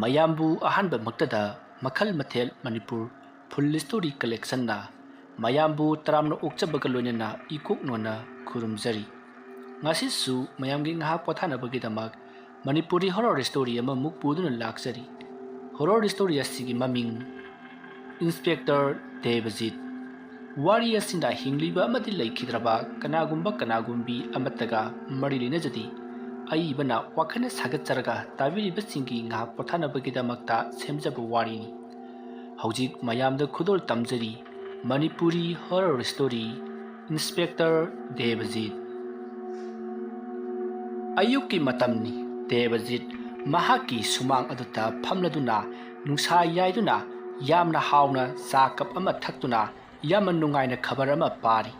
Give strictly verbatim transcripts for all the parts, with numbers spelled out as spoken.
ꯃꯌꯥꯝꯕꯨ ꯑꯍꯥꯟꯕꯃꯛꯇꯗ ꯃꯈꯜ ꯃꯊꯦꯜ ꯃꯅꯤꯄꯨꯔ ꯐꯨꯜ ꯁ꯭ꯇꯣꯔꯤ ꯀꯂꯦꯛꯁꯟꯅ ꯃꯌꯥꯝꯕꯨ ꯇꯔꯥꯝꯅ ꯑꯣꯛꯆꯕꯒ ꯂꯣꯏꯅꯅ ꯏꯀꯣꯛ ꯅꯣꯟꯅ ꯈꯨꯔꯨꯝꯖꯔꯤ꯫ ꯉꯁꯤꯁꯨ ꯃꯌꯥꯝꯒꯤ ꯉꯥꯏꯍꯥꯛ ꯄꯣꯊꯥꯅꯕꯒꯤꯗꯃꯛ ꯃꯅꯤꯄꯨꯔꯤ ꯍꯣꯔꯔ ꯁ꯭ꯇꯣꯔꯤ ꯑꯃꯃꯨꯛ ꯄꯨꯗꯨꯅ ꯂꯥꯛꯆꯔꯤ꯫ ꯍꯣꯔꯔ ꯁ꯭ꯇꯣꯔꯤ ꯑꯁꯤꯒꯤ ꯃꯃꯤꯡ ꯏꯟꯁꯄꯦꯛꯇꯔ ꯗꯦꯕꯖꯤꯠ꯫ ꯋꯥꯔꯤ ꯑꯁꯤꯅ ꯍꯤꯡꯂꯤꯕ ꯑꯃꯗꯤ ꯂꯩꯈꯤꯗ꯭ꯔꯕ ꯀꯅꯥꯒꯨꯝꯕ ꯀꯅꯥꯒꯨꯝꯕꯤ ꯑꯃꯠꯇꯒ ꯃꯔꯤ ꯂꯩꯅꯖꯗꯦ꯫ ꯑꯏꯕꯅ ꯋꯥꯈꯜꯅ ꯁꯥꯒꯠꯆꯔꯒ ꯇꯥꯕꯤꯔꯤꯕꯁꯤꯡꯒꯤ ꯉꯥꯏꯍꯥꯛ ꯄꯣꯊꯥꯅꯕꯒꯤꯗꯃꯛꯇ ꯁꯦꯝꯖꯕ ꯋꯥꯔꯤꯅꯤ꯫ ꯍꯧꯖꯤꯛ ꯃꯌꯥꯝꯗ ꯈꯨꯗꯣꯜ ꯇꯝꯖꯔꯤ ꯃꯅꯤꯄꯨꯔꯤ ꯍꯣꯔꯔ ꯁ꯭ꯇꯣꯔꯤ ꯏꯟꯁꯄꯦꯛꯇꯔ ꯗꯦꯕꯖꯤꯠ꯫ ꯑꯌꯨꯛꯀꯤ ꯃꯇꯝꯅꯤ꯫ ꯗꯦꯕꯖꯤꯠ ꯃꯍꯥꯛꯀꯤ ꯁꯨꯃꯥꯡ ꯑꯗꯨꯗ ꯐꯝꯂꯗꯨꯅ ꯅꯨꯡꯁꯥ ꯌꯥꯏꯗꯨꯅ ꯌꯥꯝꯅ ꯍꯥꯎꯅ ꯆꯥ ꯀꯞ ꯑꯃ ꯊꯛꯇꯨꯅ ꯌꯥꯝꯅ ꯅꯨꯡꯉꯥꯏꯅ ꯈꯕꯔ ꯑꯃ ꯄꯥꯔꯤ꯫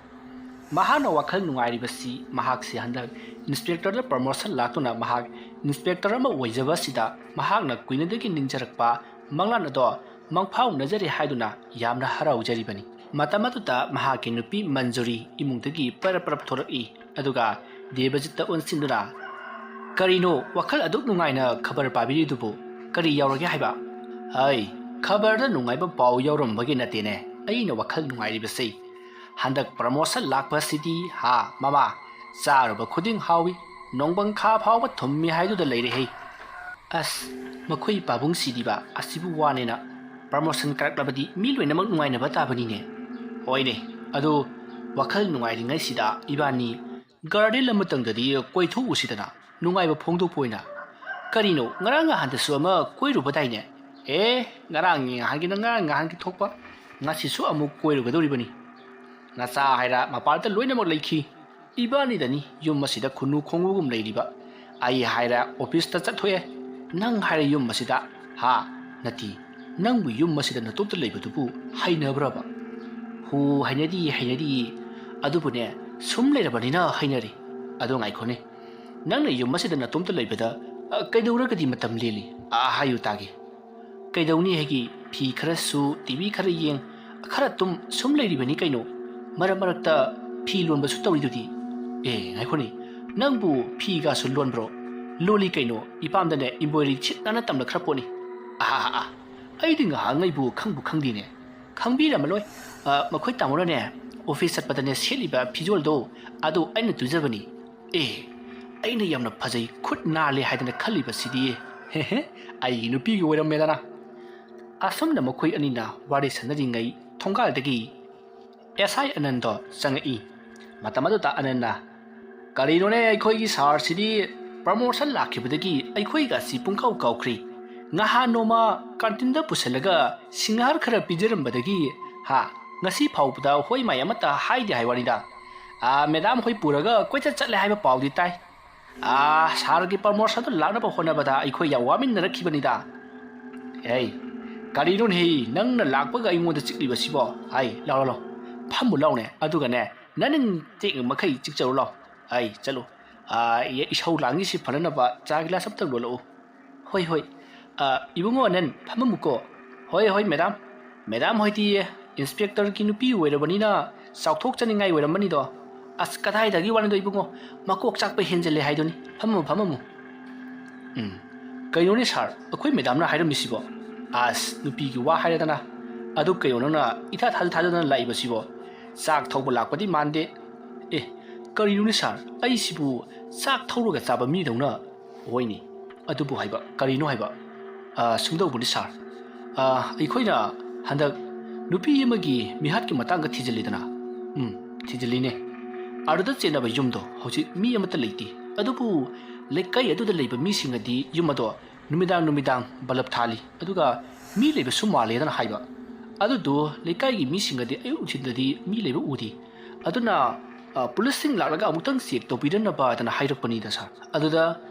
ꯃꯍꯥꯛꯅ ꯋꯥꯈꯜ ꯅꯨꯡꯉꯥꯏꯔꯤꯕꯁꯤ ꯃꯍꯥꯛꯁꯤ ꯍꯟꯗꯛ ꯏꯟꯁꯄꯦꯛꯇꯔꯗ ꯄ꯭ꯔꯃꯣꯁꯟ ꯂꯥꯛꯇꯨꯅ ꯃꯍꯥꯛ ꯏꯟꯁꯄꯦꯛꯇꯔ ꯑꯃ ꯑꯣꯏꯖꯕ ꯑꯁꯤꯗ ꯃꯍꯥꯛꯅ ꯀꯨꯏꯅꯗꯒꯤ ꯅꯤꯡꯖꯔꯛꯄ ꯃꯪꯂꯥꯟ ꯑꯗꯣ ꯃꯪꯐꯥꯎꯅꯖꯔꯦ ꯍꯥꯏꯗꯨꯅ ꯌꯥꯝꯅ ꯍꯔꯥꯎꯖꯔꯤꯕꯅꯤ꯫ ꯃꯇꯝ ꯑꯗꯨꯗ ꯃꯍꯥꯛꯀꯤ ꯅꯨꯄꯤ ꯃꯟꯖꯨꯔꯤ ꯏꯃꯨꯡꯗꯒꯤ ꯄꯔꯞ ꯄꯔꯞ ꯊꯣꯔꯛꯏ꯫ ꯑꯗꯨꯒ ꯗꯦꯕꯖꯤꯠꯇ ꯑꯣꯟꯁꯤꯟꯗꯨꯅ, "ꯀꯔꯤꯅꯣ ꯋꯥꯈꯜ ꯑꯗꯨꯛ ꯅꯨꯡꯉꯥꯏꯅ ꯈꯕꯔ ꯄꯥꯕꯤꯔꯤꯗꯨꯕꯨ? ꯀꯔꯤ ꯌꯥꯎꯔꯒꯦ ꯍꯥꯏꯕ?" "ꯍꯩ, ꯈꯕꯔꯗ ꯅꯨꯡꯉꯥꯏꯕ ꯄꯥꯎ ꯌꯥꯎꯔꯝꯕꯒꯤ ꯅꯠꯇꯦꯅꯦ ꯑꯩꯅ ꯋꯥꯈꯜ ꯅꯨꯡꯉꯥꯏꯔꯤꯕꯁꯦ꯫ ꯍꯟꯗꯛ ꯄ꯭ꯔꯃꯣꯁꯟ ꯂꯥꯛꯄꯁꯤꯗꯤ ꯍꯥ ꯃꯃꯥ, ꯆꯥꯔꯨꯕ ꯈꯨꯗꯤꯡ ꯍꯥꯎꯏ, ꯅꯣꯡꯕꯪꯈꯥ ꯐꯥꯎꯕ ꯊꯨꯝꯃꯤ ꯍꯥꯏꯗꯨꯗ ꯂꯩꯔꯦ ꯍꯩ꯫ ꯑꯁ, ꯃꯈꯣꯏ ꯄꯥꯕꯨꯡꯁꯤꯗꯤꯕ ꯑꯁꯤꯕꯨ ꯋꯥꯅꯦꯅ ꯄ꯭ꯔꯃꯣꯁꯟ ꯀꯥꯔꯛꯂꯕꯗꯤ ꯃꯤ ꯂꯣꯏꯅꯃꯛ ꯅꯨꯡꯉꯥꯏꯅꯕ ꯇꯥꯕꯅꯤꯅꯦ꯫ ꯍꯣꯏꯅꯦ, ꯑꯗꯨ ꯋꯥꯈꯜ ꯅꯨꯡꯉꯥꯏꯔꯤꯉꯩꯁꯤꯗ ꯏꯕꯥꯅꯤ ꯒꯥꯔꯗꯦꯟ ꯑꯃꯇꯪꯗꯗꯤ ꯀꯣꯏꯊꯣꯛꯎꯁꯤꯗꯅ, ꯅꯨꯡꯉꯥꯏꯕ ꯐꯣꯡꯗꯣꯛꯄ ꯑꯣꯏꯅ꯫ ꯀꯔꯤꯅꯣ, ꯉꯔꯥꯡ ꯅꯍꯥꯟꯗꯁꯨ ꯑꯃ ꯀꯣꯏꯔꯨꯕꯗꯥꯏꯅꯦ?" "ꯑꯦ, ꯉꯔꯥꯡꯒꯤ ꯅꯍꯥꯟꯒꯤꯅ ꯉꯔꯥꯡ ꯅꯍꯥꯟꯒꯤ ꯊꯣꯛꯄ, ꯉꯁꯤꯁꯨ ꯑꯃꯨꯛ ꯀꯣꯏꯔꯨꯒꯗꯧꯔꯤꯕꯅꯤ꯫ ꯅꯆꯥ ꯍꯥꯏꯔ ꯃꯄꯥꯟꯗ ꯂꯣꯏꯅꯃꯛ ꯂꯩꯈꯤ꯫ ꯏꯕꯥꯅꯤꯗꯅꯤ ꯌꯨꯝ ꯑꯁꯤꯗ ꯈꯨꯅꯨ ꯈꯣꯡꯕꯒꯨꯝ ꯂꯩꯔꯤꯕ꯫ ꯑꯩ ꯍꯥꯏꯔ ꯑꯣꯐꯤꯁꯇ ꯆꯠꯊꯣꯛꯑꯦ, ꯅꯪ ꯍꯥꯏꯔ ꯌꯨꯝ ꯑꯁꯤꯗ꯫ ꯍꯥ? ꯅꯠꯇꯦ, ꯅꯪꯕꯨ ꯌꯨꯝ ꯑꯁꯤꯗ ꯅꯇꯣꯝꯇ ꯂꯩꯕꯗꯨꯕꯨ ꯍꯩꯅꯕ꯭ꯔꯕ?" "ꯍꯣ, ꯍꯩꯅꯗꯤ ꯍꯩꯅꯗꯤ, ꯑꯗꯨꯕꯨꯅꯦ, ꯁꯨꯝ ꯂꯩꯔꯕꯅꯤꯅ ꯍꯩꯅꯔꯦ꯫ ꯑꯗꯣ ꯉꯥꯏꯈꯣꯅꯦ, ꯅꯪꯅ ꯌꯨꯝ ꯑꯁꯤꯗ ꯅꯇꯣꯝꯇ ꯂꯩꯕꯗ, ꯑ, ꯀꯩꯗꯧꯔꯒꯗꯤ ꯃꯇꯝ ꯂꯦꯜꯂꯤ? ꯑ, ꯍꯥꯏꯌꯨ ꯇꯥꯒꯦ꯫ ꯀꯩꯗꯧꯅꯤ ꯍꯥꯏꯒꯤ, ꯐꯤ ꯈꯔ ꯁꯨ, ꯇꯤ ꯚꯤ ꯈꯔ ꯌꯦꯡ, ꯈꯔ ꯇꯨꯝ, ꯁꯨꯝ ꯂꯩꯔꯤꯕꯅꯤ ꯀꯩꯅꯣ꯫ ꯃꯔꯛ ꯃꯔꯛꯇ ꯐꯤ ꯂꯣꯟꯕꯁꯨ ꯇꯧꯔꯤꯗꯨꯗꯤ꯫ ꯑꯦ, ꯉꯥꯏꯈꯣꯅꯦ, ꯅꯪꯕꯨ ꯐꯤꯒꯁꯨ ꯂꯣꯟꯕ꯭ꯔꯣ?" "ꯂꯣꯜꯂꯤ ꯀꯩꯅꯣ, ꯏꯄꯥꯝꯗꯅꯦ ꯏꯝꯕ꯭ꯔꯣꯏꯗꯔꯤ ꯁꯤꯠ ꯅꯥꯟꯅ ꯇꯝꯂꯛꯈ꯭ꯔ ꯄꯣꯠꯅꯤ꯫ ꯑꯥ, ꯑꯥ, ꯑꯥ, ꯑꯩꯗꯤ ꯉꯍꯥꯟꯉꯩꯕꯨ ꯈꯪꯕꯨ ꯈꯪꯗꯦꯅꯦ꯫ ꯈꯪꯕꯤꯔꯝꯃꯂꯣꯏ꯫ ꯑ, ꯃꯈꯣꯏ ꯇꯥꯃꯣꯅꯅꯦ, ꯑꯣꯐꯤꯁ ꯆꯠꯄꯗꯅꯦ ꯁꯦꯠꯂꯤꯕ ꯐꯤꯖꯣꯜꯗꯣ, ꯑꯗꯨ ꯑꯩꯅ ꯇꯨꯖꯕꯅꯤ꯫ ꯑꯦ, ꯑꯩꯅ ꯌꯥꯝꯅ ꯐꯖꯩ, ꯈꯨꯠ ꯅꯥꯜꯂꯦ ꯍꯥꯏꯗꯅ ꯈꯜꯂꯤꯕꯁꯤꯗꯤ, ꯍꯦꯍꯦ, ꯑꯩꯒꯤ ꯅꯨꯄꯤꯒꯤ ꯑꯣꯏꯔꯝꯃꯦꯗꯅ꯫ ꯑꯁꯨꯝꯅ ꯃꯈꯣꯏ ꯑꯅꯤꯅ ꯋꯥꯔꯤ ꯁꯥꯟꯅꯔꯤꯉꯩ ꯊꯣꯡꯒꯥꯜꯗꯒꯤ ꯑꯦꯁ ꯑꯥꯏ ꯑꯅꯟꯗꯣ ꯆꯪꯉꯛꯏ꯫ ꯃꯇꯝ ꯑꯗꯨꯗ ꯑꯅꯟꯅ, "ꯀꯔꯤꯅꯣꯅꯦ, ꯑꯩꯈꯣꯏꯒꯤ ꯁꯥꯔꯁꯤꯗꯤ ꯄ꯭ꯔꯃꯣꯁꯟ ꯂꯥꯛꯈꯤꯕꯗꯒꯤ ꯑꯩꯈꯣꯏꯒꯁꯤ ꯄꯨꯡꯀꯥꯎ ꯀꯥꯎꯈ꯭ꯔꯦ꯫ ꯉꯍꯥꯟ ꯅꯣꯡꯃ ꯀꯥꯟꯇꯤꯟꯗ ꯄꯨꯁꯤꯜꯂꯒ ꯁꯤꯡꯍꯥꯔ ꯈꯔ ꯄꯤꯖꯔꯝꯕꯗꯒꯤ, ꯍꯥ, ꯉꯁꯤ ꯐꯥꯎꯕꯗ ꯍꯣꯏ ꯃꯥꯏ ꯑꯃꯠꯇ ꯍꯥꯏꯗꯦ ꯍꯥꯏ ꯋꯥꯅꯤꯗ꯫ ꯑꯥ, ꯃꯦꯗꯥꯝ ꯍꯣꯏ ꯄꯨꯔꯒ ꯀꯣꯏꯆꯠ ꯆꯠꯂꯦ ꯍꯥꯏꯕ ꯄꯥꯎꯗꯤ ꯇꯥꯏ꯫ ꯑꯥ, ꯁꯥꯔꯒꯤ ꯄ꯭ꯔꯃꯣꯁꯟꯗꯨ ꯂꯥꯛꯅꯕ ꯍꯣꯠꯅꯕꯗ ꯑꯩꯈꯣꯏ ꯌꯥꯝ ꯋꯥꯃꯤꯟꯅꯔꯛꯈꯤꯕꯅꯤꯗ꯫" "ꯑꯦ, ꯀꯔꯤꯅꯣꯅꯦꯍꯦ, ꯅꯪꯅ ꯂꯥꯛꯄꯒ ꯑꯩꯉꯣꯟꯗ ꯆꯤꯛꯂꯤꯕꯁꯤꯕꯣ? ꯑꯩ, ꯂꯥꯎ, ꯂꯥꯎ, ꯂꯥꯎ, ꯐꯝꯃꯨ ꯂꯥꯎꯅꯦ, ꯑꯗꯨꯒꯅꯦ, ꯅꯅꯤꯡ ꯇꯦꯛ ꯃꯈꯩ ꯆꯤꯛꯆꯔꯨ ꯂꯥꯎ꯫ ꯑꯩ, ꯆꯠꯂꯨ꯫ ꯑꯥ, ꯏ-, ꯏꯁꯧ ꯂꯥꯡꯉꯤꯁꯤ ꯐꯅꯅꯕ ꯆꯥ ꯒꯤꯂꯥꯁ ꯑꯝꯇꯪ ꯂꯣꯜꯂꯛꯎ꯫" "ꯍꯣꯏ, ꯍꯣꯏ꯫ ꯑꯥ, ꯏꯕꯨꯡꯉꯣ, ꯅꯪ ꯐꯝꯃꯝꯃꯨꯀꯣ꯫" "ꯍꯣꯏ, ꯍꯣꯏ, ꯃꯦꯗꯥꯝ꯫ ꯃꯦꯗꯥꯝ ꯍꯣꯏꯗꯤ ꯏꯟꯁꯄꯦꯛꯇꯔꯒꯤ ꯅꯨꯄꯤ ꯑꯣꯏꯔꯕꯅꯤꯅ ꯆꯥꯎꯊꯣꯛꯆꯅꯤꯡꯉꯥꯏ ꯑꯣꯏꯔꯝꯃꯅꯤꯗꯣ꯫" "ꯑꯁ, ꯀꯗꯥꯏꯗꯒꯤ ꯋꯥꯅꯣꯗꯣ ꯏꯕꯨꯡꯉꯣ, ꯃꯀꯣꯛ ꯆꯥꯛꯄ ꯍꯦꯟꯖꯜꯂꯦ ꯍꯥꯏꯗꯨꯅꯤ꯫ ꯐꯝꯃꯝꯃꯨ, ꯐꯝꯃꯝꯃꯨ꯫" "ꯎꯝ, ꯀꯩꯅꯣꯅꯦ ꯁꯥꯔ, ꯑꯩꯈꯣꯏ ꯃꯦꯗꯥꯝꯅ ꯍꯥꯏꯔꯝꯃꯤꯁꯤꯕꯣ?" "ꯑꯁ, ꯅꯨꯄꯤꯒꯤ ꯋꯥ ꯍꯥꯏꯔꯗꯅ꯫ ꯑꯗꯨ ꯀꯩꯅꯣ ꯅꯪꯅ ꯏꯊꯥ ꯊꯥꯖ-, ꯊꯥꯖꯗꯅ ꯂꯥꯛꯏꯕꯁꯤꯕꯣ? ꯆꯥꯛ ꯊꯧꯕ ꯂꯥꯛꯄꯗꯤ ꯃꯥꯟꯗꯦ꯫" "ꯑꯦ, ꯀꯔꯤꯅꯣꯅꯦ ꯁꯥꯔ, ꯑꯩꯁꯤꯕꯨ ꯆꯥꯛ ꯊꯧꯔꯒ ꯆꯥꯕ ꯃꯤꯗꯧꯅ?" "ꯍꯣꯏꯅꯦ, ꯑꯗꯨꯕꯨ ꯍꯥꯏꯕ, ꯀꯔꯤꯅꯣ ꯍꯥꯏꯕ?" "ꯑ, ꯁꯨꯝꯗꯧꯕꯅꯤ ꯁꯥꯔ, ꯑ, ꯑꯩꯈꯣꯏꯅ ꯍꯟꯗꯛ ꯅꯨꯄꯤ ꯑꯃꯒꯤ ꯃꯤꯍꯥꯠꯀꯤ ꯃꯇꯥꯡꯗ ꯊꯤꯖꯤꯜꯂꯤꯗꯅ꯫" "ꯎꯝ, ꯊꯤꯖꯤꯜꯂꯤꯅꯦ꯫ ꯑꯗꯨꯗ ꯆꯦꯟꯅꯕ ꯌꯨꯝꯗꯣ ꯍꯧꯖꯤꯛ ꯃꯤ ꯑꯃꯠꯇ ꯂꯩꯇꯦ꯫ ꯑꯗꯨꯕꯨ ꯂꯩꯀꯥꯏ ꯑꯗꯨꯗ ꯂꯩꯕ ꯃꯤꯁꯤꯡꯅꯗꯤ ꯌꯨꯝ ꯑꯗꯣ ꯅꯨꯃꯤꯗꯥꯡ ꯅꯨꯃꯤꯗꯥꯡ ꯕꯂꯕ ꯊꯥꯜꯂꯤ, ꯑꯗꯨꯒ ꯃꯤ ꯂꯩꯕꯁꯨ ꯃꯥꯜꯂꯦꯗꯅ ꯍꯥꯏꯕ꯫ ꯑꯗꯨꯗꯣ ꯂꯩꯀꯥꯏꯒꯤ ꯃꯤꯁꯤꯡꯅꯗꯤ ꯑꯌꯨꯛ ꯅꯨꯡꯊꯤꯟꯗꯗꯤ ꯃꯤ ꯂꯩꯕ ꯎꯗꯦ꯫ ꯑꯗꯨꯅ, ꯑ, ꯄꯨꯂꯤꯁꯁꯤꯡ ꯂꯥꯛꯂꯒ ꯑꯃꯨꯛꯇꯪ ꯆꯦꯛ ꯇꯧꯕꯤꯔꯅꯕ ꯍꯥꯏꯗꯅ ꯍꯥꯏꯔꯛꯄꯅꯤꯗ ꯁꯥꯔ꯫ ꯑꯗꯨꯗ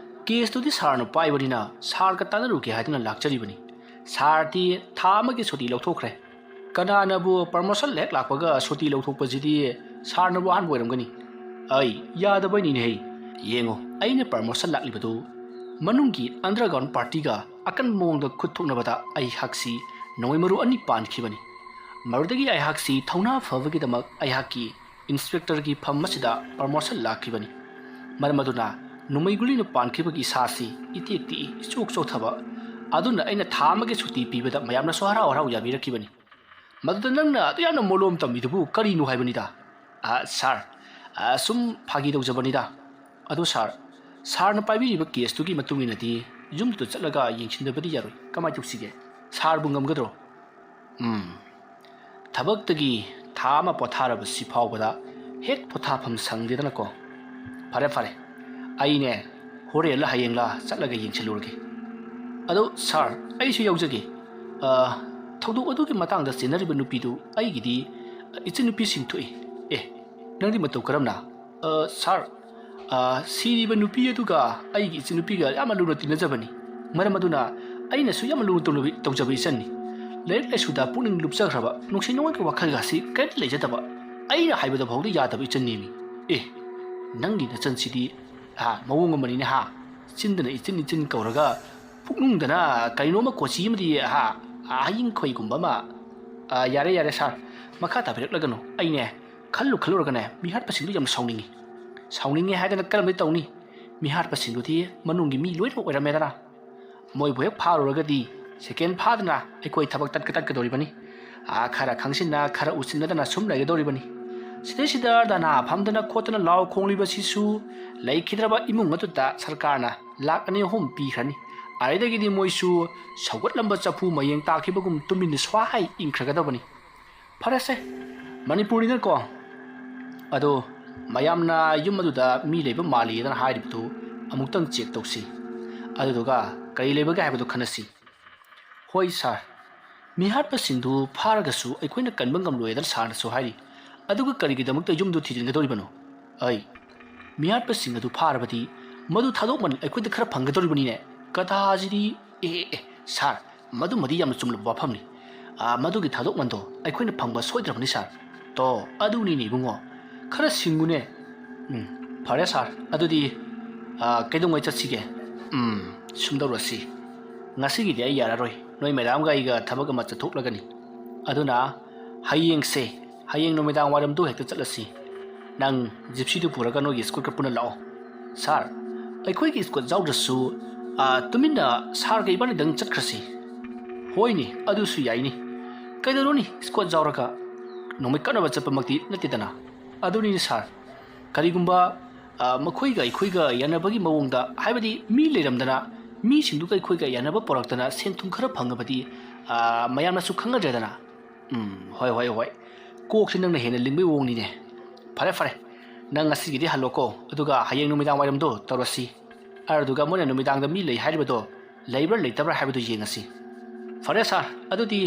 ꯀꯦꯁꯇꯨꯗꯤ ꯁꯥꯔꯅ ꯄꯥꯏꯕꯅꯤꯅ ꯁꯥꯔꯒ ꯇꯥꯟꯅꯔꯨꯒꯦ ꯍꯥꯏꯗꯅ ꯂꯥꯛꯆꯔꯤꯕꯅꯤ꯫" "ꯁꯥꯔꯗꯤ ꯊꯥ ꯑꯃꯒꯤ ꯁꯨꯇꯤ ꯂꯧꯊꯣꯛꯈ꯭ꯔꯦ꯫ ꯀꯅꯥꯅꯕꯨ ꯄ꯭ꯔꯃꯣꯁꯟ ꯍꯦꯛ ꯂꯥꯛꯄꯒ ꯁꯨꯇꯤ ꯂꯧꯊꯣꯛꯄꯁꯤꯗꯤ ꯁꯥꯔꯅꯕꯨ ꯑꯍꯥꯟꯕ ꯑꯣꯏꯔꯝꯒꯅꯤ꯫" "ꯑꯩ ꯌꯥꯗꯕꯩꯅꯤꯅꯦꯍꯦ꯫ ꯌꯦꯡꯉꯣ, ꯑꯩꯅ ꯄ꯭ꯔꯃꯣꯁꯟ ꯂꯥꯛꯂꯤꯕꯗꯨ ꯃꯅꯨꯡꯒꯤ ꯑꯟꯗꯔꯒ꯭ꯔꯥꯎꯟ ꯄꯥꯔꯇꯤꯒ ꯑꯀꯟꯕ ꯃꯑꯣꯡꯗ ꯈꯨꯠ ꯊꯣꯛꯅꯕꯗ ꯑꯩꯍꯥꯛꯁꯤ ꯅꯣꯡꯃꯩ ꯃꯔꯨ ꯑꯅꯤ ꯄꯥꯟꯈꯤꯕꯅꯤ꯫ ꯃꯗꯨꯗꯒꯤ ꯑꯩꯍꯥꯛꯁꯤ ꯊꯧꯅꯥ ꯐꯕꯒꯤꯗꯃꯛ ꯑꯩꯍꯥꯛꯀꯤ ꯏꯟꯁꯄꯦꯛꯇꯔꯒꯤ ꯐꯝ ꯑꯁꯤꯗ ꯄ꯭ꯔꯃꯣꯁꯟ ꯂꯥꯛꯈꯤꯕꯅꯤ꯫ ꯃꯔꯝ ꯑꯗꯨꯅ ꯅꯣꯡꯃꯩ ꯒꯨꯂꯤꯅ ꯄꯥꯟꯈꯤꯕꯒꯤ ꯏꯁꯥꯁꯤ ꯏꯇꯦꯛ ꯇꯦꯛꯏ, ꯏꯆꯣꯛ ꯆꯣꯛꯊꯕ ꯑꯗꯨꯅ ꯑꯩꯅ ꯊꯥ ꯑꯃꯒꯤ ꯁꯨꯇꯤ ꯄꯤꯕꯗ ꯃꯌꯥꯝꯅꯁꯨ ꯍꯔꯥꯎ ꯍꯔꯥꯎ ꯌꯥꯕꯤꯔꯛꯈꯤꯕꯅꯤ꯫ ꯃꯗꯨꯗ ꯅꯪꯅ ꯑꯗꯨ ꯌꯥꯝꯅ ꯃꯣꯂꯣꯝ ꯇꯝꯃꯤꯗꯨꯕꯨ ꯀꯔꯤꯅꯣ ꯍꯥꯏꯕꯅꯤꯗ? ꯑ, ꯁꯥꯔ, ꯑ, ꯁꯨꯝ ꯐꯥꯒꯤ ꯇꯧꯖꯕꯅꯤꯗ꯫ ꯑꯗꯣ ꯁꯥꯔ, ꯁꯥꯔꯅ ꯄꯥꯏꯕꯤꯔꯤꯕ ꯀꯦꯁꯇꯨꯒꯤ ꯃꯇꯨꯡ ꯏꯟꯅꯗꯤ ꯌꯨꯝꯗꯨꯗ ꯆꯠꯂꯒ ꯌꯦꯡꯁꯤꯟꯗꯕꯗꯤ ꯌꯥꯔꯣꯏ꯫ ꯀꯃꯥꯏꯅ ꯇꯧꯁꯤꯒꯦ? ꯁꯥꯔꯕꯨ ꯉꯝꯒꯗ꯭ꯔꯣ? ꯎꯝ, ꯊꯕꯛꯇꯒꯤ ꯊꯥ ꯑꯃ ꯄꯣꯊꯥꯔꯕꯁꯤ ꯐꯥꯎꯕꯗ ꯍꯦꯛ ꯄꯣꯊꯥꯐꯝ ꯁꯪꯗꯦꯗꯅꯀꯣ꯫ ꯐꯔꯦ, ꯐꯔꯦ, ꯑꯩꯅꯦ ꯍꯣꯔꯦꯟꯂ ꯍꯌꯦꯡꯂ ꯆꯠꯂꯒ ꯌꯦꯡꯁꯤꯜꯂꯨꯔꯒꯦ꯫ ꯑꯗꯣ ꯁꯥꯔ, ꯑꯩꯁꯨ ꯌꯥꯎꯖꯒꯦ꯫ ꯑ, ꯊꯧꯗꯣꯛ ꯑꯗꯨꯒꯤ ꯃꯇꯥꯡꯗ ꯆꯦꯟꯅꯔꯤꯕ ꯅꯨꯄꯤꯗꯨ ꯑꯩꯒꯤꯗꯤ ꯏꯆꯟꯅꯨꯄꯤꯁꯤꯡ ꯊꯣꯛꯏ꯫ ꯑꯦ, ꯅꯪꯗꯤ ꯃꯇꯧ ꯀꯔꯝꯅ? ꯑ, ꯁꯥꯔ, ꯑ, ꯁꯤꯔꯤꯕ ꯅꯨꯄꯤ ꯑꯗꯨꯒ ꯑꯩꯒꯤ ꯏꯆꯟꯅꯨꯄꯤꯒ ꯌꯥꯝꯅ ꯂꯨꯅ ꯇꯤꯟꯅꯖꯕꯅꯤ꯫ ꯃꯔꯝ ꯑꯗꯨꯅ ꯑꯩꯅꯁꯨ ꯌꯥꯝꯅ ꯂꯨꯅ ꯇꯧꯅꯕꯤ-, ꯇꯧꯖꯕ ꯏꯆꯟꯅꯤ꯫ ꯂꯥꯏꯔꯤꯛ ꯂꯥꯏꯁꯨꯗ ꯄꯨꯛꯅꯤꯡ ꯂꯨꯞꯆꯈ꯭ꯔꯕ ꯅꯨꯡꯁꯤ ꯅꯨꯡꯉꯣꯟꯒꯤ ꯋꯥꯈꯜꯒꯁꯤ ꯀꯔꯤꯝꯇ ꯂꯩꯖꯗꯕ, ꯑꯩꯅ ꯍꯥꯏꯕꯗ ꯐꯥꯎꯗ ꯌꯥꯗꯕ ꯏꯆꯟꯅꯦꯃꯤ꯫ ꯑꯦ, ꯅꯪꯒꯤ ꯅꯆꯟꯁꯤꯗꯤ, ꯍꯥ, ꯃꯑꯣꯡ ꯑꯃꯅꯤꯅꯦ, ꯍꯥ? ꯆꯤꯟꯗꯅ ꯏꯆꯤꯟ ꯏꯆꯤꯟ ꯀꯧꯔꯒ ꯄꯨꯛꯅꯨꯡꯗꯅ ꯀꯔꯤꯅꯣꯃ ꯀꯣꯆꯤ ꯑꯃꯗꯤ, ꯍꯥ, ꯍꯌꯤꯡ ꯈꯣꯏꯒꯨꯝꯕ ꯑꯃ꯫ ꯑ, ꯌꯥꯔꯦ, ꯌꯥꯔꯦ ꯁꯥꯔ, ꯃꯈꯥ ꯇꯥꯕꯤꯔꯛꯂꯒꯅꯨ꯫ ꯑꯩꯅꯦ ꯈꯜꯂꯨ ꯈꯜꯂꯨꯔꯒꯅꯦ ꯃꯤꯍꯥꯠꯄꯁꯤꯡꯗꯨ ꯌꯥꯝꯅ ꯁꯥꯎꯅꯤꯡꯉꯤ꯫ ꯁꯥꯎꯅꯤꯡꯉꯦ ꯍꯥꯏꯗꯅ ꯀꯔꯝꯗꯤ ꯇꯧꯅꯤ? ꯃꯤꯍꯥꯠꯄꯁꯤꯡꯗꯨꯗꯤ ꯃꯅꯨꯡꯒꯤ ꯃꯤ ꯂꯣꯏꯅꯃꯛ ꯑꯣꯏꯔꯝꯃꯦꯗꯅ꯫ ꯃꯣꯏꯕꯨ ꯍꯦꯛ ꯐꯥꯔꯨꯔꯒꯗꯤ ꯁꯦꯀꯦꯟ ꯐꯥꯗꯅ ꯑꯩꯈꯣꯏ ꯊꯕꯛ ꯇꯠꯀ ꯇꯠꯀꯗꯧꯔꯤꯕꯅꯤ꯫ ꯑꯥ, ꯈꯔ ꯈꯪꯁꯤꯟꯅ, ꯈꯔ ꯎꯁꯤꯟꯅꯗꯅ ꯁꯨꯝ ꯂꯩꯒꯗꯧꯔꯤꯕꯅꯤ꯫ ꯁꯤꯗꯩꯁꯤꯗ ꯙꯔꯅꯥ ꯐꯝꯗꯅ ꯈꯣꯠꯇꯅ ꯂꯥꯎ ꯈꯣꯡꯂꯤꯕꯁꯤꯁꯨ ꯂꯩꯈꯤꯗ꯭ꯔꯕ ꯏꯃꯨꯡ ꯑꯗꯨꯗ ꯁꯔꯀꯥꯔꯅ ꯂꯥꯛ ꯑꯅꯤ ꯑꯍꯨꯝ ꯄꯤꯈ꯭ꯔꯅꯤ꯫ ꯑꯗꯨꯗꯒꯤꯗꯤ ꯃꯣꯏꯁꯨ ꯁꯧꯒꯠꯂꯝꯕ ꯆꯐꯨ ꯃꯌꯦꯡ ꯇꯥꯈꯤꯕꯒꯨꯝ ꯇꯨꯃꯤꯟꯅ ꯁ꯭ꯋꯥꯏ ꯏꯪꯈ꯭ꯔꯒꯗꯕꯅꯤ꯫ ꯐꯔꯦꯁꯦ, ꯃꯅꯤꯄꯨꯔꯅꯤꯅꯀꯣ꯫ ꯑꯗꯣ ꯃꯌꯥꯝꯅ ꯌꯨꯝ ꯑꯗꯨꯗ ꯃꯤ ꯂꯩꯕ ꯃꯥꯜꯂꯤꯗꯅ ꯍꯥꯏꯔꯤꯕꯗꯨ ꯑꯃꯨꯛꯇꯪ ꯆꯦꯛ ꯇꯧꯁꯤ꯫ ꯑꯗꯨꯗꯨꯒ ꯀꯔꯤ ꯂꯩꯕꯒꯦ ꯍꯥꯏꯕꯗꯨ ꯈꯟꯅꯁꯤ꯫ ꯍꯣꯏ ꯁꯥꯔ, ꯃꯤꯍꯥꯠꯄꯁꯤꯡꯗꯨ ꯐꯥꯔꯒꯁꯨ ꯑꯩꯈꯣꯏꯅ ꯀꯟꯕ ꯉꯝꯂꯣꯏꯗꯅ ꯁꯥꯔꯅꯁꯨ ꯍꯥꯏꯔꯤ꯫ ꯑꯗꯨꯒ ꯀꯔꯤꯒꯤꯗꯃꯛꯇ ꯌꯨꯝꯗꯨ ꯊꯤꯖꯤꯟꯒꯗꯧꯔꯤꯕꯅꯣ? ꯑꯩ, ꯃꯤꯍꯥꯠꯄꯁꯤꯡ ꯑꯗꯨ ꯐꯥꯔꯕꯗꯤ ꯃꯗꯨ ꯊꯥꯗꯣꯛꯃꯟ ꯑꯩꯈꯣꯏꯗ ꯈꯔ ꯐꯪꯒꯗꯧꯔꯤꯕꯅꯤꯅꯦ꯫ ꯀꯗꯥꯁꯤꯗꯤ, ꯑꯦ, ꯑꯦ, ꯑꯦ, ꯁꯥꯔ, ꯃꯗꯨꯃꯗꯤ ꯌꯥꯝꯅ ꯆꯨꯝꯂꯕ ꯋꯥꯐꯝꯅꯤ꯫ ꯑꯥ, ꯃꯗꯨꯒꯤ ꯊꯥꯗꯣꯛꯃꯟꯗꯣ ꯑꯩꯈꯣꯏꯅ ꯐꯪꯕ ꯁꯣꯏꯗ꯭ꯔꯕꯅꯤ ꯁꯥꯔ꯫ ꯇꯣ, ꯑꯗꯨꯅꯤꯅꯦ ꯏꯕꯨꯡꯉꯣ, ꯈꯔ ꯁꯤꯡꯉꯨꯅꯦ꯫ ꯎꯝ, ꯐꯔꯦ ꯁꯥꯔ, ꯑꯗꯨꯗꯤ, ꯑꯥ, ꯀꯩꯗꯧꯉꯩ ꯆꯠꯁꯤꯒꯦ? ꯎꯝ, ꯁꯨꯝꯗꯧꯔꯁꯤ, ꯉꯁꯤꯒꯤꯗꯤ ꯑꯩ ꯌꯥꯔꯔꯣꯏ, ꯅꯣꯏ ꯃꯦꯗꯥꯝꯒ ꯑꯩꯒ ꯊꯕꯛ ꯑꯃ ꯆꯠꯊꯣꯛꯂꯒꯅꯤ꯫ ꯑꯗꯨꯅ ꯍꯌꯦꯡꯁꯦ, ꯍꯌꯦꯡ ꯅꯨꯃꯤꯗꯥꯡ ꯋꯥꯏꯔꯝꯗꯨ ꯍꯦꯛꯇ ꯆꯠꯂꯁꯤ꯫ ꯅꯪ ꯖꯤꯞꯁꯤꯗꯨ ꯄꯨꯔꯒ ꯅꯣꯏꯒꯤ ꯁ꯭ꯀꯨꯜꯒ ꯄꯨꯟꯅ ꯂꯥꯛꯑꯣ꯫ ꯁꯥꯔ, ꯑꯩꯈꯣꯏꯒꯤ ꯁ꯭ꯀꯨꯜ ꯌꯥꯎꯗ꯭ꯔꯁꯨ ꯑꯥ, ꯇꯨꯃꯤꯟꯅ ꯁꯥꯔꯒ ꯏꯕꯥꯅꯤꯗꯪ ꯆꯠꯈ꯭ꯔꯁꯤ꯫ ꯍꯣꯏꯅꯦ, ꯑꯗꯨꯁꯨ ꯌꯥꯏꯅꯦ꯫ ꯀꯩꯗꯧꯔꯨꯅꯤ, ꯁ꯭ꯀꯣꯠ ꯌꯥꯎꯔꯒ ꯅꯣꯡꯃꯩ ꯀꯥꯞꯅꯕ ꯆꯠꯄꯃꯛꯇꯤ ꯅꯠꯇꯦꯗꯅ꯫ ꯑꯗꯨꯅꯤꯅꯦ ꯁꯥꯔ, ꯀꯔꯤꯒꯨꯝꯕ, ꯑꯥ, ꯃꯈꯣꯏꯒ ꯑꯩꯈꯣꯏꯒ ꯌꯥꯅꯕꯒꯤ ꯃꯑꯣꯡꯗ, ꯍꯥꯏꯕꯗꯤ ꯃꯤ ꯂꯩꯔꯝꯗꯅ ꯃꯤꯁꯤꯡꯗꯨꯒ ꯑꯩꯈꯣꯏꯒ ꯌꯥꯅꯕ ꯄꯣꯔꯛꯇꯅ ꯁꯦꯟ ꯊꯨꯝ ꯈꯔ ꯐꯪꯉꯕꯗꯤ, ꯑꯥ, ꯃꯌꯥꯝꯅꯁꯨ ꯈꯪꯅꯗ꯭ꯔꯦꯗꯅ꯫ ꯎꯝ, ꯍꯣꯏ, ꯍꯣꯏ, ꯍꯣꯏ꯫ ꯀꯣꯛꯁꯤ ꯅꯪꯅ ꯍꯦꯟꯅ ꯂꯤꯡꯕꯩ ꯃꯑꯣꯡꯅꯤꯅꯦ꯫ ꯐꯔꯦ, ꯐꯔꯦ꯫ ꯅꯪ ꯉꯁꯤꯒꯤꯗꯤ ꯍꯜꯂꯣꯀꯣ, ꯑꯗꯨꯒ ꯍꯌꯦꯡ ꯅꯨꯃꯤꯗꯥꯡ ꯋꯥꯏꯔꯝꯗꯣ ꯇꯧꯔꯁꯤ꯫ ꯑꯗꯨꯒ ꯃꯣꯏꯅ ꯅꯨꯃꯤꯗꯥꯡꯗ ꯃꯤ ꯂꯩ ꯍꯥꯏꯔꯤꯕꯗꯣ ꯂꯩꯕ꯭ꯔꯥ ꯂꯩꯇꯕ꯭ꯔꯥ ꯍꯥꯏꯕꯗꯨ ꯌꯦꯡꯉꯁꯤ꯫ ꯐꯔꯦ ꯁꯥꯔ, ꯑꯗꯨꯗꯤ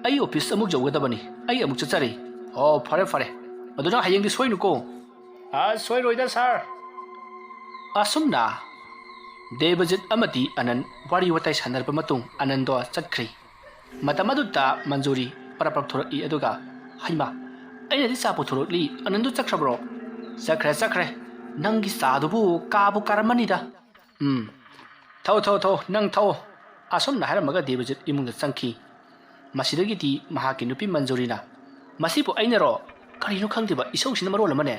ꯑꯩ ꯑꯣꯐꯤꯁ ꯑꯃꯨꯛ ꯌꯧꯒꯗꯕꯅꯤ꯫ ꯑꯩ ꯑꯃꯨꯛ ꯆꯠꯆꯔꯤ꯫ ꯑꯣ, ꯐꯔꯦ, ꯐꯔꯦ꯫ ꯑꯗꯨ ꯅꯪ ꯍꯌꯦꯡꯗꯤ ꯁꯣꯏꯅꯨꯀꯣ꯫ ꯑ, ꯁꯣꯏꯔꯣꯏꯗ ꯁꯥꯔ꯫ ꯑꯁꯨꯝꯅ ꯗꯦꯕꯖꯤꯠ ꯑꯃꯗꯤ ꯑꯅꯟ ꯋꯥꯔꯤ ꯋꯥꯇꯥꯏ ꯁꯥꯟꯅꯔꯕ ꯃꯇꯨꯡ ꯑꯅꯟꯗꯣ ꯆꯠꯈ꯭ꯔꯦ꯫ ꯃꯇꯝ ꯑꯗꯨꯗ ꯃꯟꯖꯨꯔꯤ ꯄꯔꯞ ꯄꯔꯞ ꯊꯣꯔꯛꯏ, ꯑꯗꯨꯒ, "ꯍꯩꯃꯥ, ꯑꯩꯅꯗꯤ ꯆꯥ ꯄꯨꯊꯣꯔꯛꯂꯤ, ꯑꯅꯟꯗꯨ ꯆꯠꯈ꯭ꯔꯕ꯭ꯔꯣ?" "ꯆꯠꯈ꯭ꯔꯦ, ꯆꯠꯈ꯭ꯔꯦ꯫ ꯅꯪꯒꯤ ꯆꯥꯗꯨꯕꯨ ꯀꯥꯕꯨ ꯀꯥꯔꯝꯃꯅꯤꯗ꯫ ꯎꯝ, ꯊꯛꯑꯣ, ꯊꯛꯑꯣ, ꯊꯛꯑꯣ, ꯅꯪ ꯊꯛꯑꯣ꯫" ꯑꯁꯨꯝꯅ ꯍꯥꯏꯔꯝꯃꯒ ꯗꯦꯕꯖꯤꯠ ꯏꯃꯨꯡꯗ ꯆꯪꯈꯤ꯫ ꯃꯁꯤꯗꯒꯤꯗꯤ ꯃꯍꯥꯛꯀꯤ ꯅꯨꯄꯤ ꯃꯟꯖꯨꯔꯤꯅ, "ꯃꯁꯤꯕꯨ ꯑꯩꯅꯔꯣ? ꯀꯔꯤꯅꯣ ꯈꯪꯗꯦꯕ, ꯏꯁꯧꯁꯤꯅ ꯃꯔꯣꯜ ꯑꯃꯅꯦ꯫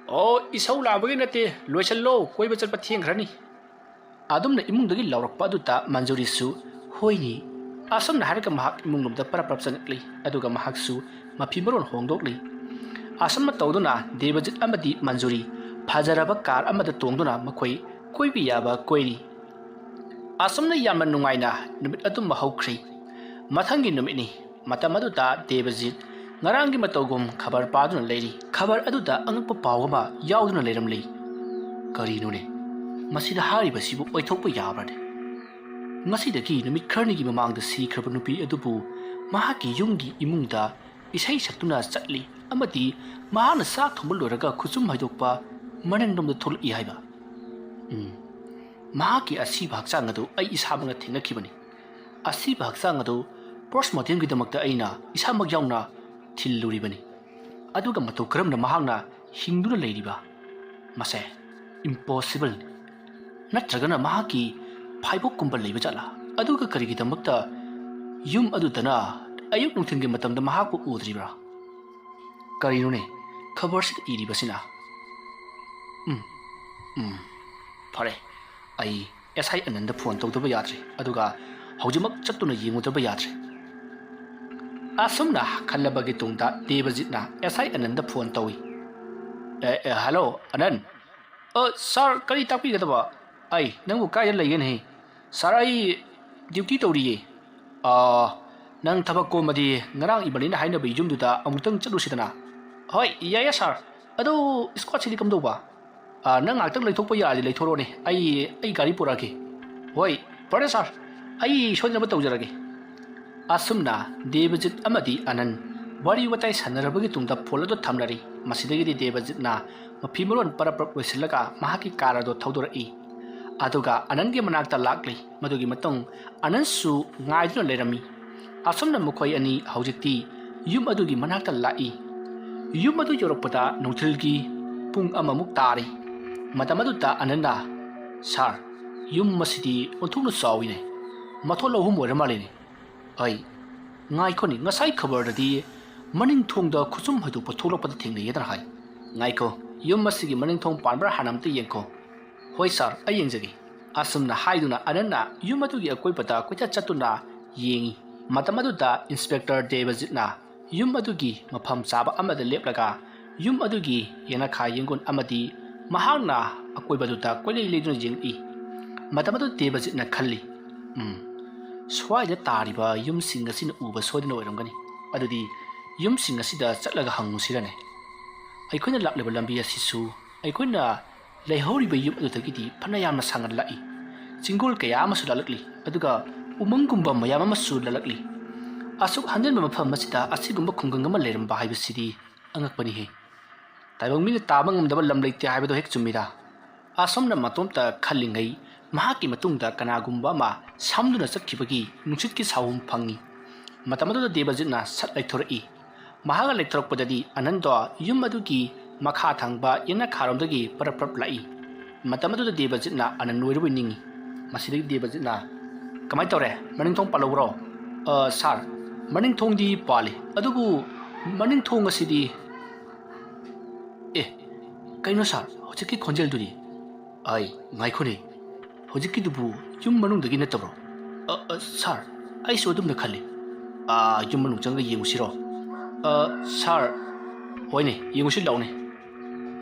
ꯑꯣ, ꯏꯁꯧ ꯂꯥꯡꯕꯒꯤ ꯅꯠꯇꯦ, ꯂꯣꯏꯁꯤꯜꯂꯣ, ꯀꯣꯏꯕ ꯆꯠꯄ ꯊꯦꯡꯈ꯭ꯔꯅꯤ꯫" ꯑꯗꯨꯝꯅ ꯏꯃꯨꯡꯗꯒꯤ ꯂꯥꯎꯔꯛꯄ ꯑꯗꯨꯗ ꯃꯟꯖꯨꯔꯤꯁꯨ, "ꯍꯣꯏꯅꯦ꯫" ꯑꯁꯨꯝꯅ ꯍꯥꯏꯔꯒ ꯃꯍꯥꯛ ꯏꯃꯨꯡꯂꯣꯝꯗ ꯄꯔꯞ ꯄꯔꯞ ꯆꯪꯂꯛꯂꯤ, ꯑꯗꯨꯒ ꯃꯍꯥꯛꯁꯨ ꯃꯐꯤ ꯃꯔꯣꯟ ꯍꯣꯡꯗꯣꯛꯂꯤ꯫ ꯑꯁꯨꯝꯅ ꯇꯧꯗꯨꯅ ꯗꯦꯕꯖꯤꯠ ꯑꯃꯗꯤ ꯃꯟꯖꯨꯔꯤ ꯐꯖꯔꯕ ꯀꯥꯔ ꯑꯃꯗ ꯇꯣꯡꯗꯨꯅ ꯃꯈꯣꯏ ꯀꯣꯏꯕ ꯌꯥꯕ ꯀꯣꯏꯔꯤ꯫ ꯑꯁꯨꯝꯅ ꯌꯥꯝꯅ ꯅꯨꯡꯉꯥꯏꯅ ꯅꯨꯃꯤꯠ ꯑꯗꯨꯃ ꯍꯧꯈ꯭ꯔꯤ꯫ ꯃꯊꯪꯒꯤ ꯅꯨꯃꯤꯠꯅꯤ꯫ ꯃꯇꯝ ꯑꯗꯨꯗ ꯗꯦꯕꯖꯤꯠ ꯉꯔꯥꯡꯒꯤ ꯃꯇꯧꯒꯨꯝ ꯈꯕꯔ ꯄꯥꯗꯨꯅ ꯂꯩꯔꯤ꯫ ꯈꯕꯔ ꯑꯗꯨꯗ ꯑꯉꯛꯄ ꯄꯥꯎ ꯑꯃ ꯌꯥꯎꯗꯨꯅ ꯂꯩꯔꯝꯂꯤ꯫ "ꯀꯔꯤꯅꯣꯅꯦ? ꯃꯁꯤꯗ ꯍꯥꯏꯔꯤꯕꯁꯤꯕꯨ ꯑꯣꯏꯊꯣꯛꯄ ꯌꯥꯕ꯭ꯔꯅꯦ? ꯉꯁꯤꯗꯒꯤ ꯅꯨꯃꯤꯠ ꯈꯔꯅꯤꯒꯤ ꯃꯃꯥꯡꯗ ꯁꯤꯈ꯭ꯔꯕ ꯅꯨꯄꯤ ꯑꯗꯨꯕꯨ ꯃꯍꯥꯛꯀꯤ ꯌꯨꯝꯒꯤ ꯏꯃꯨꯡꯗ ꯏꯁꯩ ꯁꯛꯇꯨꯅ ꯆꯠꯂꯤ ꯑꯃꯗꯤ ꯃꯍꯥꯛꯅ ꯆꯥꯛ ꯊꯣꯡꯕ ꯂꯣꯏꯔꯒ ꯈꯨꯆꯨꯝ ꯍꯥꯏꯗꯣꯛꯄ ꯃꯅꯤꯡꯂꯣꯝꯗ ꯊꯣꯛꯂꯛꯏ ꯍꯥꯏꯕ꯫ ꯎꯝ, ꯃꯍꯥꯛꯀꯤ ꯑꯁꯤꯕ ꯍꯛꯆꯥꯡ ꯑꯗꯨ ꯑꯩ ꯏꯁꯥꯃꯛꯅ ꯊꯦꯡꯅꯈꯤꯕꯅꯤ꯫ ꯑꯁꯤꯕ ꯍꯛꯆꯥꯡ ꯑꯗꯨ ꯄꯣꯁꯃꯣꯔꯇꯦꯝꯒꯤꯗꯃꯛꯇ ꯑꯩꯅ ꯏꯁꯥꯃꯛ ꯌꯥꯎꯅ ꯊꯤꯜꯂꯨꯔꯤꯕꯅꯤ꯫ ꯑꯗꯨꯒ ꯃꯇꯧ ꯀꯔꯝꯅ ꯃꯍꯥꯛꯅ ꯍꯤꯡꯗꯨꯅ ꯂꯩꯔꯤꯕ? ꯃꯁꯦ ꯏꯝꯄꯣꯁꯤꯕꯜꯅꯤ꯫ ꯅꯠꯇ꯭ꯔꯒꯅ ꯃꯍꯥꯛꯀꯤ ꯐꯥꯏꯕꯣꯛꯀꯨꯝꯕ ꯂꯩꯕ ꯖꯥꯠꯂꯥ? ꯑꯗꯨꯒ ꯀꯔꯤꯒꯤꯗꯃꯛꯇ ꯌꯨꯝ ꯑꯗꯨꯗꯅ ꯑꯌꯨꯛ ꯅꯨꯡꯊꯤꯜꯒꯤ ꯃꯇꯝꯗ ꯃꯍꯥꯛꯄꯨ ꯎꯗ꯭ꯔꯤꯕ꯭ꯔꯥ? ꯀꯔꯤꯅꯣꯅꯦ ꯈꯕꯔꯁꯤꯗ ꯏꯔꯤꯕꯁꯤꯅ? ꯎꯝ, ꯎꯝ, ꯐꯔꯦ, ꯑꯩ ꯑꯦꯁ ꯑꯥꯏ ꯑꯅꯟꯗ ꯐꯣꯟ ꯇꯧꯗꯕ ꯌꯥꯗ꯭ꯔꯦ, ꯑꯗꯨꯒ ꯍꯧꯖꯤꯛꯃꯛ ꯆꯠꯇꯨꯅ ꯌꯦꯡꯉꯨꯗꯕ ꯌꯥꯗ꯭ꯔꯦ꯫ ꯑꯁꯨꯝꯅ ꯈꯜꯂꯕꯒꯤ ꯇꯨꯡꯗ ꯗꯦꯕꯖꯤꯠꯅ ꯑꯦꯁ ꯑꯥꯏ ꯑꯅꯟꯗ ꯐꯣꯟ ꯇꯧꯏ꯫ "ꯑꯦ, ꯑꯦ, ꯍꯜꯂꯣ, ꯑꯅꯟ꯫ ꯑ, ꯁꯥꯔ, ꯀꯔꯤ ꯇꯥꯛꯄꯤꯒꯗꯕ? ꯑꯩ ꯅꯪꯕꯨ ꯀꯥꯏꯗ ꯂꯩꯒꯅꯤ? ꯁꯥꯔ, ꯑꯩ ꯗ꯭ꯌꯨꯇꯤ ꯇꯧꯔꯤꯌꯦ꯫ ꯑ, ꯅꯪ ꯊꯕꯛ ꯀꯣꯝꯃꯗꯤ ꯉꯔꯥꯡ ꯏꯕꯥꯅꯤꯅ ꯍꯥꯏꯅꯕ ꯌꯨꯝꯗꯨꯗ ꯑꯃꯨꯛꯇꯪ ꯆꯠꯂꯨꯁꯤꯗꯅ?" "ꯍꯣꯏ, ꯌꯥꯏꯌꯦ, ꯁꯥꯔ꯫ ꯑꯗꯨ ꯁ꯭ꯀ꯭ꯋꯥꯠꯁꯤꯗꯤ ꯀꯝꯗꯧꯕ?" "ꯑ, ꯅꯪ ꯉꯥꯏꯍꯥꯛꯇꯪ ꯂꯩꯊꯣꯛꯄ ꯌꯥꯔꯗꯤ ꯂꯩꯊꯣꯔꯛꯑꯣꯅꯦ꯫ ꯑꯩ, ꯑꯩ ꯒꯥꯔꯤ ꯄꯨꯔꯛꯑꯒꯦ꯫" "ꯍꯣꯏ, ꯐꯔꯦ, ꯁꯥꯔ꯫ ꯑꯩ ꯁꯣꯏꯗꯅꯕ ꯇꯧꯖꯔꯒꯦ꯫" ꯑꯁꯨꯝꯅ ꯗꯦꯕꯖꯤꯠ ꯑꯃꯗꯤ ꯑꯅꯟ ꯋꯥꯔꯤ ꯋꯥꯇꯥꯏ ꯁꯥꯟꯅꯔꯕꯒꯤ ꯇꯨꯡꯗ ꯐꯣꯟ ꯑꯗꯨ ꯊꯝꯅꯔꯤ꯫ ꯃꯁꯤꯗꯒꯤꯗꯤ ꯗꯦꯕꯖꯤꯠꯅ ꯃꯐꯤ ꯃꯔꯣꯟ ꯄꯔꯞ ꯄꯔꯞ ꯂꯣꯏꯁꯤꯜꯂꯒ ꯃꯍꯥꯛꯀꯤ ꯀꯥꯔ ꯑꯗꯨ ꯊꯧꯗꯣꯔꯛꯏ꯫ ꯑꯗꯨꯒ ꯑꯅꯟꯒꯤ ꯃꯅꯥꯛꯇ ꯂꯥꯛꯂꯤ꯫ ꯃꯗꯨꯒꯤ ꯃꯇꯨꯡ ꯑꯅꯟꯁꯨ ꯉꯥꯏꯗꯨꯅ ꯂꯩꯔꯝꯃꯤ꯫ ꯑꯁꯨꯝꯅ ꯃꯈꯣꯏ ꯑꯅꯤ ꯍꯧꯖꯤꯛꯇꯤ ꯌꯨꯝ ꯑꯗꯨꯒꯤ ꯃꯅꯥꯛꯇ ꯂꯥꯛꯏ꯫ ꯌꯨꯝ ꯑꯗꯨ ꯌꯧꯔꯛꯄꯗ ꯅꯨꯡꯊꯤꯜꯒꯤ ꯄꯨꯡ ꯑꯃꯃꯨꯛ ꯇꯥꯔꯤ꯫ ꯃꯇꯝ ꯑꯗꯨꯗ ꯑꯅꯟꯅ, "ꯁꯥꯔ, ꯌꯨꯝ ꯑꯁꯤꯗꯤ ꯑꯣꯟꯊꯣꯛꯅ ꯆꯥꯎꯏꯅꯦ꯫ ꯃꯊꯣꯜ ꯑꯍꯨꯝ ꯑꯣꯏꯔ ꯃꯥꯜꯂꯦꯅꯦ꯫" "ꯑꯩ, ꯉꯥꯏꯈꯣꯅꯦ, ꯉꯁꯥꯏ ꯈꯕꯔꯗꯗꯤ ꯃꯅꯤꯡ ꯊꯣꯡꯗ ꯈꯨꯁꯨꯝ ꯍꯩꯗꯣꯛꯄ ꯊꯣꯛꯂꯛꯄꯗ ꯊꯦꯡꯅꯩꯌꯦꯗꯅ ꯍꯥꯏ꯫ ꯉꯥꯏꯈꯣ, ꯌꯨꯝ ꯑꯁꯤꯒꯤ ꯃꯅꯤꯡ ꯊꯣꯡ ꯄꯥꯟꯕ꯭ꯔꯥ ꯍꯥꯟꯅ ꯑꯝꯇ ꯌꯦꯡꯈꯣ꯫" "ꯍꯣꯏ ꯁꯥꯔ, ꯑꯩ ꯌꯦꯡꯖꯒꯦ꯫" ꯑꯁꯨꯝꯅ ꯍꯥꯏꯗꯨꯅ ꯑꯅꯟꯅ ꯌꯨꯝ ꯑꯗꯨꯒꯤ ꯑꯀꯣꯏꯕꯗ ꯀꯣꯏꯆꯠ ꯆꯠꯇꯨꯅ ꯌꯦꯡꯏ꯫ ꯃꯇꯝ ꯑꯗꯨꯗ ꯏꯟꯁꯄꯦꯛꯇꯔ ꯗꯦꯕꯖꯤꯠꯅ ꯌꯨꯝ ꯑꯗꯨꯒꯤ ꯃꯐꯝ ꯆꯥꯕ ꯑꯃꯗ ꯂꯦꯞꯂꯒ ꯌꯨꯝ ꯑꯗꯨꯒꯤ ꯌꯦꯅꯈꯥ ꯌꯦꯡꯒꯣꯟ ꯑꯃꯗꯤ ꯃꯍꯥꯛꯅ ꯑꯀꯣꯏꯕꯗꯨꯗ ꯀꯣꯏꯂꯩ ꯂꯩꯗꯨꯅ ꯌꯦꯡꯂꯛꯏ꯫ ꯃꯇꯝ ꯑꯗꯨꯗ ꯗꯦꯕꯖꯤꯠꯅ ꯈꯜꯂꯤ, "ꯎꯝ, ꯁ꯭ꯋꯥꯏꯗ ꯇꯥꯔꯤꯕ ꯌꯨꯝꯁꯤꯡ ꯑꯁꯤꯅ ꯎꯕ ꯁꯣꯏꯗꯅ ꯑꯣꯏꯔꯝꯒꯅꯤ꯫ ꯑꯗꯨꯗꯤ ꯌꯨꯝꯁꯤꯡ ꯑꯁꯤꯗ ꯆꯠꯂꯒ ꯍꯪꯉꯨꯁꯤꯔꯅꯦ? ꯑꯩꯈꯣꯏꯅ ꯂꯥꯛꯂꯤꯕ ꯂꯝꯕꯤ ꯑꯁꯤꯁꯨ ꯑꯩꯈꯣꯏꯅ ꯂꯩꯍꯧꯔꯤꯕ ꯌꯨꯝ ꯑꯗꯨꯗꯒꯤꯗꯤ ꯐꯅ ꯌꯥꯝꯅ ꯁꯥꯡꯅ ꯂꯥꯛꯏ꯫ ꯆꯤꯡꯒꯣꯜ ꯀꯌꯥ ꯑꯃꯁꯨ ꯂꯥꯜꯂꯛꯂꯤ, ꯑꯗꯨꯒ ꯎꯃꯪꯒꯨꯝꯕ ꯃꯌꯥꯝ ꯑꯃꯁꯨ ꯂꯥꯜꯂꯛꯂꯤ꯫ ꯑꯁꯨꯛ ꯍꯟꯖꯤꯟꯕ ꯃꯐꯝ ꯑꯁꯤꯗ ꯑꯁꯤꯒꯨꯝꯕ ꯈꯨꯡꯒꯪ ꯑꯃ ꯂꯩꯔꯝꯕ ꯍꯥꯏꯕꯁꯤꯗꯤ ꯑꯉꯛꯄꯅꯤꯍꯦ꯫ ꯇꯥꯏꯕꯪ ꯃꯤꯅ ꯇꯥꯕ ꯉꯝꯗꯕ ꯂꯝ ꯂꯩꯇꯦ ꯍꯥꯏꯕꯗꯣ ꯍꯦꯛ ꯆꯨꯝꯃꯤꯗ꯫" ꯑꯁꯨꯝꯅ ꯃꯇꯣꯝꯇ ꯈꯜꯂꯤꯉꯩ ꯃꯍꯥꯛꯀꯤ ꯃꯇꯨꯡꯗ ꯀꯅꯥꯒꯨꯝꯕ ꯑꯃ ꯁꯝꯗꯨꯅ ꯆꯠꯈꯤꯕꯒꯤ ꯅꯨꯡꯁꯤꯠꯀꯤ ꯁꯥꯍꯨꯝ ꯐꯪꯉꯤ꯫ ꯃꯇꯝ ꯑꯗꯨꯗ ꯗꯦꯕꯖꯤꯠꯅ ꯁꯠ ꯂꯩꯊꯣꯔꯛꯏ꯫ ꯃꯍꯥꯛꯅ ꯂꯩꯊꯣꯔꯛꯄꯗꯗꯤ ꯑꯅꯟꯗꯣ ꯌꯨꯝ ꯑꯗꯨꯒꯤ ꯃꯈꯥ ꯊꯪꯕ ꯌꯦꯅꯈꯥꯔꯣꯝꯗꯒꯤ ꯄꯔꯞ ꯄꯔꯞ ꯂꯥꯛꯏ꯫ ꯃꯇꯝ ꯑꯗꯨꯗ ꯗꯦꯕꯖꯤꯠꯅ ꯑꯅꯟ ꯑꯣꯏꯔꯕꯣꯏ ꯅꯤꯡꯏ꯫ ꯃꯁꯤꯗꯒꯤ ꯗꯦꯕꯖꯤꯠꯅ, "ꯀꯃꯥꯏ ꯇꯧꯔꯦ? ꯃꯅꯤꯡ ꯊꯣꯡ ꯄꯥꯜꯍꯧꯕ꯭ꯔꯣ?" "ꯑ, ꯁꯥꯔ, ꯃꯅꯤꯡ ꯊꯣꯡꯗꯤ ꯄꯥꯜꯂꯤ, ꯑꯗꯨꯕꯨ ꯃꯅꯤꯡ ꯊꯣꯡ ꯑꯁꯤꯗꯤ"꯫ "ꯑꯦ, ꯀꯩꯅꯣ ꯁꯥꯔ, ꯍꯧꯖꯤꯛꯀꯤ ꯈꯣꯟꯖꯦꯜꯗꯨꯗꯤ?" "ꯑꯩ, ꯉꯥꯏꯈꯣꯅꯦ, ꯍꯧꯖꯤꯛꯀꯤꯗꯨꯕꯨ ꯌꯨꯝ ꯃꯅꯨꯡꯗꯒꯤ ꯅꯠꯇꯕ꯭ꯔꯣ? ꯑ, ꯑ, ꯁꯥꯔ, ꯑꯩꯁꯨ ꯑꯗꯨꯝꯅ ꯈꯜꯂꯤ꯫ ꯑꯥ, ꯌꯨꯝ ꯃꯅꯨꯡ ꯆꯪꯉꯒ ꯌꯦꯡꯉꯨꯁꯤꯔꯣ? ꯑ, ꯁꯥꯔ, ꯍꯣꯏꯅꯦ, ꯌꯦꯡꯉꯨꯁꯤ ꯂꯥꯛꯑꯣꯅꯦ꯫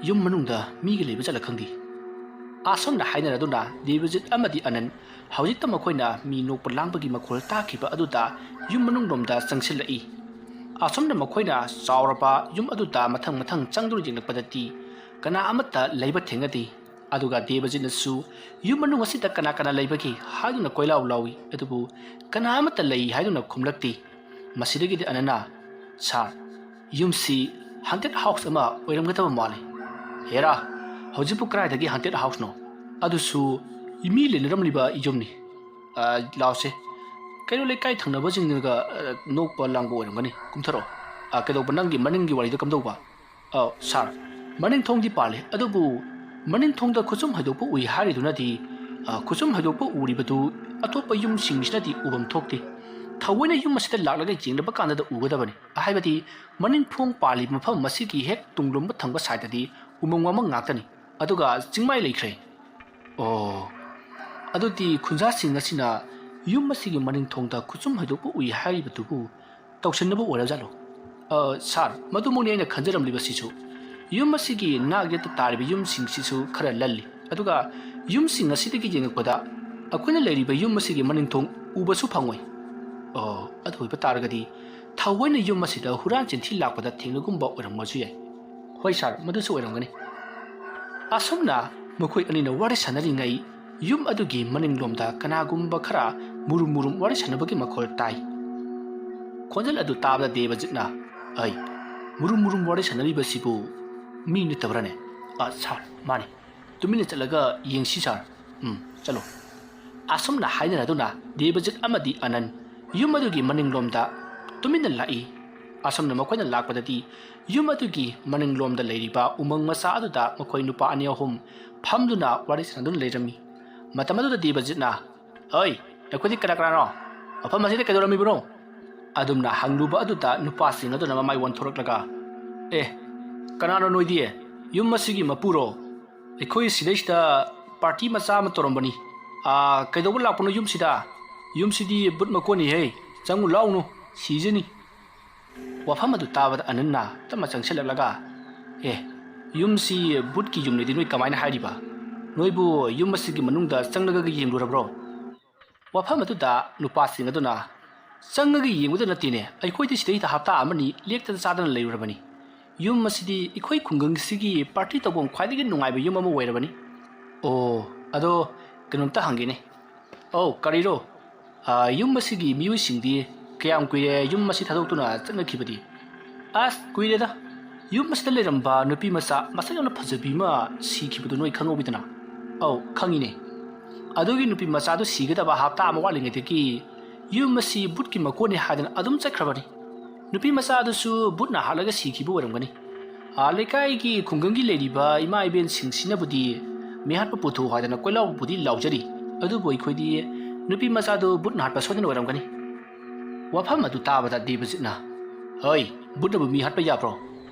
ꯌꯨꯝ ꯃꯅꯨꯡꯗ ꯃꯤꯒ ꯂꯩꯕ ꯖꯥꯠꯂ ꯈꯪꯗꯦ꯫ ꯑꯁꯨꯝꯅ ꯍꯥꯏꯅꯔꯗꯨꯅ ꯗꯦꯕꯖꯤꯠ ꯑꯃꯗꯤ ꯑꯅꯟ ꯍꯧꯖꯤꯛꯇ ꯃꯈꯣꯏꯅ ꯃꯤ ꯅꯣꯛꯄ ꯂꯥꯡꯕꯒꯤ ꯃꯈꯣꯜ ꯇꯥꯈꯤꯕ ꯑꯗꯨꯗ ꯌꯨꯝ ꯃꯅꯨꯡꯂꯣꯝꯗ ꯆꯪꯁꯤꯜꯂꯛꯏ꯫ ꯑꯁꯨꯝꯅ ꯃꯈꯣꯏꯅ ꯆꯥꯎꯔꯕ ꯌꯨꯝ ꯑꯗꯨꯗ ꯃꯊꯪ ꯃꯊꯪ ꯆꯪꯗꯨꯅ ꯌꯦꯡꯂꯛꯄꯗꯗꯤ ꯀꯅꯥ ꯑꯃꯠꯇ ꯂꯩꯕ ꯊꯦꯡꯅꯗꯦ꯫ ꯑꯗꯨꯒ ꯗꯦꯕꯖꯤꯠꯅꯁꯨ ꯌꯨꯝ ꯃꯅꯨꯡ ꯑꯁꯤꯗ ꯀꯅꯥ ꯀꯅꯥ ꯂꯩꯕꯒꯦ ꯍꯥꯏꯗꯨꯅ ꯀꯣꯏꯂꯥꯎ ꯂꯥꯎꯏ, ꯑꯗꯨꯕꯨ ꯀꯅꯥ ꯑꯃꯠꯇ ꯂꯩ ꯍꯥꯏꯗꯨꯅ ꯈꯨꯝꯂꯛꯇꯦ꯫ ꯃꯁꯤꯗꯒꯤꯗꯤ ꯑꯅꯟꯅ, "ꯁꯥꯔ, ꯌꯨꯝꯁꯤ haunted house ꯑꯃ ꯑꯣꯏꯔꯝꯒꯗꯕ ꯃꯥꯜꯂꯤ꯫" "ꯍꯦꯔꯥ, ꯍꯧꯖꯤꯛꯄꯨ ꯀꯗꯥꯏꯗꯒꯤ haunted house ꯅꯣ? ꯑꯗꯨꯁꯨ ꯃꯤ ꯂꯩꯅꯔꯝꯂꯤꯕ ꯌꯨꯝꯅꯤ꯫ ꯑ, ꯂꯥꯎꯁꯦ, ꯀꯩꯔꯣꯜ ꯂꯩꯀꯥꯏ ꯊꯪꯅꯕꯁꯤꯡꯅꯒ, ꯑ, ꯅꯣꯛꯄ ꯂꯥꯡꯕ ꯑꯣꯏꯔꯝꯒꯅꯤ꯫ ꯀꯨꯝꯊꯔꯛꯑꯣ꯫ ꯑ, ꯀꯩꯗꯧꯕ, ꯅꯪꯒꯤ ꯃꯅꯤꯡꯒꯤ ꯋꯥꯔꯤꯗꯣ ꯀꯝꯗꯧꯕ?" "ꯑ, ꯁꯥꯔ, ꯃꯅꯤꯡ ꯊꯣꯡꯗꯤ ꯄꯥꯜꯂꯤ, ꯑꯗꯨꯕꯨ ꯃꯅꯤꯡ ꯊꯣꯡꯗ ꯈꯨꯠꯁꯨꯝ ꯍꯩꯗꯣꯛꯄ ꯎꯏ ꯍꯥꯏꯔꯤꯗꯨꯅꯗꯤ, ꯑ, ꯈꯨꯠꯁꯨꯝ ꯍꯩꯗꯣꯛꯄ ꯎꯔꯤꯕꯗꯨ ꯑꯇꯣꯞꯄ ꯌꯨꯝꯁꯤꯡꯁꯤꯅꯗꯤ ꯎꯐꯝ ꯊꯣꯛꯇꯦ꯫ ꯊꯑꯣꯏꯅ ꯌꯨꯝ ꯑꯁꯤꯗ ꯂꯥꯛꯂꯒ ꯌꯦꯡꯂꯕ ꯀꯥꯟꯗꯗ ꯎꯒꯗꯕꯅꯤ꯫ ꯍꯥꯏꯕꯗꯤ ꯃꯅꯤꯡ ꯊꯣꯡ ꯄꯥꯜꯂꯤꯕ ꯃꯐꯝ ꯑꯁꯤꯒꯤ ꯍꯦꯛ ꯇꯨꯡꯂꯣꯝꯕ ꯊꯪꯕ ꯁꯥꯏꯠꯇꯗꯤ ꯎꯃꯪ ꯋꯥꯃꯪ ꯉꯥꯛꯇꯅꯤ, ꯑꯗꯨꯒ ꯆꯤꯡꯃꯥꯏ ꯂꯩꯈ꯭ꯔꯦ꯫" "ꯑꯣ, ꯑꯗꯨꯗꯤ ꯈꯨꯟꯖꯥꯁꯤꯡ ꯑꯁꯤꯅ ꯌꯨꯝ ꯑꯁꯤꯒꯤ ꯃꯅꯤꯡ ꯊꯣꯡꯗ ꯈꯨꯠꯁꯨꯝ ꯍꯩꯗꯣꯛꯄ ꯎꯏ ꯍꯥꯏꯔꯤꯕꯗꯨꯕꯨ ꯇꯧꯁꯤꯟꯅꯕ ꯑꯣꯏꯔꯖꯥꯠꯂꯣ?" "ꯑ, ꯁꯥꯔ, ꯃꯗꯨꯃꯛꯅꯤ ꯑꯩꯅ ꯈꯟꯖꯔꯝꯂꯤꯕꯁꯤꯁꯨ꯫ ꯌꯨꯝ ꯑꯁꯤꯒꯤ ꯅꯥꯛ ꯌꯦꯠꯇ ꯇꯥꯔꯤꯕ ꯌꯨꯝꯁꯤꯡꯁꯤꯁꯨ ꯈꯔ ꯂꯜꯂꯤ, ꯑꯗꯨꯒ ꯌꯨꯝꯁꯤꯡ ꯑꯁꯤꯗꯒꯤ ꯌꯦꯡꯉꯛꯄꯗ ꯑꯩꯈꯣꯏꯅ ꯂꯩꯔꯤꯕ ꯌꯨꯝ ꯑꯁꯤꯒꯤ ꯃꯅꯤꯡ ꯊꯣꯡ ꯎꯕꯁꯨ ꯐꯪꯉꯣꯏ꯫" "ꯑꯣ, ꯑꯗꯨ ꯑꯣꯏꯕ ꯇꯥꯔꯒꯗꯤ ꯊꯑꯣꯏꯅ ꯌꯨꯝ ꯑꯁꯤꯗ ꯍꯨꯔꯥꯟ ꯆꯤꯟꯊꯤ ꯂꯥꯛꯄꯗ ꯊꯦꯡꯅꯒꯨꯝꯕ ꯑꯣꯏꯔꯝꯕꯁꯨ ꯌꯥꯏ꯫" "ꯍꯣꯏ ꯁꯥꯔ, ꯃꯗꯨꯁꯨ ꯑꯣꯏꯔꯝꯒꯅꯤ꯫" ꯑꯁꯨꯝꯅ ꯃꯈꯣꯏ ꯑꯅꯤꯅ ꯋꯥꯔꯤ ꯁꯥꯟꯅꯔꯤꯉꯩ ꯌꯨꯝ ꯑꯗꯨꯒꯤ ꯃꯅꯤꯡꯂꯣꯝꯗ ꯀꯅꯥꯒꯨꯝꯕ ꯈꯔ ꯃꯨꯔꯨꯝ ꯃꯨꯔꯨꯝ ꯋꯥꯔꯤ ꯁꯥꯟꯅꯕꯒꯤ ꯃꯈꯣꯜ ꯇꯥꯏ꯫ ꯈꯣꯟꯖꯦꯜ ꯑꯗꯨ ꯇꯥꯕꯗ ꯗꯦꯕꯖꯤꯠꯅ, "ꯑꯩ, ꯃꯨꯔꯨꯝ ꯃꯨꯔꯨꯝ ꯋꯥꯔꯤ ꯁꯥꯟꯅꯔꯤꯕꯁꯤꯕꯨ ꯃꯤ ꯅꯠꯇꯕ꯭ꯔꯥꯅꯦ?" "ꯑ, ꯁꯥꯔ, ꯃꯥꯅꯤ꯫ ꯇꯨꯃꯤꯟꯅ ꯆꯠꯂꯒ ꯌꯦꯡꯁꯤ ꯁꯥꯔ꯫ ꯎꯝ, ꯆꯠꯂꯣ꯫" ꯑꯁꯨꯝꯅ ꯍꯥꯏꯅꯔꯗꯨꯅ ꯗꯦꯕꯖꯤꯠ ꯑꯃꯗꯤ ꯑꯅꯟ ꯌꯨꯝ ꯑꯗꯨꯒꯤ ꯃꯅꯤꯡꯂꯣꯝꯗ ꯇꯨꯃꯤꯟꯅ ꯂꯥꯛꯏ꯫ ꯑꯁꯨꯝꯅ ꯃꯈꯣꯏꯅ ꯂꯥꯛꯄꯗꯗꯤ ꯌꯨꯝ ꯑꯗꯨꯒꯤ ꯃꯅꯤꯡꯂꯣꯝꯗ ꯂꯩꯔꯤꯕ ꯎꯃꯪ ꯃꯆꯥ ꯑꯗꯨꯗ ꯃꯈꯣꯏ ꯅꯨꯄꯥ ꯑꯅꯤ ꯑꯍꯨꯝ ꯐꯝꯗꯨꯅ ꯋꯥꯔꯤ ꯁꯥꯟꯅꯗꯨꯅ ꯂꯩꯔꯝꯃꯤ꯫ ꯃꯇꯝ ꯑꯗꯨꯗ ꯗꯦꯕꯖꯤꯠꯅ, "ꯑꯣꯏ, ꯅꯈꯣꯏꯗꯤ ꯀꯅꯥ ꯀꯅꯥꯅꯣ? ꯃꯐꯝ ꯑꯁꯤꯗ ꯀꯩꯗꯧꯔꯝꯃꯤꯕꯅꯣ?" ꯑꯗꯨꯝꯅ ꯍꯪꯂꯨꯕ ꯑꯗꯨꯗ ꯅꯨꯄꯥꯁꯤꯡ ꯑꯗꯨꯅ ꯃꯃꯥꯏ ꯑꯣꯟꯊꯣꯔꯛꯂꯒ, "ꯑꯦ, ꯀꯅꯥꯅꯣ ꯅꯣꯏꯗꯤ? ꯌꯨꯝ ꯑꯁꯤꯒꯤ ꯃꯄꯨꯔꯣ? ꯑꯩꯈꯣꯏ ꯁꯤꯗꯩꯁꯤꯗ ꯄꯥꯔꯇꯤ ꯃꯆꯥ ꯑꯃ ꯇꯧꯔꯝꯕꯅꯤ, "ꯑꯥ, ꯀꯩꯗꯧꯕ ꯂꯥꯛꯄꯅꯣ ꯌꯨꯝꯁꯤꯗ? ꯌꯨꯝꯁꯤꯗꯤ ꯕꯨꯠ ꯃꯀꯣꯟꯅꯤꯍꯦ, ꯆꯪꯉꯨ ꯂꯥꯎꯅꯨ, ꯁꯤꯖꯅꯤ"꯫ ꯋꯥꯐꯝ ꯑꯗꯨ ꯇꯥꯕꯗ ꯑꯅꯟꯅ ꯇꯞꯅ ꯆꯪꯁꯤꯜꯂꯛꯂꯒ, "ꯑꯦ, ꯌꯨꯝꯁꯤ ꯕꯨꯠꯀꯤ ꯌꯨꯝꯅꯤꯗꯤ ꯅꯣꯏ ꯀꯃꯥꯏꯅ ꯍꯥꯏꯔꯤꯕ? ꯅꯣꯏꯕꯨ ꯌꯨꯝ ꯑꯁꯤꯒꯤ ꯃꯅꯨꯡꯗ ꯆꯪꯂꯒ ꯌꯦꯡꯂꯨꯔꯕ꯭ꯔꯣ?" ꯋꯥꯐꯝ ꯑꯗꯨꯗ ꯅꯨꯄꯥꯁꯤꯡ ꯑꯗꯨꯅ, "ꯆꯪꯉꯒ ꯌꯦꯡꯕꯗ ꯅꯠꯇꯦꯅꯦ, ꯑꯩꯈꯣꯏꯗꯤ ꯁꯤꯗꯩꯗ ꯍꯞꯇꯥ ꯑꯃꯅꯤ ꯂꯦꯛꯇꯅ ꯆꯥꯗꯅ ꯂꯩꯔꯨꯔꯕꯅꯤ꯫ ꯌꯨꯝ ꯑꯁꯤꯗꯤ ꯑꯩꯈꯣꯏ ꯈꯨꯡꯒꯪꯁꯤꯒꯤ ꯄꯥꯔꯇꯤ ꯇꯧꯐꯝ ꯈ꯭ꯋꯥꯏꯗꯒꯤ ꯅꯨꯡꯉꯥꯏꯕ ꯌꯨꯝ ꯑꯃ ꯑꯣꯏꯔꯕꯅꯤ꯫ ꯑꯣ, ꯑꯗꯣ ꯀꯩꯅꯣꯝꯇ ꯍꯪꯒꯦꯅꯦ"꯫ "ꯑꯧ, ꯀꯔꯤꯔꯣ?" "ꯑꯥ, ꯌꯨꯝ ꯑꯁꯤꯒꯤ ꯃꯤꯑꯣꯏꯁꯤꯡꯗꯤ ꯀꯌꯥꯝ ꯀꯨꯏꯔꯦ ꯌꯨꯝ ꯑꯁꯤ ꯊꯥꯗꯣꯛꯇꯨꯅ ꯆꯠꯅꯈꯤꯕꯗꯤ?" "ꯑꯁ, ꯀꯨꯏꯔꯦꯗ꯫ ꯌꯨꯝ ꯑꯁꯤꯗ ꯂꯩꯔꯝꯕ ꯅꯨꯄꯤ ꯃꯆꯥ ꯃꯁꯛ ꯌꯥꯝꯅ ꯐꯖꯕꯤ ꯑꯃ ꯁꯤꯈꯤꯕꯗꯨ ꯅꯣꯏ ꯈꯪꯍꯧꯋꯤꯗꯅ?" "ꯑꯧ, ꯈꯪꯉꯤꯅꯦ꯫ ꯑꯗꯨꯒꯤ ꯅꯨꯄꯤ ꯃꯆꯥꯗꯨ ꯁꯤꯒꯗꯕ ꯍꯞꯇꯥ ꯑꯃ ꯋꯥꯠꯂꯤꯉꯩꯗꯒꯤ ꯌꯨꯝ ꯑꯁꯤ ꯕꯨꯠꯀꯤ ꯃꯀꯣꯟꯅꯤ ꯍꯥꯏꯗꯅ ꯑꯗꯨꯝ ꯆꯠꯈ꯭ꯔꯕꯅꯤ꯫ ꯅꯨꯄꯤ ꯃꯆꯥꯗꯨꯁꯨ ꯕꯨꯠꯅ ꯍꯥꯠꯂꯒ ꯁꯤꯈꯤꯕ ꯑꯣꯏꯔꯝꯒꯅꯤ꯫ ꯑꯥ, ꯂꯩꯀꯥꯏꯒꯤ ꯈꯨꯡꯒꯪꯒꯤ ꯂꯩꯔꯤꯕ ꯏꯃꯥ ꯏꯕꯦꯟꯁꯤꯡꯁꯤꯅꯕꯨꯗꯤ ꯃꯤꯍꯥꯠꯄ ꯄꯨꯊꯣꯛꯎ ꯍꯥꯏꯗꯅ ꯀꯣꯏꯂꯥꯎꯕꯨꯗꯤ ꯂꯥꯎꯖꯔꯤ, ꯑꯗꯨꯕꯨ ꯑꯩꯈꯣꯏꯗꯤ ꯅꯨꯄꯤ ꯃꯆꯥꯗꯨ ꯕꯨꯠꯅ ꯍꯥꯠꯄ ꯁꯣꯏꯗꯅ ꯑꯣꯏꯔꯝꯒꯅꯤ"꯫ ꯋꯥꯐꯝ ꯑꯗꯨ ꯇꯥꯕꯗ ꯗꯦꯕꯖꯤꯠꯅ, "ꯍꯩ, ꯕꯨꯠꯅꯕꯨ ꯃꯤ ꯍꯥꯠꯄ ꯌꯥꯕ꯭ꯔꯣ?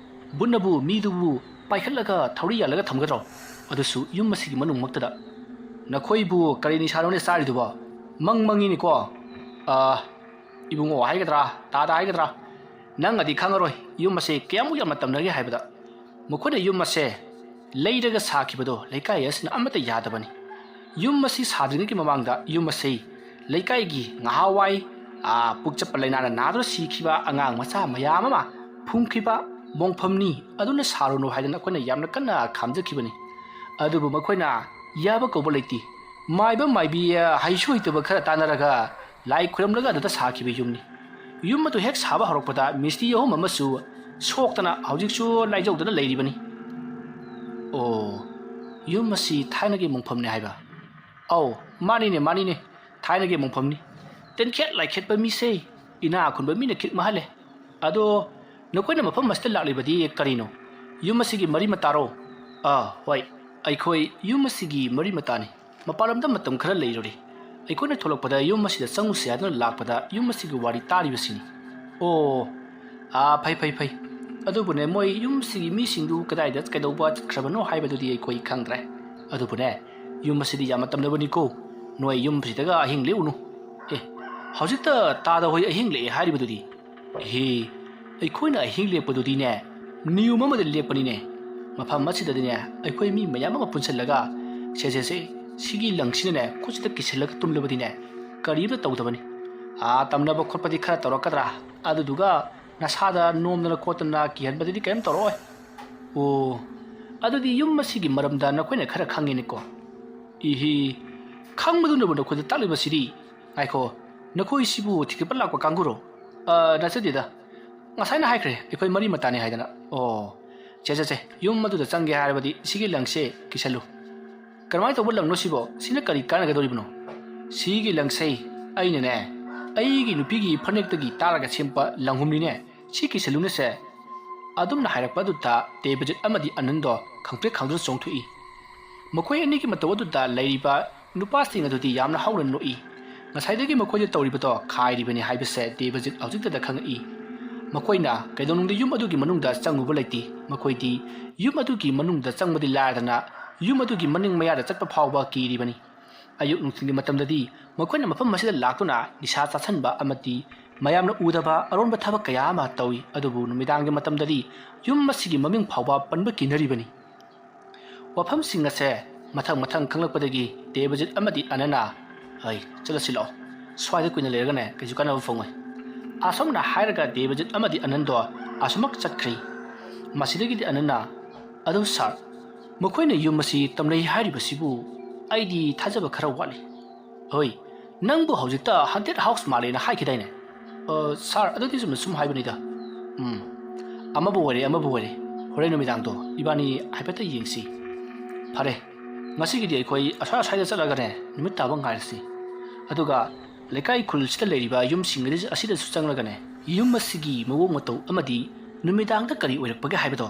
ꯕꯨꯠꯅꯕꯨ ꯃꯤꯗꯨꯕꯨ ꯄꯥꯏꯈꯠꯂꯒ ꯊꯧꯔꯤ ꯌꯥꯜꯂꯒ ꯊꯝꯒꯗ꯭ꯔꯣ? ꯑꯗꯨꯁꯨ ꯌꯨꯝ ꯑꯁꯤꯒꯤ ꯃꯅꯨꯡꯃꯛꯇꯗ?" "ꯅꯈꯣꯏꯕꯨ ꯀꯔꯤ ꯅꯤꯁꯥꯅꯣꯅꯦ ꯆꯥꯔꯤꯗꯨꯕꯣ? ꯃꯪ ꯃꯪꯉꯤꯅꯤꯀꯣ꯫ ꯑꯥ, ꯏꯕꯨꯡꯉꯣ ꯍꯥꯏꯒꯗ꯭ꯔꯥ, ꯇꯥꯗ ꯍꯥꯏꯒꯗ꯭ꯔꯥ, ꯅꯪꯅꯗꯤ ꯈꯪꯉꯔꯣꯏ ꯌꯨꯝ ꯑꯁꯦ ꯀꯌꯥꯃꯨꯛ ꯌꯥꯝꯅ ꯇꯝꯅꯒꯦ ꯍꯥꯏꯕꯗ꯫ ꯃꯈꯣꯏꯅ ꯌꯨꯝ ꯑꯁꯦ ꯂꯩꯔꯒ ꯁꯥꯈꯤꯕꯗꯣ ꯂꯩꯀꯥꯏ ꯑꯁꯤꯅ ꯑꯃꯠꯇ ꯌꯥꯗꯕꯅꯤ꯫ ꯌꯨꯝ ꯑꯁꯤ ꯁꯥꯗ꯭ꯔꯤꯉꯩꯒꯤ ꯃꯃꯥꯡꯗ ꯌꯨꯝ ꯑꯁꯤ ꯂꯩꯀꯥꯏꯒꯤ ꯉꯍꯥꯟꯋꯥꯏ, ꯑꯥ, ꯄꯨꯛ ꯆꯠꯄ ꯂꯥꯏꯅꯥꯅ ꯅꯥꯗꯨꯅ ꯁꯤꯈꯤꯕ ꯑꯉꯥꯡ ꯃꯆꯥ ꯃꯌꯥꯝ ꯑꯃ ꯐꯨꯝꯈꯤꯕ ꯃꯣꯡꯐꯝꯅꯤ, ꯑꯗꯨꯅ ꯁꯥꯔꯨꯅꯨ ꯍꯥꯏꯗꯅ ꯑꯩꯈꯣꯏꯅ ꯌꯥꯝꯅ ꯀꯟꯅ ꯈꯥꯝꯖꯈꯤꯕꯅꯤ꯫ ꯑꯗꯨꯕꯨ ꯃꯈꯣꯏꯅ ꯌꯥꯕ ꯀꯧꯕ ꯂꯩꯇꯦ꯫ ꯃꯥꯏꯕ ꯃꯥꯏꯕꯤ, ꯑ, ꯍꯩꯁꯨ ꯍꯩꯇꯕ ꯈꯔ ꯇꯥꯟꯅꯔꯒ ꯂꯥꯏ ꯈꯨꯔꯝꯂꯒ ꯑꯗꯨꯗ ꯁꯥꯈꯤꯕ ꯌꯨꯝꯅꯤ꯫ ꯌꯨꯝ ꯑꯗꯨ ꯍꯦꯛ ꯁꯥꯕ ꯍꯧꯔꯛꯄꯗ ꯃꯤꯁꯇ꯭ꯔꯤ ꯑꯍꯨꯝ ꯑꯃꯁꯨ ꯁꯣꯛꯇꯅ ꯍꯧꯖꯤꯛꯁꯨ ꯂꯥꯏꯖꯧꯗꯅ ꯂꯩꯔꯤꯕꯅꯤ"꯫ "ꯑꯣ, ꯌꯨꯝ ꯑꯁꯤ ꯊꯥꯏꯅꯒꯤ ꯃꯣꯡꯐꯝꯅꯤ ꯍꯥꯏꯕ?" "ꯑꯧ, ꯃꯥꯅꯤꯅꯦ, ꯃꯥꯅꯤꯅꯦ, ꯊꯥꯏꯅꯒꯤ ꯃꯣꯡꯐꯝꯅꯤ꯫ ꯇꯦꯟꯈꯦꯠ ꯂꯥꯏꯈꯦꯠꯄ ꯃꯤꯁꯦ ꯏꯅꯥ ꯈꯨꯟꯕ ꯃꯤꯅ ꯈꯤꯠ ꯃꯍꯜꯂꯦ꯫ ꯑꯗꯣ ꯅꯈꯣꯏꯅ ꯃꯐꯝ ꯑꯁꯤꯗ ꯂꯥꯛꯂꯤꯕꯗꯤ ꯀꯔꯤꯅꯣ? ꯌꯨꯝ ꯑꯁꯤꯒꯤ ꯃꯔꯤ ꯃꯇꯥꯔꯣ?" "ꯑꯥ, ꯍꯣꯏ, ꯑꯩꯈꯣꯏ ꯌꯨꯝ ꯑꯁꯤꯒꯤ ꯃꯔꯤ ꯃꯇꯥꯅꯤ꯫ ꯃꯄꯥꯟ ꯂꯝꯗ ꯃꯇꯝ ꯈꯔ ꯂꯩꯔꯨꯔꯦ꯫ ꯑꯩꯈꯣꯏꯅ ꯊꯣꯛꯂꯛꯄꯗ ꯌꯨꯝ ꯑꯁꯤꯗ ꯆꯪꯉꯨꯁꯦ ꯍꯥꯏꯗꯨꯅ ꯂꯥꯛꯄꯗ ꯌꯨꯝ ꯑꯁꯤꯒꯤ ꯋꯥꯔꯤ ꯇꯥꯔꯤꯕꯁꯤꯅꯤ"꯫ "ꯑꯣ, ꯑꯥ, ꯐꯩ, ꯐꯩ, ꯐꯩ꯫ ꯑꯗꯨꯕꯨꯅꯦ, ꯃꯣꯏ ꯌꯨꯝꯁꯤꯒꯤ ꯃꯤꯁꯤꯡꯗꯨ ꯀꯗꯥꯏꯗ ꯀꯩꯗꯧꯕ ꯆꯠꯈ꯭ꯔꯕꯅꯣ ꯍꯥꯏꯕꯗꯨꯗꯤ ꯑꯩꯈꯣꯏ ꯈꯪꯗ꯭ꯔꯦ꯫ ꯑꯗꯨꯕꯨꯅꯦ, ꯌꯨꯝ ꯑꯁꯤꯗꯤ ꯌꯥꯝꯅ ꯇꯝꯅꯕꯅꯤꯀꯣ꯫ ꯅꯣꯏ ꯌꯨꯝꯁꯤꯗꯒ ꯑꯍꯤꯡ ꯂꯦꯛꯎꯅꯨ꯫ ꯑꯦ, ꯍꯧꯖꯤꯛꯇ ꯇꯥꯗ ꯍꯣꯏ ꯑꯍꯤꯡ ꯂꯦꯛꯑꯦ ꯍꯥꯏꯔꯤꯕꯗꯨꯗꯤ? ꯏꯍꯦ, ꯑꯩꯈꯣꯏꯅ ꯑꯍꯤꯡ ꯂꯦꯛꯄꯗꯨꯗꯤꯅꯦ, ꯅꯤꯌꯣꯝ ꯑꯃꯗ ꯂꯦꯛꯄꯅꯤꯅꯦ꯫ ꯃꯐꯝ ꯑꯁꯤꯗꯗꯤꯅꯦ, ꯑꯩꯈꯣꯏ ꯃꯤ ꯃꯌꯥꯝ ꯑꯃ ꯄꯨꯟꯁꯤꯜꯂꯒ, ꯁꯦ, ꯁꯦ, ꯁꯦ, ꯁꯤꯒꯤ ꯂꯪꯁꯤꯅꯅꯦ, ꯈꯨꯠꯁꯤꯗ ꯀꯤꯁꯤꯜꯂꯒ ꯇꯨꯝꯂꯕꯗꯤꯅꯦ, ꯀꯔꯤꯝꯇ ꯇꯧꯗꯕꯅꯤ꯫ ꯑꯥ, ꯇꯝꯅꯕ ꯈꯣꯠꯄꯗꯤ ꯈꯔ ꯇꯧꯔꯛꯀꯗ꯭ꯔꯥ? ꯑꯗꯨꯗꯨꯒ ꯅꯁꯥꯗ ꯅꯣꯝꯗꯅ ꯈꯣꯠꯇꯅ ꯀꯤꯍꯟꯕꯗꯨꯗꯤ ꯀꯔꯤꯝ ꯇꯧꯔꯛꯑꯣꯏ꯫ ꯑꯣ, ꯑꯗꯨꯗꯤ ꯌꯨꯝ ꯑꯁꯤꯒꯤ ꯃꯔꯝꯗ ꯅꯈꯣꯏꯅ ꯈꯔ ꯈꯪꯉꯦꯅꯦꯀꯣ? ꯏꯍꯤ, ꯈꯪꯕꯗꯨꯅꯕꯨ ꯅꯈꯣꯏꯗ ꯇꯥꯛꯂꯤꯕꯁꯤꯗꯤ꯫ ꯉꯥꯏꯈꯣ, ꯅꯈꯣꯏꯁꯤꯕꯨ ꯊꯤꯒꯠꯄ ꯂꯥꯛꯄ ꯀꯥꯡꯕꯨꯔꯣ? ꯑ, ꯅꯠꯆꯗꯦꯗ꯫ ꯉꯁꯥꯏꯅ ꯍꯥꯏꯈ꯭ꯔꯦ, ꯑꯩꯈꯣꯏ ꯃꯔꯤ ꯃꯇꯥꯅꯤ ꯍꯥꯏꯗꯅ꯫ ꯑꯣ, ꯁꯦ, ꯁꯦ, ꯁꯦ, ꯌꯨꯝ ꯑꯗꯨꯗ ꯆꯪꯒꯦ ꯍꯥꯏꯔꯕꯗꯤ ꯁꯤꯒꯤ ꯂꯪꯁꯦ ꯀꯤꯁꯜꯂꯨ꯫ ꯀꯔꯝꯍꯥꯏꯅ ꯇꯧꯕ ꯂꯪꯅꯣ ꯁꯤꯕꯣ? ꯁꯤꯅ ꯀꯔꯤ ꯀꯥꯟꯅꯒꯗꯧꯔꯤꯕꯅꯣ? ꯁꯤꯒꯤ ꯂꯪꯁꯦ ꯑꯩꯅꯅꯦ, ꯑꯩꯒꯤ ꯅꯨꯄꯤꯒꯤ ꯐꯅꯦꯛꯇꯒꯤ ꯇꯥꯔꯒ ꯁꯦꯝꯕ ꯂꯪꯍꯨꯝꯅꯤꯅꯦ꯫ ꯁꯤ ꯀꯤꯁꯜꯂꯨꯅꯦꯁꯦ꯫ ꯑꯗꯨꯝꯅ ꯍꯥꯏꯔꯛꯄ ꯑꯗꯨꯗ ꯗꯦꯕꯖꯤꯠ ꯑꯃꯗꯤ ꯑꯅꯟꯗꯣ ꯈꯪꯄ꯭ꯔꯦꯛ ꯈꯪꯗꯨꯅ ꯆꯣꯡꯊꯣꯛꯏ꯫ ꯃꯈꯣꯏ ꯑꯅꯤꯒꯤ ꯃꯇꯧ ꯑꯗꯨꯗ ꯂꯩꯔꯤꯕ ꯅꯨꯄꯥꯁꯤꯡ ꯑꯗꯨꯗꯤ ꯌꯥꯝꯅ ꯍꯧꯅ ꯅꯣꯛꯏ꯫ ꯉꯁꯥꯏꯗꯒꯤ ꯃꯈꯣꯏꯗ ꯇꯧꯔꯤꯕꯗꯣ ꯈꯥꯏꯔꯤꯕꯅꯤ ꯍꯥꯏꯕꯁꯦ ꯗꯦꯕꯖꯤꯠ ꯍꯧꯖꯤꯛꯇꯗ ꯈꯪꯉꯛꯏ꯫ ꯃꯈꯣꯏꯅ ꯀꯩꯗꯧꯅꯨꯡꯗ ꯌꯨꯝ ꯑꯗꯨꯒꯤ ꯃꯅꯨꯡꯗ ꯆꯪꯉꯨꯕ ꯂꯩꯇꯦ꯫ ꯃꯈꯣꯏꯗꯤ ꯌꯨꯝ ꯑꯗꯨꯒꯤ ꯃꯅꯨꯡꯗ ꯆꯪꯕꯗꯤ ꯂꯥꯏꯔꯗꯅ, ꯌꯨꯝ ꯑꯗꯨꯒꯤ ꯃꯅꯤꯡ ꯃꯌꯥꯗ ꯆꯠꯄ ꯐꯥꯎꯕ ꯀꯤꯔꯤꯕꯅꯤ꯫ ꯑꯌꯨꯛ ꯅꯨꯡꯊꯤꯜꯒꯤ ꯃꯇꯝꯗꯗꯤ ꯃꯈꯣꯏꯅ ꯃꯐꯝ ꯑꯁꯤꯗ ꯂꯥꯛꯇꯨꯅ ꯅꯤꯁꯥ ꯆꯥꯁꯤꯟꯕ ꯑꯃꯗꯤ ꯃꯌꯥꯝꯅ ꯎꯗꯕ ꯑꯔꯣꯟꯕ ꯊꯕꯛ ꯀꯌꯥ ꯑꯃ ꯇꯧꯏ꯫ ꯑꯗꯨꯕꯨ ꯅꯨꯃꯤꯗꯥꯡꯒꯤ ꯃꯇꯝꯗꯗꯤ ꯌꯨꯝ ꯑꯁꯤꯒꯤ ꯃꯃꯤꯡ ꯐꯥꯎꯕ ꯄꯟꯕ ꯀꯤꯅꯔꯤꯕꯅꯤ꯫ ꯋꯥꯐꯝꯁꯤꯡ ꯑꯁꯦ ꯃꯊꯪ ꯃꯊꯪ ꯈꯪꯂꯛꯄꯗꯒꯤ ꯗꯦꯕꯖꯤꯠ ꯑꯃꯗꯤ ꯑꯅꯟꯅ, "ꯍꯩ, ꯆꯠꯂꯁꯤ ꯂꯥꯛꯑꯣ꯫ ꯁ꯭ꯋꯥꯏꯗ ꯀꯨꯏꯅ ꯂꯩꯔꯒꯅꯦ, ꯀꯩꯁꯨ ꯀꯥꯟꯅꯕ ꯐꯪꯉꯣꯏ"꯫ ꯑꯁꯨꯝꯅ ꯍꯥꯏꯔꯒ ꯗꯦꯕꯖꯤꯠ ꯑꯃꯗꯤ ꯑꯅꯟꯗꯣ ꯑꯁꯨꯃꯛ ꯆꯠꯈ꯭ꯔꯦ꯫ ꯃꯁꯤꯗꯒꯤꯗꯤ ꯑꯅꯟꯅ, "ꯑꯗꯣ ꯁꯥꯔ, ꯃꯈꯣꯏꯅ ꯌꯨꯝ ꯑꯁꯤ ꯇꯝꯅꯩ ꯍꯥꯏꯔꯤꯕꯁꯤꯕꯨ ꯑꯩꯗꯤ ꯊꯥꯖꯕ ꯈꯔ ꯋꯥꯠꯂꯤ"꯫ "ꯍꯣꯏ, ꯅꯪꯕꯨ ꯍꯧꯖꯤꯛꯇ ꯍꯟꯇꯦꯗ ꯍꯥꯎꯁ ꯃꯥꯜꯂꯦꯅ ꯍꯥꯏꯈꯤꯗꯥꯏꯅꯦ?" "ꯑ, ꯁꯥꯔ, ꯑꯗꯨꯗꯤ ꯆꯨꯝꯅ ꯁꯨꯝ ꯍꯥꯏꯕꯅꯤꯗ"꯫ "ꯎꯝ, ꯑꯃꯕꯨ ꯑꯣꯏꯔꯦ, ꯑꯃꯕꯨ ꯑꯣꯏꯔꯦ꯫ ꯍꯣꯔꯦꯟ ꯅꯨꯃꯤꯗꯥꯡꯗꯣ ꯏꯕꯥꯅꯤ ꯍꯥꯏꯐꯦꯠꯇ ꯌꯦꯡꯁꯤ꯫ ꯐꯔꯦ, ꯉꯁꯤꯒꯤꯗꯤ ꯑꯩꯈꯣꯏ ꯑꯁ꯭ꯋꯥꯏ ꯑꯁ꯭ꯋꯥꯏꯗ ꯆꯠꯂꯒꯅꯦ, ꯅꯨꯃꯤꯠ ꯇꯥꯕ ꯉꯥꯏꯔꯁꯤ꯫ ꯑꯗꯨꯒ ꯂꯩꯀꯥꯏ ꯈꯨꯜꯁꯤꯗ ꯂꯩꯔꯤꯕ ꯌꯨꯝꯁꯤꯡ ꯑꯁꯤ-, ꯑꯁꯤꯗꯁꯨ ꯆꯪꯂꯒꯅꯦ, ꯌꯨꯝ ꯑꯁꯤꯒꯤ ꯃꯑꯣꯡ ꯃꯇꯧ ꯑꯃꯗꯤ ꯅꯨꯃꯤꯗꯥꯡꯗ ꯀꯔꯤ ꯑꯣꯏꯔꯛꯄꯒꯦ ꯍꯥꯏꯕꯗꯣ,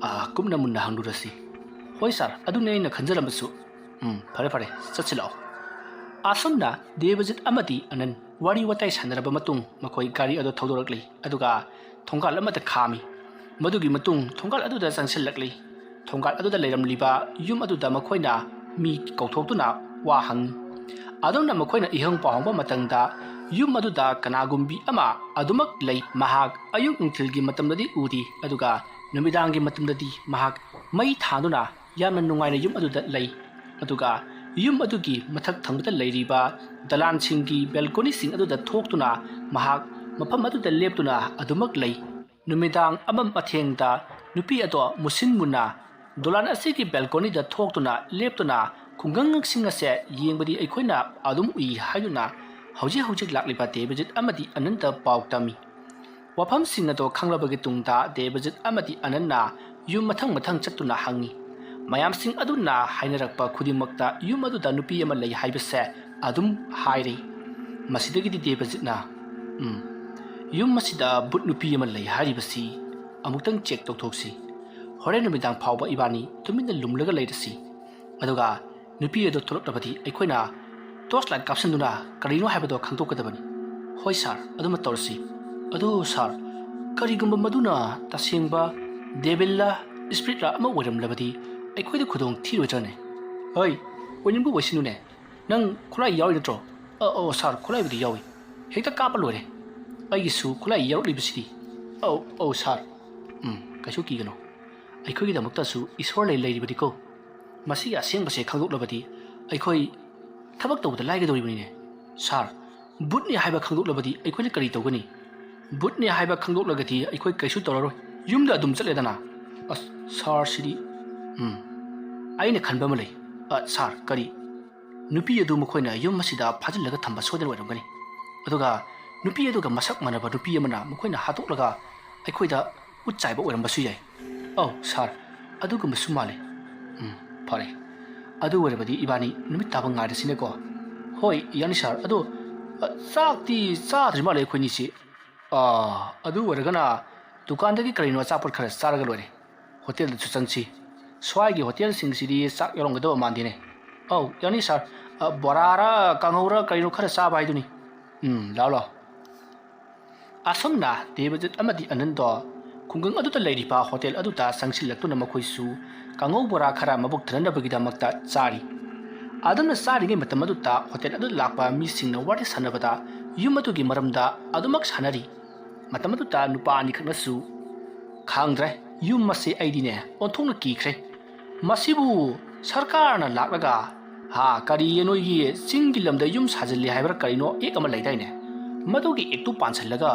ꯑ, ꯀꯨꯞꯅ ꯃꯨꯟꯅ ꯍꯪꯂꯨꯔꯁꯤ"꯫ "ꯍꯣꯏ ꯁꯥꯔ, ꯑꯗꯨꯅꯦ ꯑꯩꯅ ꯈꯟꯖꯔꯝꯕꯁꯨ"꯫ "ꯎꯝ, ꯐꯔꯦ, ꯐꯔꯦ, ꯆꯠꯁꯤ ꯂꯥꯛꯑꯣ"꯫ ꯑꯁꯨꯝꯅ ꯗꯦꯕꯖꯤꯠ ꯑꯃꯗꯤ ꯑꯅꯟ ꯋꯥꯔꯤ ꯋꯥꯇꯥꯏ ꯁꯥꯟꯅꯔꯕ ꯃꯇꯨꯡ ꯃꯈꯣꯏ ꯒꯥꯔꯤ ꯑꯗꯨ ꯊꯧꯗꯣꯔꯛꯂꯤ, ꯑꯗꯨꯒ ꯊꯣꯡꯒꯥꯜ ꯑꯃꯗ ꯈꯥꯝꯃꯤ꯫ ꯃꯗꯨꯒꯤ ꯃꯇꯨꯡ ꯊꯣꯡꯒꯥꯜ ꯑꯗꯨꯗ ꯆꯪꯁꯤꯜꯂꯛꯂꯤ꯫ ꯊꯣꯡꯒꯥꯜ ꯑꯗꯨꯗ ꯂꯩꯔꯝꯂꯤꯕ ꯌꯨꯝ ꯑꯗꯨꯗ ꯃꯈꯣꯏꯅ ꯃꯤ ꯀꯧꯊꯣꯛꯇꯨꯅ ꯋꯥ ꯍꯪꯉꯤ꯫ ꯑꯗꯨꯝꯅ ꯃꯈꯣꯏꯅ ꯏꯍꯪ ꯄꯥꯎꯍꯪꯕ ꯃꯇꯝꯗ ꯌꯨꯝ ꯑꯗꯨꯗ ꯀꯅꯥꯒꯨꯝꯕꯤ ꯑꯃ ꯑꯗꯨꯃꯛ ꯂꯩ꯫ ꯃꯍꯥꯛ ꯑꯌꯨꯛ ꯅꯨꯡꯊꯤꯜꯒꯤ ꯃꯇꯝꯗꯗꯤ ꯎꯗꯦ, ꯑꯗꯨꯒ ꯅꯨꯃꯤꯗꯥꯡꯒꯤ ꯃꯇꯝꯗꯗꯤ ꯃꯍꯥꯛ ꯃꯩ ꯊꯥꯗꯨꯅ ꯌꯥꯝꯅ ꯅꯨꯡꯉꯥꯏꯅ ꯌꯨꯝ ꯑꯗꯨꯗ ꯂꯩ꯫ ꯑꯗꯨꯒ ꯌꯨꯝ ꯑꯗꯨꯒꯤ ꯃꯊꯛ ꯊꯪꯕꯗ ꯂꯩꯔꯤꯕ ꯗꯂꯥꯟꯁꯤꯡꯒꯤ ꯕꯦꯜꯀꯣꯅꯤꯁꯤꯡ ꯑꯗꯨꯗ ꯊꯣꯛꯇꯨꯅ ꯃꯍꯥꯛ ꯃꯐꯝ ꯑꯗꯨꯗ ꯂꯦꯞꯇꯨꯅ ꯑꯗꯨꯃꯛ ꯂꯩ꯫ ꯅꯨꯃꯤꯗꯥꯡ ꯑꯃꯝ ꯑꯊꯦꯡꯗ ꯅꯨꯄꯤ ꯑꯗꯣ ꯃꯨꯁꯤꯟ ꯃꯨꯟꯅ ꯗꯣꯂꯥꯟ ꯑꯁꯤꯒꯤ ꯕꯦꯜꯀꯣꯅꯤꯗ ꯊꯣꯛꯇꯨꯅ ꯂꯦꯞꯇꯨꯅ ꯈꯨꯡꯒꯪꯁꯤꯡ ꯑꯁꯦ ꯌꯦꯡꯕꯗꯤ ꯑꯩꯈꯣꯏꯅ ꯑꯗꯨꯝ ꯎꯏ ꯍꯥꯏꯗꯨꯅ ꯍꯧꯖꯤꯛ ꯍꯧꯖꯤꯛ ꯂꯥꯛꯂꯤꯕ ꯗꯦꯕꯖꯤꯠ ꯑꯃꯗꯤ ꯑꯅꯟꯗ ꯄꯥꯎ ꯇꯝꯃꯤ꯫ ꯋꯥꯐꯝꯁꯤꯡ ꯑꯗꯣ ꯈꯪꯂꯕꯒꯤ ꯇꯨꯡꯗ ꯗꯦꯕꯖꯤꯠ ꯑꯃꯗꯤ ꯑꯅꯟꯅ ꯌꯨꯝ ꯃꯊꯪ ꯃꯊꯪ ꯆꯠꯇꯨꯅ ꯍꯪꯉꯤ꯫ ꯃꯌꯥꯝꯁꯤꯡ ꯑꯗꯨꯅ ꯍꯥꯏꯅꯔꯛꯄ ꯈꯨꯗꯤꯡꯃꯛꯇ ꯌꯨꯝ ꯑꯗꯨꯗ ꯅꯨꯄꯤ ꯑꯃ ꯂꯩ ꯍꯥꯏꯕꯁꯦ ꯑꯗꯨꯝ ꯍꯥꯏꯔꯤ꯫ ꯃꯁꯤꯗꯒꯤꯗꯤ ꯗꯦꯕꯖꯤꯠꯅ, "ꯎꯝ, ꯌꯨꯝ ꯑꯁꯤꯗ ꯚꯨꯠ ꯅꯨꯄꯤ ꯑꯃ ꯂꯩ ꯍꯥꯏꯔꯤꯕꯁꯤ ꯑꯃꯨꯛꯇꯪ ꯆꯦꯛ ꯇꯧꯊꯣꯛꯁꯤ꯫ ꯍꯣꯔꯦꯟ ꯅꯨꯃꯤꯗꯥꯡ ꯐꯥꯎꯕ ꯏꯕꯥꯅꯤ ꯇꯨꯃꯤꯟꯅ ꯂꯨꯝꯂꯒ ꯂꯩꯔꯁꯤ꯫ ꯑꯗꯨꯒ ꯅꯨꯄꯤ ꯑꯗꯨ ꯊꯣꯛꯂꯛꯂꯕꯗꯤ ꯑꯩꯈꯣꯏꯅ ꯇꯣꯔꯆ ꯂꯥꯏꯠ ꯀꯥꯞꯁꯤꯟꯗꯨꯅ ꯀꯔꯤꯅꯣ ꯍꯥꯏꯕꯗꯣ ꯈꯪꯗꯣꯛꯀꯗꯕꯅꯤ꯫" "ꯍꯣꯏ ꯁꯥꯔ, ꯑꯗꯨꯃ ꯇꯧꯔꯁꯤ꯫ ꯑꯗꯨ ꯁꯥꯔ, ꯀꯔꯤꯒꯨꯝꯕ ꯃꯗꯨꯅ ꯇꯁꯦꯡꯕ ꯗꯦꯕꯤꯜꯂ ꯏꯁꯄ꯭ꯔꯤꯠꯂ ꯑꯃ ꯑꯣꯏꯔꯝꯂꯕꯗꯤ ꯑꯩꯈꯣꯏꯗ ꯈꯨꯗꯣꯡ ꯊꯤꯔꯣꯏꯗ꯭ꯔꯅꯦ?" "ꯍꯣꯏ, ꯑꯣꯏꯅꯤꯡꯕ ꯑꯣꯏꯁꯅꯨꯅꯦ꯫ ꯅꯪ ꯈꯨꯠꯂꯥꯏ ꯌꯥꯎꯔꯤ ꯅꯠꯇ꯭ꯔꯣ?" "ꯑ, ꯑꯣ ꯁꯥꯔ, ꯈꯨꯠꯂꯥꯏꯕꯨꯗꯤ ꯌꯥꯎꯏ꯫ ꯍꯦꯛꯇ ꯀꯥꯞꯄ ꯂꯣꯏꯔꯦ꯫ ꯑꯩꯒꯤꯁꯨ ꯈꯨꯠꯂꯥꯏ ꯌꯥꯎꯔꯛꯂꯤꯕꯁꯤꯗꯤ꯫" "ꯑꯧ, ꯑꯧ ꯁꯥꯔ꯫ ꯎꯝ, ꯀꯩꯁꯨ ꯀꯤꯒꯅꯨ꯫ ꯑꯩꯈꯣꯏꯒꯤꯗꯃꯛꯇꯁꯨ ꯏꯁꯣꯔ ꯂꯩ ꯂꯩꯔꯤꯕꯅꯤꯀꯣ꯫ ꯃꯁꯤꯒꯤ ꯑꯁꯦꯡꯕꯁꯦ ꯈꯪꯗꯣꯛꯂꯕꯗꯤ ꯑꯩꯈꯣꯏ ꯊꯕꯛ ꯇꯧꯕꯗ ꯂꯥꯏꯒꯗꯧꯔꯤꯕꯅꯤꯅꯦ꯫ ꯁꯥꯔ, ꯚꯨꯠꯅꯤ ꯍꯥꯏꯕ ꯈꯪꯗꯣꯛꯂꯕꯗꯤ ꯑꯩꯈꯣꯏꯅ ꯀꯔꯤ ꯇꯧꯒꯅꯤ? ꯚꯨꯠꯅꯤ ꯍꯥꯏꯕ ꯈꯪꯗꯣꯛꯂꯒꯗꯤ ꯑꯩꯈꯣꯏ ꯀꯩꯁꯨ ꯇꯧꯔꯔꯣꯏ, ꯌꯨꯝꯗ ꯑꯗꯨꯝ ꯆꯠꯂꯦꯗꯅ꯫" "ꯑꯁ, ꯁꯥꯔꯁꯤꯗꯤ꯫" "ꯎꯝ, ꯑꯩꯅ ꯈꯟꯕ ꯑꯃ ꯂꯩ꯫" "ꯑ, ꯁꯥꯔ, ꯀꯔꯤ?" "ꯅꯨꯄꯤ ꯑꯗꯨ ꯃꯈꯣꯏꯅ ꯌꯨꯝ ꯑꯁꯤꯗ ꯐꯥꯖꯤꯜꯂꯒ ꯊꯝꯕ ꯁꯣꯏꯗꯅ ꯑꯣꯏꯔꯝꯒꯅꯤ꯫ ꯑꯗꯨꯒ ꯅꯨꯄꯤ ꯑꯗꯨꯒ ꯃꯁꯛ ꯃꯥꯟꯅꯕ ꯅꯨꯄꯤ ꯑꯃꯅ ꯃꯈꯣꯏꯅ ꯍꯥꯠꯇꯣꯛꯂꯒ ꯑꯩꯈꯣꯏꯗ ꯎꯠ ꯆꯥꯏꯕ ꯑꯣꯏꯔꯝꯕꯁꯨ ꯌꯥꯏ꯫" "ꯑꯧ ꯁꯥꯔ, ꯑꯗꯨꯒꯨꯝꯕꯁꯨ ꯃꯥꯜꯂꯦ꯫" "ꯎꯝ, ꯐꯔꯦ꯫ ꯑꯗꯨ ꯑꯣꯏꯔꯕꯗꯤ ꯏꯕꯥꯅꯤ ꯅꯨꯃꯤꯠ ꯇꯥꯕ ꯉꯥꯏꯔꯁꯤꯅꯦꯀꯣ꯫" "ꯍꯣꯏ, ꯌꯥꯅꯤ ꯁꯥꯔ꯫ ꯑꯗꯣ, ꯑ, ꯆꯥꯛꯇꯤ ꯆꯥꯗ꯭ꯔꯤ ꯃꯥꯜꯂꯦ ꯑꯩꯈꯣꯏꯅꯤꯁꯤ꯫ ꯑꯥ, ꯑꯗꯨ ꯑꯣꯏꯔꯒꯅ ꯗꯨꯀꯥꯟꯗꯒꯤ ꯀꯔꯤꯅꯣ ꯑꯆꯥꯄꯣꯠ ꯈꯔ ꯆꯥꯔꯒ ꯂꯣꯏꯔꯦ꯫ ꯍꯣꯇꯦꯜꯗꯁꯨ ꯆꯪꯁꯤ꯫ ꯁ꯭ꯋꯥꯏꯒꯤ ꯍꯣꯇꯦꯜꯁꯤꯡꯁꯤꯗꯤ ꯆꯥꯛ ꯌꯥꯎꯔꯝꯒꯗꯕ ꯃꯥꯟꯗꯦꯅꯦ꯫" "ꯑꯧ, ꯌꯥꯅꯤ ꯁꯥꯔ꯫ ꯑ, ꯕꯣꯔꯥꯔ ꯀꯥꯡꯍꯧꯔ ꯀꯔꯤꯅꯣ ꯈꯔ ꯆꯥꯕ ꯍꯥꯏꯗꯨꯅꯤ꯫" "ꯎꯝ, ꯂꯥꯛꯑꯣ, ꯂꯥꯛꯑꯣ꯫" ꯑꯁꯨꯝꯅ ꯗꯦꯕꯖꯤꯠ ꯑꯃꯗꯤ ꯑꯅꯟꯗꯣ ꯈꯨꯡꯒꯪ ꯑꯗꯨꯗ ꯂꯩꯔꯤꯕ ꯍꯣꯇꯦꯜ ꯑꯗꯨꯗ ꯆꯪꯁꯤꯜꯂꯛꯇꯨꯅ ꯃꯈꯣꯏꯁꯨ ꯀꯥꯡꯍꯧ ꯕꯣꯔꯥ ꯈꯔ ꯃꯕꯨꯛ ꯊꯟꯅꯅꯕꯒꯤꯗꯃꯛꯇ ꯆꯥꯔꯤ꯫ ꯑꯗꯨꯝꯅ ꯆꯥꯔꯤꯉꯩ ꯃꯇꯝ ꯑꯗꯨꯗ ꯍꯣꯇꯦꯜ ꯑꯗꯨꯗ ꯂꯥꯛꯄ ꯃꯤꯁꯤꯡꯅ ꯋꯥꯔꯤ ꯁꯥꯟꯅꯕꯗ ꯌꯨꯝ ꯑꯗꯨꯒꯤ ꯃꯔꯝꯗ ꯑꯗꯨꯃꯛ ꯁꯥꯟꯅꯔꯤ꯫ ꯃꯇꯝ ꯑꯗꯨꯗ ꯅꯨꯄꯥ ꯑꯅꯤꯈꯛꯅꯁꯨ, "ꯈꯪꯗ꯭ꯔꯦ, ꯌꯨꯝ ꯑꯁꯤ ꯑꯩꯗꯤꯅꯦ ꯑꯣꯟꯊꯣꯛꯅ ꯀꯤꯈ꯭ꯔꯦ꯫ ꯃꯁꯤꯕꯨ ꯁꯔꯀꯥꯔꯅ ꯂꯥꯛꯂꯒ, ꯍꯥ, ꯀꯔꯤ ꯅꯣꯏꯒꯤ ꯆꯤꯡꯒꯤ ꯂꯝꯗ ꯌꯨꯝ ꯁꯥꯖꯤꯜꯂꯤ ꯍꯥꯏꯕ꯭ꯔꯥ ꯀꯔꯤꯅꯣ ꯑꯦꯛ ꯑꯃ ꯂꯩꯗꯥꯏꯅꯦ? ꯃꯗꯨꯒꯤ ꯑꯦꯛꯇꯨ ꯄꯥꯟꯁꯤꯜꯂꯒ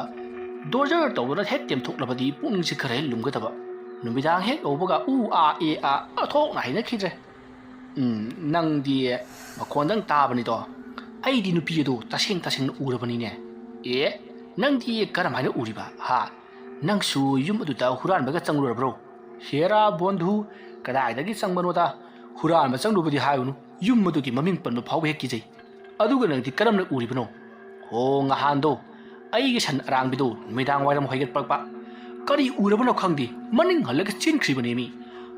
ꯗꯣꯔꯖꯔ ꯇꯧꯗꯨꯅ ꯍꯦꯛ ꯇꯦꯝꯊꯣꯛꯂꯕꯗꯤ ꯄꯨꯛꯅꯤꯡꯁꯦ ꯈꯔ ꯍꯦꯛ ꯂꯨꯝꯒꯗꯕ꯫ ꯅꯨꯃꯤꯗꯥꯡ ꯍꯦꯛ ꯌꯧꯕꯒ ꯎ ꯑꯥ ꯑꯦ ꯑꯥ ꯑꯣꯟꯊꯣꯛꯅ ꯍꯩꯅꯈꯤꯗ꯭ꯔꯦ꯫ ꯎꯝ, ꯅꯪꯗꯤ ꯃꯈꯣꯟꯗꯪ ꯇꯥꯕꯅꯤꯗꯣ꯫ ꯑꯩꯗꯤ ꯅꯨꯄꯤ ꯑꯗꯨ ꯇꯁꯦꯡ ꯇꯁꯦꯡꯅ ꯎꯔꯕꯅꯤꯅꯦ꯫ ꯑꯦ, ꯅꯪꯗꯤ ꯀꯔꯝꯍꯥꯏꯅ ꯎꯔꯤꯕ? ꯍꯥ? ꯅꯪꯁꯨ ꯌꯨꯝ ꯑꯗꯨꯗ ꯍꯨꯔꯥꯟꯕꯒ ꯆꯪꯂꯨꯔꯕ꯭ꯔꯣ?" "ꯍꯦꯔꯥ ꯕꯣꯟꯙꯨ, ꯀꯗꯥꯏꯗꯒꯤ ꯆꯪꯕꯅꯣꯗ? ꯍꯨꯔꯥꯟꯕ ꯆꯪꯂꯨꯕꯗꯤ ꯍꯥꯏꯒꯅꯨ, ꯌꯨꯝ ꯑꯗꯨꯒꯤ ꯃꯃꯤꯡ ꯄꯟꯕ ꯐꯥꯎꯕ ꯍꯦꯛ ꯀꯤꯖꯩ꯫ ꯑꯗꯨꯒ ꯅꯪꯗꯤ ꯀꯔꯝꯅ ꯎꯔꯤꯕꯅꯣ?" "ꯍꯣ, ꯉꯍꯥꯟꯗꯣ ꯑꯩꯒꯤ ꯁꯟ ꯑꯔꯥꯡꯕꯤꯗꯣ ꯅꯨꯃꯤꯗꯥꯡ ꯋꯥꯏꯔꯝ ꯍꯣꯏꯒꯠꯄꯛꯄ꯫ ꯀꯔꯤ ꯎꯔꯕꯅꯣ ꯈꯪꯗꯦ, ꯃꯅꯤꯡ ꯍꯜꯂꯒ ꯆꯦꯟꯈ꯭ꯔꯤꯕꯅꯦꯃꯤ꯫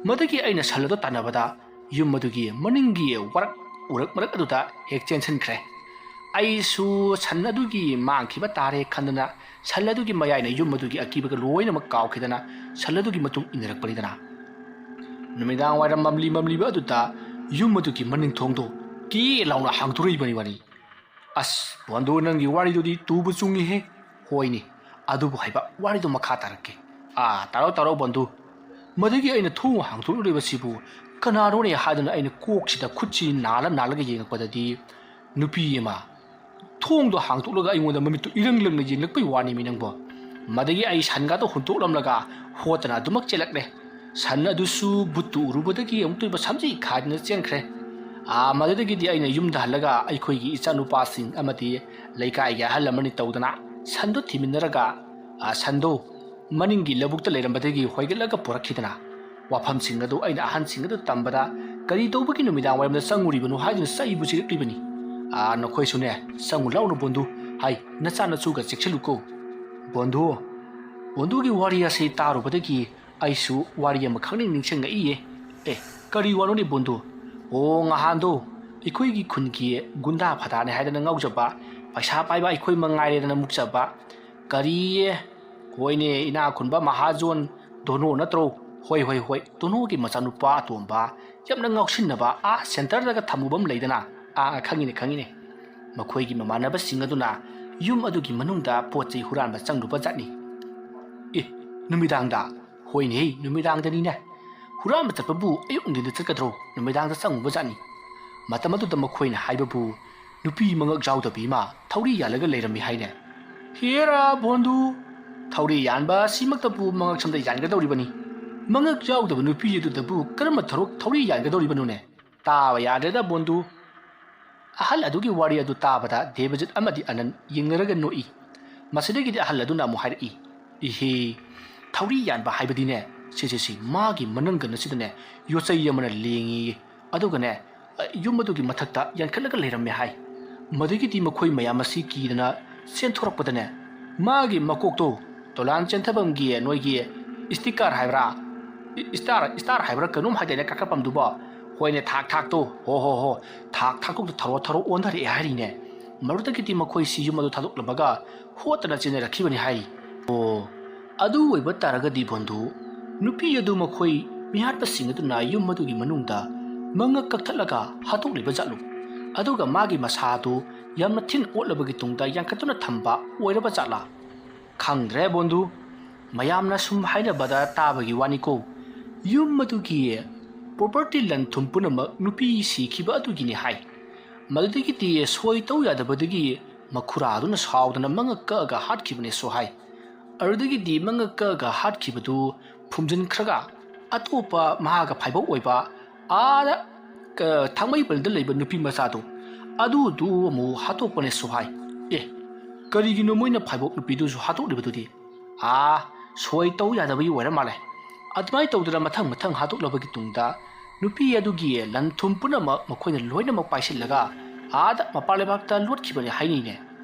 ꯃꯗꯨꯒꯤ ꯑꯩꯅ ꯁꯟ ꯑꯗꯣ ꯇꯥꯟꯅꯕꯗ ꯌꯨꯝ ꯑꯗꯨꯒꯤ ꯃꯅꯤꯡꯒꯤ ꯋꯥꯔꯛ ꯎꯔꯛ ꯃꯔꯛ ꯑꯗꯨꯗ ꯍꯦꯛ ꯆꯦꯟꯁꯤꯟꯈ꯭ꯔꯦ꯫ ꯑꯩꯁꯨ ꯁꯟ ꯑꯗꯨꯒꯤ ꯃꯥꯡꯈꯤꯕ ꯇꯥꯔꯦ ꯈꯟꯗꯅ ꯁꯟ ꯑꯗꯨꯒꯤ ꯃꯌꯥꯏꯅ ꯌꯨꯝ ꯑꯗꯨꯒꯤ ꯑꯀꯤꯕꯒ ꯂꯣꯏꯅꯃꯛ ꯀꯥꯎꯈꯤꯗꯅ ꯁꯟ ꯑꯗꯨꯒꯤ ꯃꯇꯨꯡ ꯏꯟꯅꯔꯛꯄꯅꯤꯗꯅ꯫ ꯅꯨꯃꯤꯗꯥꯡ ꯋꯥꯏꯔꯝ ꯃꯝꯂꯤ ꯃꯝꯂꯤꯕ ꯑꯗꯨꯗ ꯌꯨꯝ ꯑꯗꯨꯒꯤ ꯃꯅꯤꯡ ꯊꯣꯡꯗꯣ ꯀꯤ ꯂꯥꯎꯅ ꯍꯥꯡꯗꯣꯔꯛꯏꯕꯅꯤ ꯋꯥꯅꯤ꯫ ꯑꯁ, ꯕꯣꯟꯗꯨ, ꯅꯪꯒꯤ ꯋꯥꯔꯤꯗꯨꯗꯤ ꯇꯨꯕ ꯆꯨꯡꯉꯤꯍꯦ꯫ ꯍꯣꯏꯅꯦ, ꯑꯗꯨꯕꯨ ꯍꯥꯏꯕ, ꯋꯥꯔꯤꯗꯨ ꯃꯈꯥ ꯇꯥꯔꯛꯀꯦ꯫ ꯑꯥ, ꯇꯥꯔꯣ, ꯇꯥꯔꯣ, ꯕꯣꯟꯗꯨ꯫ ꯃꯗꯨꯒꯤ ꯑꯩꯅ ꯊꯣꯡ ꯍꯥꯡꯗꯣꯛꯂꯨꯔꯤꯕꯁꯤꯕꯨ ꯀꯅꯥꯅꯣꯅꯦ ꯍꯥꯏꯗꯨꯅ ꯑꯩꯅ ꯀꯣꯛꯁꯤꯗ ꯈꯨꯠꯁꯤ ꯅꯥꯜꯂ ꯅꯥꯜꯂꯒ ꯌꯦꯡꯉꯛꯄꯗꯗꯤ ꯅꯨꯄꯤ ꯑꯃ ꯊꯣꯡꯗꯣ ꯍꯥꯡꯗꯣꯛꯂꯒ ꯑꯩꯉꯣꯟꯗ ꯃꯃꯤꯠꯇꯨ ꯏꯔꯪ ꯂꯪꯅ ꯌꯦꯡꯂꯛꯄꯩ ꯋꯥꯅꯤꯃꯤ ꯅꯪꯕꯣ꯫ ꯃꯗꯒꯤ ꯑꯩ ꯁꯟꯒꯥꯗꯣ ꯍꯨꯟꯇꯣꯛꯂꯝꯂꯒ ꯍꯣꯠꯇꯅ ꯑꯗꯨꯃꯛ ꯆꯦꯜꯂꯛꯂꯦ꯫ ꯁꯟ ꯑꯗꯨꯁꯨ ꯕꯨꯠꯇꯨ ꯎꯔꯨꯕꯗꯒꯤ ꯑꯃꯨꯛꯇꯣꯏꯕ ꯁꯝꯖꯤ ꯈꯥꯏꯗꯅ ꯆꯦꯟꯈ꯭ꯔꯦ꯫ ꯑꯥ, ꯃꯗꯨꯗꯒꯤꯗꯤ ꯑꯩꯅ ꯌꯨꯝꯗ ꯍꯜꯂꯒ ꯑꯩꯈꯣꯏꯒꯤ ꯏꯆꯥꯅꯨꯄꯥꯁꯤꯡ ꯑꯃꯗꯤ ꯂꯩꯀꯥꯏꯒꯤ ꯑꯍꯜ ꯑꯃꯅꯤ ꯇꯧꯗꯅ ꯁꯟꯗꯣ ꯊꯤꯃꯤꯟꯅꯔꯒ, ꯑꯥ, ꯁꯟꯗꯣ ꯃꯅꯤꯡꯒꯤ ꯂꯧꯕꯨꯛꯇ ꯂꯩꯔꯝꯕꯗꯒꯤ ꯍꯣꯏꯒꯠꯂꯒ ꯄꯨꯔꯛꯈꯤꯗꯅ ꯋꯥꯐꯝꯁꯤꯡ ꯑꯗꯨ ꯑꯩꯅ ꯑꯍꯟꯁꯤꯡ ꯑꯗꯨ ꯇꯝꯕꯗ, "ꯀꯔꯤ ꯇꯧꯕꯒꯤ ꯅꯨꯃꯤꯗꯥꯡ ꯋꯥꯏꯔꯝꯗ ꯆꯪꯉꯨꯔꯤꯕꯅꯣ?" ꯍꯥꯏꯗꯨꯅ ꯆꯩꯕꯨ ꯆꯩꯔꯛꯂꯤꯕꯅꯤ꯫ ꯑꯥ, ꯅꯈꯣꯏꯁꯨꯅꯦ, ꯆꯪꯉꯨ ꯂꯥꯎꯅ ꯕꯣꯟꯗꯨ꯫ ꯍꯥꯏ, ꯅꯆꯥꯅꯁꯨꯒ ꯆꯦꯛꯁꯤꯜꯂꯨꯀꯣ꯫ ꯕꯣꯟꯗꯨ, ꯕꯣꯟꯗꯨꯒꯤ ꯋꯥꯔꯤ ꯑꯁꯤ ꯇꯥꯔꯨꯕꯗꯒꯤ ꯑꯩꯁꯨ ꯋꯥꯔꯤ ꯑꯃꯈꯛ ꯅꯤꯡ ꯅꯤꯡꯁꯤꯡꯉꯛꯏꯌꯦ꯫ ꯑꯦ, ꯀꯔꯤ ꯋꯥꯅꯣꯅꯦ ꯕꯣꯟꯗꯨ? ꯑꯣ, ꯉꯍꯥꯟꯗꯣ ꯑꯩꯈꯣꯏꯒꯤ ꯈꯨꯟꯒꯤ ꯒꯨꯟꯗꯥ ꯐꯗꯥꯅꯦ ꯍꯥꯏꯗꯅ ꯉꯥꯎꯖꯕ, ꯄꯩꯁꯥ ꯄꯥꯏꯕ ꯑꯩꯈꯣꯏ ꯃꯉꯥꯏꯔꯦꯗꯅ ꯃꯨꯛꯆꯕ, ꯀꯔꯤ, ꯍꯣꯏꯅꯦ, ꯏꯅꯥꯛ ꯈꯨꯟꯕ ꯃꯍꯥꯖꯣꯟ ꯗꯣꯅꯣ ꯅꯠꯇ꯭ꯔꯣ? ꯍꯣꯏ, ꯍꯣꯏ, ꯍꯣꯏ, ꯗꯣꯅꯣꯒꯤ ꯃꯆꯥꯅꯨꯄꯥ ꯑꯇꯣꯝꯕ ꯌꯥꯝꯅ ꯉꯥꯎꯁꯤꯟꯅꯕ ꯑꯥ ꯁꯦꯟꯇꯔꯗꯒ ꯊꯝꯃꯨꯕ ꯑꯃ ꯂꯩꯗꯅ꯫ ꯑꯥ, ꯈꯪꯉꯤꯅꯦ, ꯈꯪꯉꯤꯅꯦ꯫ ꯃꯈꯣꯏꯒꯤ ꯃꯃꯥꯟꯅꯕꯁꯤꯡ ꯑꯗꯨꯅ ꯌꯨꯝ ꯑꯗꯨꯒꯤ ꯃꯅꯨꯡꯗ ꯄꯣꯠ ꯆꯩ ꯍꯨꯔꯥꯟꯕ ꯆꯪꯂꯨꯕ ꯖꯥꯠꯅꯤ꯫ "ꯑꯦ, ꯅꯨꯃꯤꯗꯥꯡꯗ?" "ꯍꯣꯏꯅꯦ, ꯅꯨꯃꯤꯗꯥꯡꯗꯅꯤꯅꯦ꯫ ꯍꯨꯔꯥꯟꯕ ꯆꯠꯄꯕꯨ ꯑꯌꯨꯛ ꯅꯨꯡꯊꯤꯟꯗ ꯆꯠꯀꯗ꯭ꯔꯣ? ꯅꯨꯃꯤꯗꯥꯡꯗ ꯆꯪꯉꯨꯕ ꯖꯥꯠꯅꯤ꯫ ꯃꯇꯝ ꯑꯗꯨꯗ ꯃꯈꯣꯏꯅ ꯍꯥꯏꯕꯕꯨ ꯅꯨꯄꯤ ꯃꯉꯛ ꯌꯥꯎꯗꯕꯤ ꯑꯃ ꯊꯧꯔꯤ ꯌꯥꯜꯂꯒ ꯂꯩꯔꯝꯃꯤ ꯍꯥꯏꯅꯦ꯫" "ꯍꯦꯔꯥ ꯕꯣꯟꯗꯨ, ꯊꯧꯔꯤ ꯌꯥꯟꯕ ꯑꯁꯤꯃꯛꯇꯕꯨ ꯃꯉꯛ ꯁꯝꯗ ꯌꯥꯟꯒꯗꯧꯔꯤꯕꯅꯤ꯫ ꯃꯉꯛ ꯌꯥꯎꯗꯕ ꯅꯨꯄꯤ ꯑꯗꯨꯗꯕꯨ ꯀꯔꯝꯕ ꯊꯧꯔꯛ-, ꯊꯧꯔꯤ ꯌꯥꯟꯒꯗꯧꯔꯤꯕꯅꯣꯅꯦ? ꯇꯥꯕ ꯌꯥꯗ꯭ꯔꯦꯗ ꯕꯣꯟꯗꯨ꯫" ꯑꯍꯜ ꯑꯗꯨꯒꯤ ꯋꯥꯔꯤ ꯑꯗꯨ ꯇꯥꯕꯗ ꯗꯦꯕꯖꯤꯠ ꯑꯃꯗꯤ ꯑꯅꯟ ꯌꯦꯡꯅꯔꯒ ꯅꯣꯛꯏ꯫ ꯃꯁꯤꯗꯒꯤꯗꯤ ꯑꯍꯜ ꯑꯗꯨꯅ ꯑꯃꯨꯛ ꯍꯥꯏꯔꯛꯏ, "ꯏꯍꯦ, ꯊꯧꯔꯤ ꯌꯥꯟꯕ ꯍꯥꯏꯕꯗꯤꯅꯦ, ꯁꯤꯁꯦ, ꯁꯤ ꯃꯥꯒꯤ ꯃꯅꯪꯒꯟ ꯑꯁꯤꯗꯅꯦ ꯌꯣꯠꯆꯩ ꯑꯃꯅ ꯂꯦꯡꯉꯤ, ꯑꯗꯨꯒꯅꯦ, ꯑ, ꯌꯨꯝ ꯑꯗꯨꯒꯤ ꯃꯊꯛꯇ ꯌꯥꯟꯈꯠꯂꯒ ꯂꯩꯔꯝꯃꯦ ꯍꯥꯏ꯫ ꯃꯗꯨꯗꯒꯤꯗꯤ ꯃꯈꯣꯏ ꯃꯌꯥꯝ ꯑꯁꯤ ꯀꯤꯗꯅ ꯆꯦꯟꯊꯣꯔꯛꯄꯗꯅꯦ, ꯃꯥꯒꯤ ꯃꯀꯣꯛꯇꯣ ꯗꯣꯂꯥꯟ ꯆꯦꯟꯊꯐꯝꯒꯤ ꯅꯣꯏꯒꯤ ꯏꯁꯇꯤꯀꯔ ꯍꯥꯏꯕ꯭ꯔꯥ? ꯏ-, ꯏꯁꯇꯥꯔ, ꯏꯁꯇꯥꯔ ꯍꯥꯏꯕ꯭ꯔꯥ ꯀꯩꯅꯣꯝ ꯍꯥꯏꯗꯥꯏꯅꯦ ꯀꯥꯈꯠꯐꯝꯗꯨꯕꯣ? ꯍꯣꯏꯅꯦ, ꯊꯥꯛ ꯊꯥꯛꯇꯣ, ꯍꯣ ꯍꯣ ꯍꯣ, ꯊꯥꯛ ꯊꯥꯛꯇꯣꯛꯇ ꯊꯔꯣ ꯊꯔꯣ ꯑꯣꯟꯊꯔꯛꯑꯦ ꯍꯥꯏꯔꯤꯅꯦ꯫ ꯃꯗꯨꯗꯒꯤꯗꯤ ꯃꯈꯣꯏꯁꯤ ꯌꯨꯝ ꯑꯗꯨ ꯊꯥꯗꯣꯛꯂꯝꯃꯒ ꯍꯣꯠꯇꯅ ꯆꯦꯟꯅꯔꯛꯈꯤꯕꯅꯤ ꯍꯥꯏꯔꯤ꯫" ꯑꯣ, ꯑꯗꯨ ꯑꯣꯏꯕ ꯇꯥꯔꯒꯗꯤ ꯕꯣꯟꯗꯨ, ꯅꯨꯄꯤ ꯑꯗꯨ ꯃꯈꯣꯏ ꯃꯤꯍꯥꯠꯄꯁꯤꯡ ꯑꯗꯨꯅ ꯌꯨꯝ ꯑꯗꯨꯒꯤ ꯃꯅꯨꯡꯗ ꯃꯉꯛ ꯀꯛꯊꯠꯂꯒ ꯍꯥꯠꯇꯣꯛꯂꯤꯕ ꯖꯥꯠꯂꯣ? ꯑꯗꯨꯒ ꯃꯥꯒꯤ ꯃꯁꯥ ꯑꯗꯨ ꯌꯥꯝꯅ ꯊꯤꯅ ꯑꯣꯠꯂꯕꯒꯤ ꯇꯨꯡꯗ ꯌꯥꯟꯈꯠꯇꯨꯅ ꯊꯝꯕ ꯑꯣꯏꯔꯕ ꯖꯥꯠꯂꯥ? ꯈꯪꯗ꯭ꯔꯦ ꯕꯣꯟꯗꯨ, ꯃꯌꯥꯝꯅ ꯁꯨꯝ ꯍꯥꯏꯅꯕꯗ ꯇꯥꯕꯒꯤ ꯋꯥꯅꯤꯀꯣ꯫ ꯌꯨꯝ ꯑꯗꯨꯒꯤ property, ꯂꯟ ꯊꯨꯝ ꯄꯨꯝꯅꯃꯛ ꯅꯨꯄꯤ ꯁꯤꯈꯤꯕ ꯑꯗꯨꯒꯤꯅꯤ ꯍꯥꯏ꯫ ꯃꯗꯨꯗꯒꯤꯗꯤ ꯁꯣꯏ ꯇꯧ ꯌꯥꯗꯕꯗꯒꯤ ꯃꯈꯨꯔꯥ ꯑꯗꯨꯅ ꯁꯥꯎꯗꯅ ꯃꯉꯛ ꯀꯛꯑꯒ ꯍꯥꯠꯈꯤꯕꯅꯦꯁꯨ ꯍꯥꯏ꯫ ꯑꯗꯨꯗꯒꯤꯗꯤ ꯃꯉꯛ ꯀꯛꯑꯒ ꯍꯥꯠꯈꯤꯕꯗꯨ ꯐꯨꯝꯖꯤꯟꯈ꯭ꯔꯒ ꯑꯇꯣꯞꯄ ꯃꯍꯥꯛꯀ ꯐꯥꯏꯕꯣꯛ ꯑꯣꯏꯕ ꯑꯥꯗ, ꯑ, ꯊꯥꯡꯃꯩꯕꯟꯗ ꯂꯩꯕ ꯅꯨꯄꯤ ꯃꯆꯥꯗꯣ ꯑꯗꯨꯗꯨ ꯑꯃꯨꯛ ꯍꯥꯠꯇꯣꯛꯄꯅꯦꯁꯨ ꯍꯥꯏ꯫ ꯑꯦ, ꯀꯔꯤꯒꯤꯅꯣ ꯃꯣꯏꯅ ꯐꯥꯏꯕꯣꯛ ꯅꯨꯄꯤꯗꯨꯁꯨ ꯍꯥꯠꯇꯣꯛꯂꯤꯕꯗꯨꯗꯤ? ꯑꯥ, ꯁꯣꯏ ꯇꯧ ꯌꯥꯗꯕꯒꯤ ꯑꯣꯏꯔ ꯃꯥꯜꯂꯦ꯫ ꯑꯗꯨꯃꯥꯏꯅ ꯇꯧꯗꯅ ꯃꯊꯪ ꯃꯊꯪ ꯍꯥꯠꯇꯣꯛꯂꯕꯒꯤ ꯇꯨꯡꯗ ꯅꯨꯄꯤ ꯑꯗꯨꯒꯤ ꯂꯟ ꯊꯨꯝ ꯄꯨꯝꯅꯃꯛ ꯃꯈꯣꯏꯅ ꯂꯣꯏꯅꯃꯛ ꯄꯥꯏꯁꯤꯜꯂꯒ ꯑꯥꯗ ꯃꯄꯥꯟ ꯂꯩꯕꯥꯛꯇ ꯂꯣꯠꯈꯤꯕꯅꯤ ꯍꯥꯏꯅꯩꯅꯦ꯫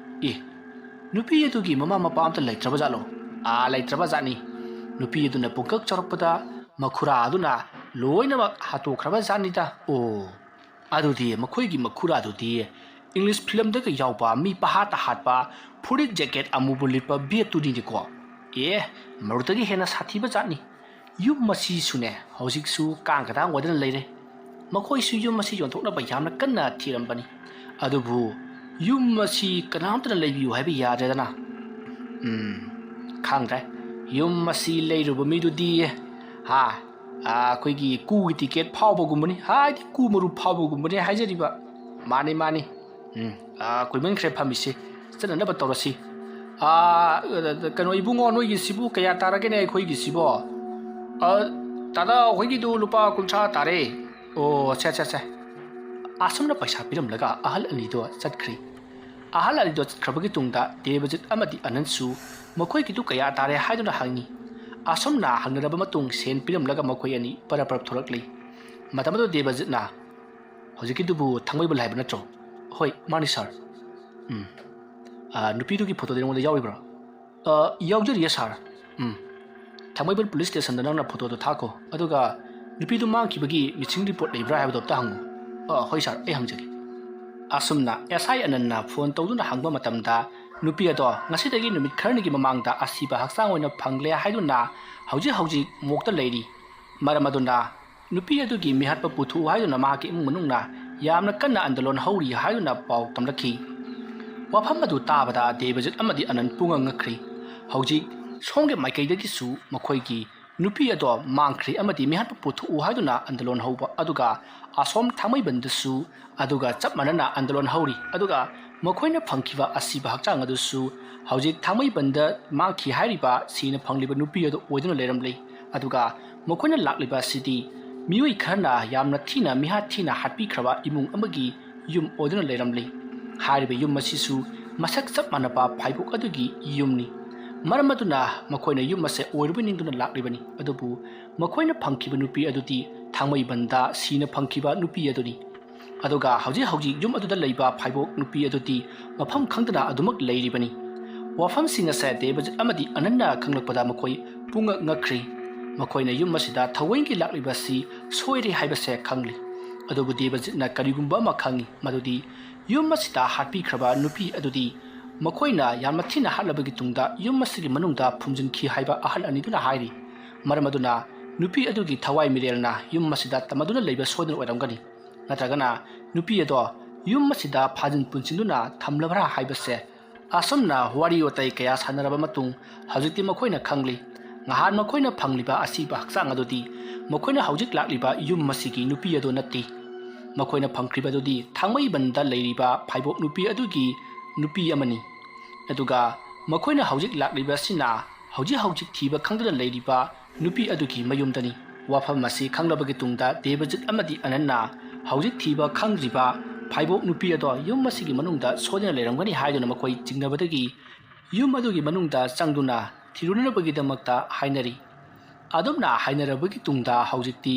ꯑꯦ, ꯅꯨꯄꯤ ꯑꯗꯨꯒꯤ ꯃꯃꯥ ꯃꯄꯥ ꯑꯝꯇ ꯂꯩꯇ꯭ꯔꯕ ꯖꯥꯠꯂꯣ? ꯑꯥ, ꯂꯩꯇ꯭ꯔꯕ ꯖꯥꯠꯅꯤ꯫ ꯅꯨꯄꯤ ꯑꯗꯨꯅ ꯄꯨꯡꯀꯛ ꯆꯥꯎꯔꯛꯄꯗ ꯃꯈꯨꯔꯥ ꯑꯗꯨꯅ ꯂꯣꯏꯅꯃꯛ ꯍꯥꯠꯇꯣꯛꯈ꯭ꯔꯕ ꯖꯥꯠꯅꯤꯗ꯫ ꯑꯣ, ꯑꯗꯨꯗꯤ ꯃꯈꯣꯏꯒꯤ ꯃꯈꯨꯔꯥꯗꯨꯗꯤ English filmꯗꯒ ꯌꯥꯎꯕ ꯃꯤ ꯄꯍꯥꯠꯇ ꯍꯥꯠꯄ, ꯐꯨꯔꯤꯠ ꯖꯦꯀꯦꯠ ꯑꯃꯨꯕ ꯂꯤꯠꯄ ꯕꯦꯠꯇꯨꯅꯤꯅꯦꯀꯣ꯫ ꯑꯦ, ꯃꯔꯨꯗꯒꯤ ꯍꯦꯟꯅ ꯁꯥꯊꯤꯕ ꯖꯥꯠꯅꯤ꯫ ꯌꯨꯝ ꯑꯁꯤꯁꯨꯅꯦ ꯍꯧꯖꯤꯛꯁꯨ ꯀꯥꯡ ꯀꯗꯥꯡ ꯑꯣꯏꯗꯅ ꯂꯩꯔꯦ꯫ ꯃꯈꯣꯏꯁꯨ ꯌꯨꯝ ꯑꯁꯤ ꯌꯣꯟꯊꯣꯛꯅꯕ ꯌꯥꯝꯅ ꯀꯟꯅ ꯊꯤꯔꯝꯕꯅꯤ꯫ ꯑꯗꯨꯕꯨ ꯌꯨꯝ ꯑꯁꯤ ꯀꯅꯥꯝꯇꯅ ꯂꯩꯕꯤꯌꯨ ꯍꯥꯏꯕ ꯌꯥꯗ꯭ꯔꯦꯗꯅ꯫ ꯎꯝ, ꯈꯪꯗ꯭ꯔꯦ꯫ ꯌꯨꯝ ꯑꯁꯤ ꯂꯩꯔꯨꯕ ꯃꯤꯗꯨꯗꯤ, ꯍꯥ, ꯑꯥ, ꯑꯩꯈꯣꯏꯒꯤ ꯀꯨꯒꯤ ꯇꯤꯀꯦꯠ ꯐꯥꯎꯕꯒꯨꯝꯕꯅꯤ, ꯍꯥꯏꯗꯤ ꯀꯨ ꯃꯔꯨꯞ ꯐꯥꯎꯕꯒꯨꯝꯕꯅꯤ ꯍꯥꯏꯖꯔꯤꯕ꯫ ꯃꯥꯅꯤ, ꯃꯥꯅꯤ꯫ ꯎꯝ, ꯑꯥ, ꯀꯨꯏꯃꯟꯈ꯭ꯔꯦ ꯐꯝꯃꯤꯁꯦ꯫ ꯆꯠꯅꯅꯕ ꯇꯧꯔꯁꯤ꯫ ꯑꯥ, ꯀꯩꯅꯣ, ꯏꯕꯨꯡꯉꯣ, ꯅꯣꯏꯒꯤꯁꯤꯕꯨ ꯀꯌꯥ ꯇꯥꯔꯒꯦꯅꯦ ꯑꯩꯈꯣꯏꯒꯤꯁꯤꯕꯣ? ꯑꯥ, ꯇꯥꯗꯥ, ꯑꯩꯈꯣꯏꯒꯤꯗꯨ ꯂꯨꯄꯥ ꯀꯨꯟꯊ꯭ꯔꯥ ꯇꯥꯔꯦ꯫ ꯑꯣ, ꯁꯦ, ꯁꯦ, ꯁꯦ꯫ ꯑꯁꯨꯝꯅ ꯄꯩꯁꯥ ꯄꯤꯔꯝꯂꯒ ꯑꯍꯜ ꯑꯅꯤꯗꯣ ꯆꯠꯈ꯭ꯔꯦ꯫ ꯑꯍꯜ ꯑꯅꯤꯗꯣ ꯆꯠꯈ꯭ꯔꯕꯒꯤ ꯇꯨꯡꯗ ꯗꯦꯕꯖꯤꯠ ꯑꯃꯗꯤ ꯑꯅꯟꯁꯨ ꯃꯈꯣꯏꯒꯤꯗꯨ ꯀꯌꯥ ꯇꯥꯔꯦ ꯍꯥꯏꯗꯨꯅ ꯍꯪꯉꯤ꯫ ꯑꯁꯨꯝꯅ ꯍꯪꯅꯔꯕ ꯃꯇꯨꯡ ꯁꯦꯟ ꯄꯤꯔꯝꯂꯒ ꯃꯈꯣꯏ ꯑꯅꯤ ꯄꯔꯞ ꯄꯔꯞ ꯊꯣꯔꯛꯂꯤ꯫ ꯃꯇꯝ ꯑꯗꯨ ꯗꯦꯕꯖꯤꯠꯅ, "ꯍꯧꯖꯤꯛꯀꯤꯗꯨꯕꯨ ꯊꯥꯡꯃꯩꯕꯟ ꯍꯥꯏꯕ ꯅꯠꯇ꯭ꯔꯣ?" "ꯍꯣꯏ, ꯃꯥꯅꯤ ꯁꯥꯔ꯫" "ꯎꯝ꯫ ꯑꯥ, ꯅꯨꯄꯤꯗꯨꯒꯤ ꯐꯣꯇꯣꯗꯤ ꯅꯉꯣꯟꯗ ꯌꯥꯎꯔꯤꯕ꯭ꯔꯣ?" "ꯑꯥ, ꯌꯥꯎꯖꯔꯤꯌꯦ ꯁꯥꯔ꯫" "ꯎꯝ꯫ ꯊꯥꯡꯃꯩꯕꯟ ꯄꯨꯂꯤꯁ ꯁ꯭ꯇꯦꯁꯟꯗ ꯅꯪꯅ ꯐꯣꯇꯣꯗꯨ ꯊꯥꯈꯣ꯫ ꯑꯗꯨꯒ ꯅꯨꯄꯤꯗꯨ ꯃꯥꯡꯈꯤꯕꯒꯤ ꯃꯤꯁꯤꯡ ꯔꯤꯄꯣꯔꯠ ꯂꯩꯕ꯭ꯔꯥ ꯍꯥꯏꯕꯗꯣ ꯑꯝꯇ ꯍꯪꯉꯨ꯫" "ꯑꯥ, ꯍꯣꯏ ꯁꯥꯔ, ꯑꯩ ꯍꯪꯖꯒꯦ꯫" ꯑꯁꯨꯝꯅ ꯑꯦꯁ ꯑꯥꯏ ꯑꯅꯟꯅ ꯐꯣꯟ ꯇꯧꯗꯨꯅ ꯍꯪꯕ ꯃꯇꯝꯗ ꯅꯨꯄꯤ ꯑꯗꯣ ꯉꯁꯤꯗꯒꯤ ꯅꯨꯃꯤꯠ ꯈꯔꯅꯤꯒꯤ ꯃꯃꯥꯡꯗ ꯑꯁꯤꯕ ꯍꯛꯆꯥꯡ ꯑꯣꯏꯅ ꯐꯪꯂꯦ ꯍꯥꯏꯗꯨꯅ ꯍꯧꯖꯤꯛ ꯍꯧꯖꯤꯛ ꯃꯣꯛꯇ ꯂꯩꯔꯤ꯫ ꯃꯔꯝ ꯑꯗꯨꯅ ꯅꯨꯄꯤ ꯑꯗꯨꯒꯤ ꯃꯤꯍꯥꯠꯄ ꯄꯨꯊꯣꯛꯎ ꯍꯥꯏꯗꯨꯅ ꯃꯍꯥꯛꯀꯤ ꯏꯃꯨꯡ ꯃꯅꯨꯡꯅ ꯌꯥꯝꯅ ꯀꯟꯅ ꯑꯟꯗꯂꯣꯟ ꯍꯧꯔꯤ ꯍꯥꯏꯗꯨꯅ ꯄꯥꯎ ꯇꯝꯂꯛꯈꯤ꯫ ꯋꯥꯐꯝ ꯑꯗꯨ ꯇꯥꯕꯗ ꯗꯦꯕꯖꯤꯠ ꯑꯃꯗꯤ ꯑꯅꯟ ꯄꯨꯡꯉꯛ ꯉꯛꯈ꯭ꯔꯤ꯫ ꯍꯧꯖꯤꯛ ꯁꯣꯝꯒꯤ ꯃꯥꯏꯀꯩꯗꯒꯤꯁꯨ ꯃꯈꯣꯏꯒꯤ ꯅꯨꯄꯤ ꯑꯗꯣ ꯃꯥꯡꯈ꯭ꯔꯦ ꯑꯃꯗꯤ ꯃꯤꯍꯥꯠꯄ ꯄꯨꯊꯣꯛꯎ ꯍꯥꯏꯗꯨꯅ ꯑꯟꯗꯂꯣꯟ ꯍꯧꯕ, ꯑꯗꯨꯒ ꯑꯁꯣꯝ ꯊꯥꯡꯃꯩꯕꯟꯗꯁꯨ ꯑꯗꯨꯒ ꯆꯞ ꯃꯥꯟꯅꯅ ꯑꯟꯗꯂꯣꯟ ꯍꯧꯔꯤ꯫ ꯑꯗꯨꯒ ꯃꯈꯣꯏꯅ ꯐꯪꯈꯤꯕ ꯑꯁꯤꯕ ꯍꯛꯆꯥꯡ ꯑꯗꯨꯁꯨ ꯍꯧꯖꯤꯛ ꯊꯥꯡꯃꯩꯕꯟꯗ ꯃꯥꯡꯈꯤ ꯍꯥꯏꯔꯤꯕ ꯁꯤꯅ ꯐꯪꯂꯤꯕ ꯅꯨꯄꯤ ꯑꯗꯨ ꯑꯣꯏꯗꯨꯅ ꯂꯩꯔꯝꯂꯤ꯫ ꯑꯗꯨꯒ ꯃꯈꯣꯏꯅ ꯂꯥꯛꯂꯤꯕ ꯑꯁꯤꯗꯤ ꯃꯤꯑꯣꯏ ꯈꯔꯅ ꯌꯥꯝꯅ ꯊꯤꯅ ꯃꯤꯍꯥꯠ ꯊꯤꯅ ꯍꯥꯠꯄꯤꯈ꯭ꯔꯕ ꯏꯃꯨꯡ ꯑꯃꯒꯤ ꯌꯨꯝ ꯑꯣꯏꯗꯨꯅ ꯂꯩꯔꯝꯂꯤ꯫ ꯍꯥꯏꯔꯤꯕ ꯌꯨꯝ ꯑꯁꯤꯁꯨ ꯃꯁꯛ ꯆꯞ ꯃꯥꯟꯅꯕ ꯐꯥꯏꯕꯣꯛ ꯑꯗꯨꯒꯤ ꯌꯨꯝꯅꯤ꯫ ꯃꯔꯝ ꯑꯗꯨꯅ ꯃꯈꯣꯏꯅ ꯌꯨꯝ ꯑꯁꯦ ꯑꯣꯏꯔꯨꯕ ꯅꯤꯡꯗꯨꯅ ꯂꯥꯛꯂꯤꯕꯅꯤ꯫ ꯑꯗꯨꯕꯨ ꯃꯈꯣꯏꯅ ꯐꯪꯈꯤꯕ ꯅꯨꯄꯤ ꯑꯗꯨꯗꯤ ꯊꯥꯡꯃꯩꯕꯟꯗ ꯁꯤꯅ ꯐꯪꯈꯤꯕ ꯅꯨꯄꯤ ꯑꯗꯨꯅꯤ꯫ ꯑꯗꯨꯒ ꯍꯧꯖꯤꯛ ꯍꯧꯖꯤꯛ ꯌꯨꯝ ꯑꯗꯨꯗ ꯂꯩꯕ ꯐꯥꯏꯕꯣꯛ ꯅꯨꯄꯤ ꯑꯗꯨꯗꯤ ꯃꯐꯝ ꯈꯪꯗꯅ ꯑꯗꯨꯃꯛ ꯂꯩꯔꯤꯕꯅꯤ꯫ ꯋꯥꯐꯝꯁꯤꯡ ꯑꯁꯦ ꯗꯦꯕꯖꯤꯠ ꯑꯃꯗꯤ ꯑꯅꯟꯅ ꯈꯪꯂꯛꯄꯗ ꯃꯈꯣꯏ ꯄꯨꯡꯉꯛ ꯉꯛꯈ꯭ꯔꯤ꯫ ꯃꯈꯣꯏꯅ ꯌꯨꯝ ꯑꯁꯤꯗ ꯊꯑꯣꯏꯒꯤ ꯂꯥꯛꯂꯤꯕ ꯑꯁꯤ ꯁꯣꯏꯔꯦ ꯍꯥꯏꯕꯁꯦ ꯈꯪꯂꯤ꯫ ꯑꯗꯨꯕꯨ ꯗꯦꯕꯖꯤꯠꯅ ꯀꯔꯤꯒꯨꯝꯕ ꯑꯃ ꯈꯪꯏ, ꯃꯗꯨꯗꯤ ꯌꯨꯝ ꯑꯁꯤꯗ ꯍꯥꯠꯄꯤꯈ꯭ꯔꯕ ꯅꯨꯄꯤ ꯑꯗꯨꯗꯤ ꯃꯈꯣꯏꯅ ꯌꯥꯝꯅ ꯊꯤꯅ ꯍꯥꯠꯂꯕꯒꯤ ꯇꯨꯡꯗ ꯌꯨꯝ ꯑꯁꯤꯒꯤ ꯃꯅꯨꯡꯗ ꯐꯨꯝꯖꯤꯟꯈꯤ ꯍꯥꯏꯕ ꯑꯍꯜ ꯑꯅꯤꯗꯨꯅ ꯍꯥꯏꯔꯤ꯫ ꯃꯔꯝ ꯑꯗꯨꯅ ꯅꯨꯄꯤ ꯑꯗꯨꯒꯤ ꯊꯋꯥꯏ ꯃꯤꯔꯦꯜꯅ ꯌꯨꯝ ꯑꯁꯤꯗ ꯇꯝꯃꯗꯨꯅ ꯂꯩꯕ ꯁꯣꯏꯗꯅ ꯑꯣꯏꯔꯝꯒꯅꯤ꯫ ꯅꯠꯇ꯭ꯔꯒꯅ ꯅꯨꯄꯤ ꯑꯗꯣ ꯌꯨꯝ ꯑꯁꯤꯗ ꯐꯥꯖꯤꯟ ꯄꯨꯟꯁꯤꯟꯗꯨꯅ ꯊꯝꯂꯕ꯭ꯔꯥ ꯍꯥꯏꯕꯁꯦ ꯑꯁꯨꯝꯅ ꯋꯥꯔꯤ ꯋꯥꯇꯥꯏ ꯀꯌꯥ ꯁꯥꯟꯅꯔꯕ ꯃꯇꯨꯡ ꯍꯧꯖꯤꯛꯇꯤ ꯃꯈꯣꯏꯅ ꯈꯪꯂꯤ꯫ ꯉꯍꯥꯟ ꯃꯈꯣꯏꯅ ꯐꯪꯂꯤꯕ ꯑꯁꯤꯕ ꯍꯛꯆꯥꯡ ꯑꯗꯨꯗꯤ ꯃꯈꯣꯏꯅ ꯍꯧꯖꯤꯛ ꯂꯥꯛꯂꯤꯕ ꯌꯨꯝ ꯑꯁꯤꯒꯤ ꯅꯨꯄꯤ ꯑꯗꯨ ꯅꯠꯇꯦ꯫ ꯃꯈꯣꯏꯅ ꯐꯪꯈ꯭ꯔꯤꯕꯗꯨꯗꯤ ꯊꯥꯡꯃꯩꯕꯟꯗ ꯂꯩꯔꯤꯕ ꯐꯥꯏꯕꯣꯛ ꯅꯨꯄꯤ ꯑꯗꯨꯒꯤ ꯅꯨꯄꯤ ꯑꯃꯅꯤ꯫ ꯑꯗꯨꯒ ꯃꯈꯣꯏꯅ ꯍꯧꯖꯤꯛ ꯂꯥꯛꯂꯤꯕ ꯑꯁꯤꯅ ꯍꯧꯖꯤꯛ ꯍꯧꯖꯤꯛ ꯊꯤꯕ ꯈꯪꯗꯅ ꯂꯩꯔꯤꯕ ꯅꯨꯄꯤ ꯑꯗꯨꯒꯤ ꯃꯌꯨꯝꯗꯅꯤ꯫ ꯋꯥꯐꯝ ꯑꯁꯤ ꯈꯪꯂꯕꯒꯤ ꯇꯨꯡꯗ ꯗꯦꯕꯖꯤꯠ ꯑꯃꯗꯤ ꯑꯅꯟꯅ ꯍꯧꯖꯤꯛ ꯊꯤꯕ ꯈꯪꯗ꯭ꯔꯤꯕ ꯐꯥꯏꯕꯣꯛ ꯅꯨꯄꯤ ꯑꯗꯣ ꯌꯨꯝ ꯑꯁꯤꯒꯤ ꯃꯅꯨꯡꯗ ꯁꯣꯏꯗꯅ ꯂꯩꯔꯝꯒꯅꯤ ꯍꯥꯏꯗꯨꯅ ꯃꯈꯣꯏ ꯆꯤꯡꯅꯕꯗꯒꯤ ꯌꯨꯝ ꯑꯗꯨꯒꯤ ꯃꯅꯨꯡꯗ ꯆꯪꯗꯨꯅ ꯊꯤꯔꯨꯅꯅꯕꯒꯤꯗꯃꯛꯇ ꯍꯥꯏꯅꯔꯤ꯫ ꯑꯗꯨꯝꯅ ꯍꯥꯏꯅꯔꯕꯒꯤ ꯇꯨꯡꯗ ꯍꯧꯖꯤꯛꯇꯤ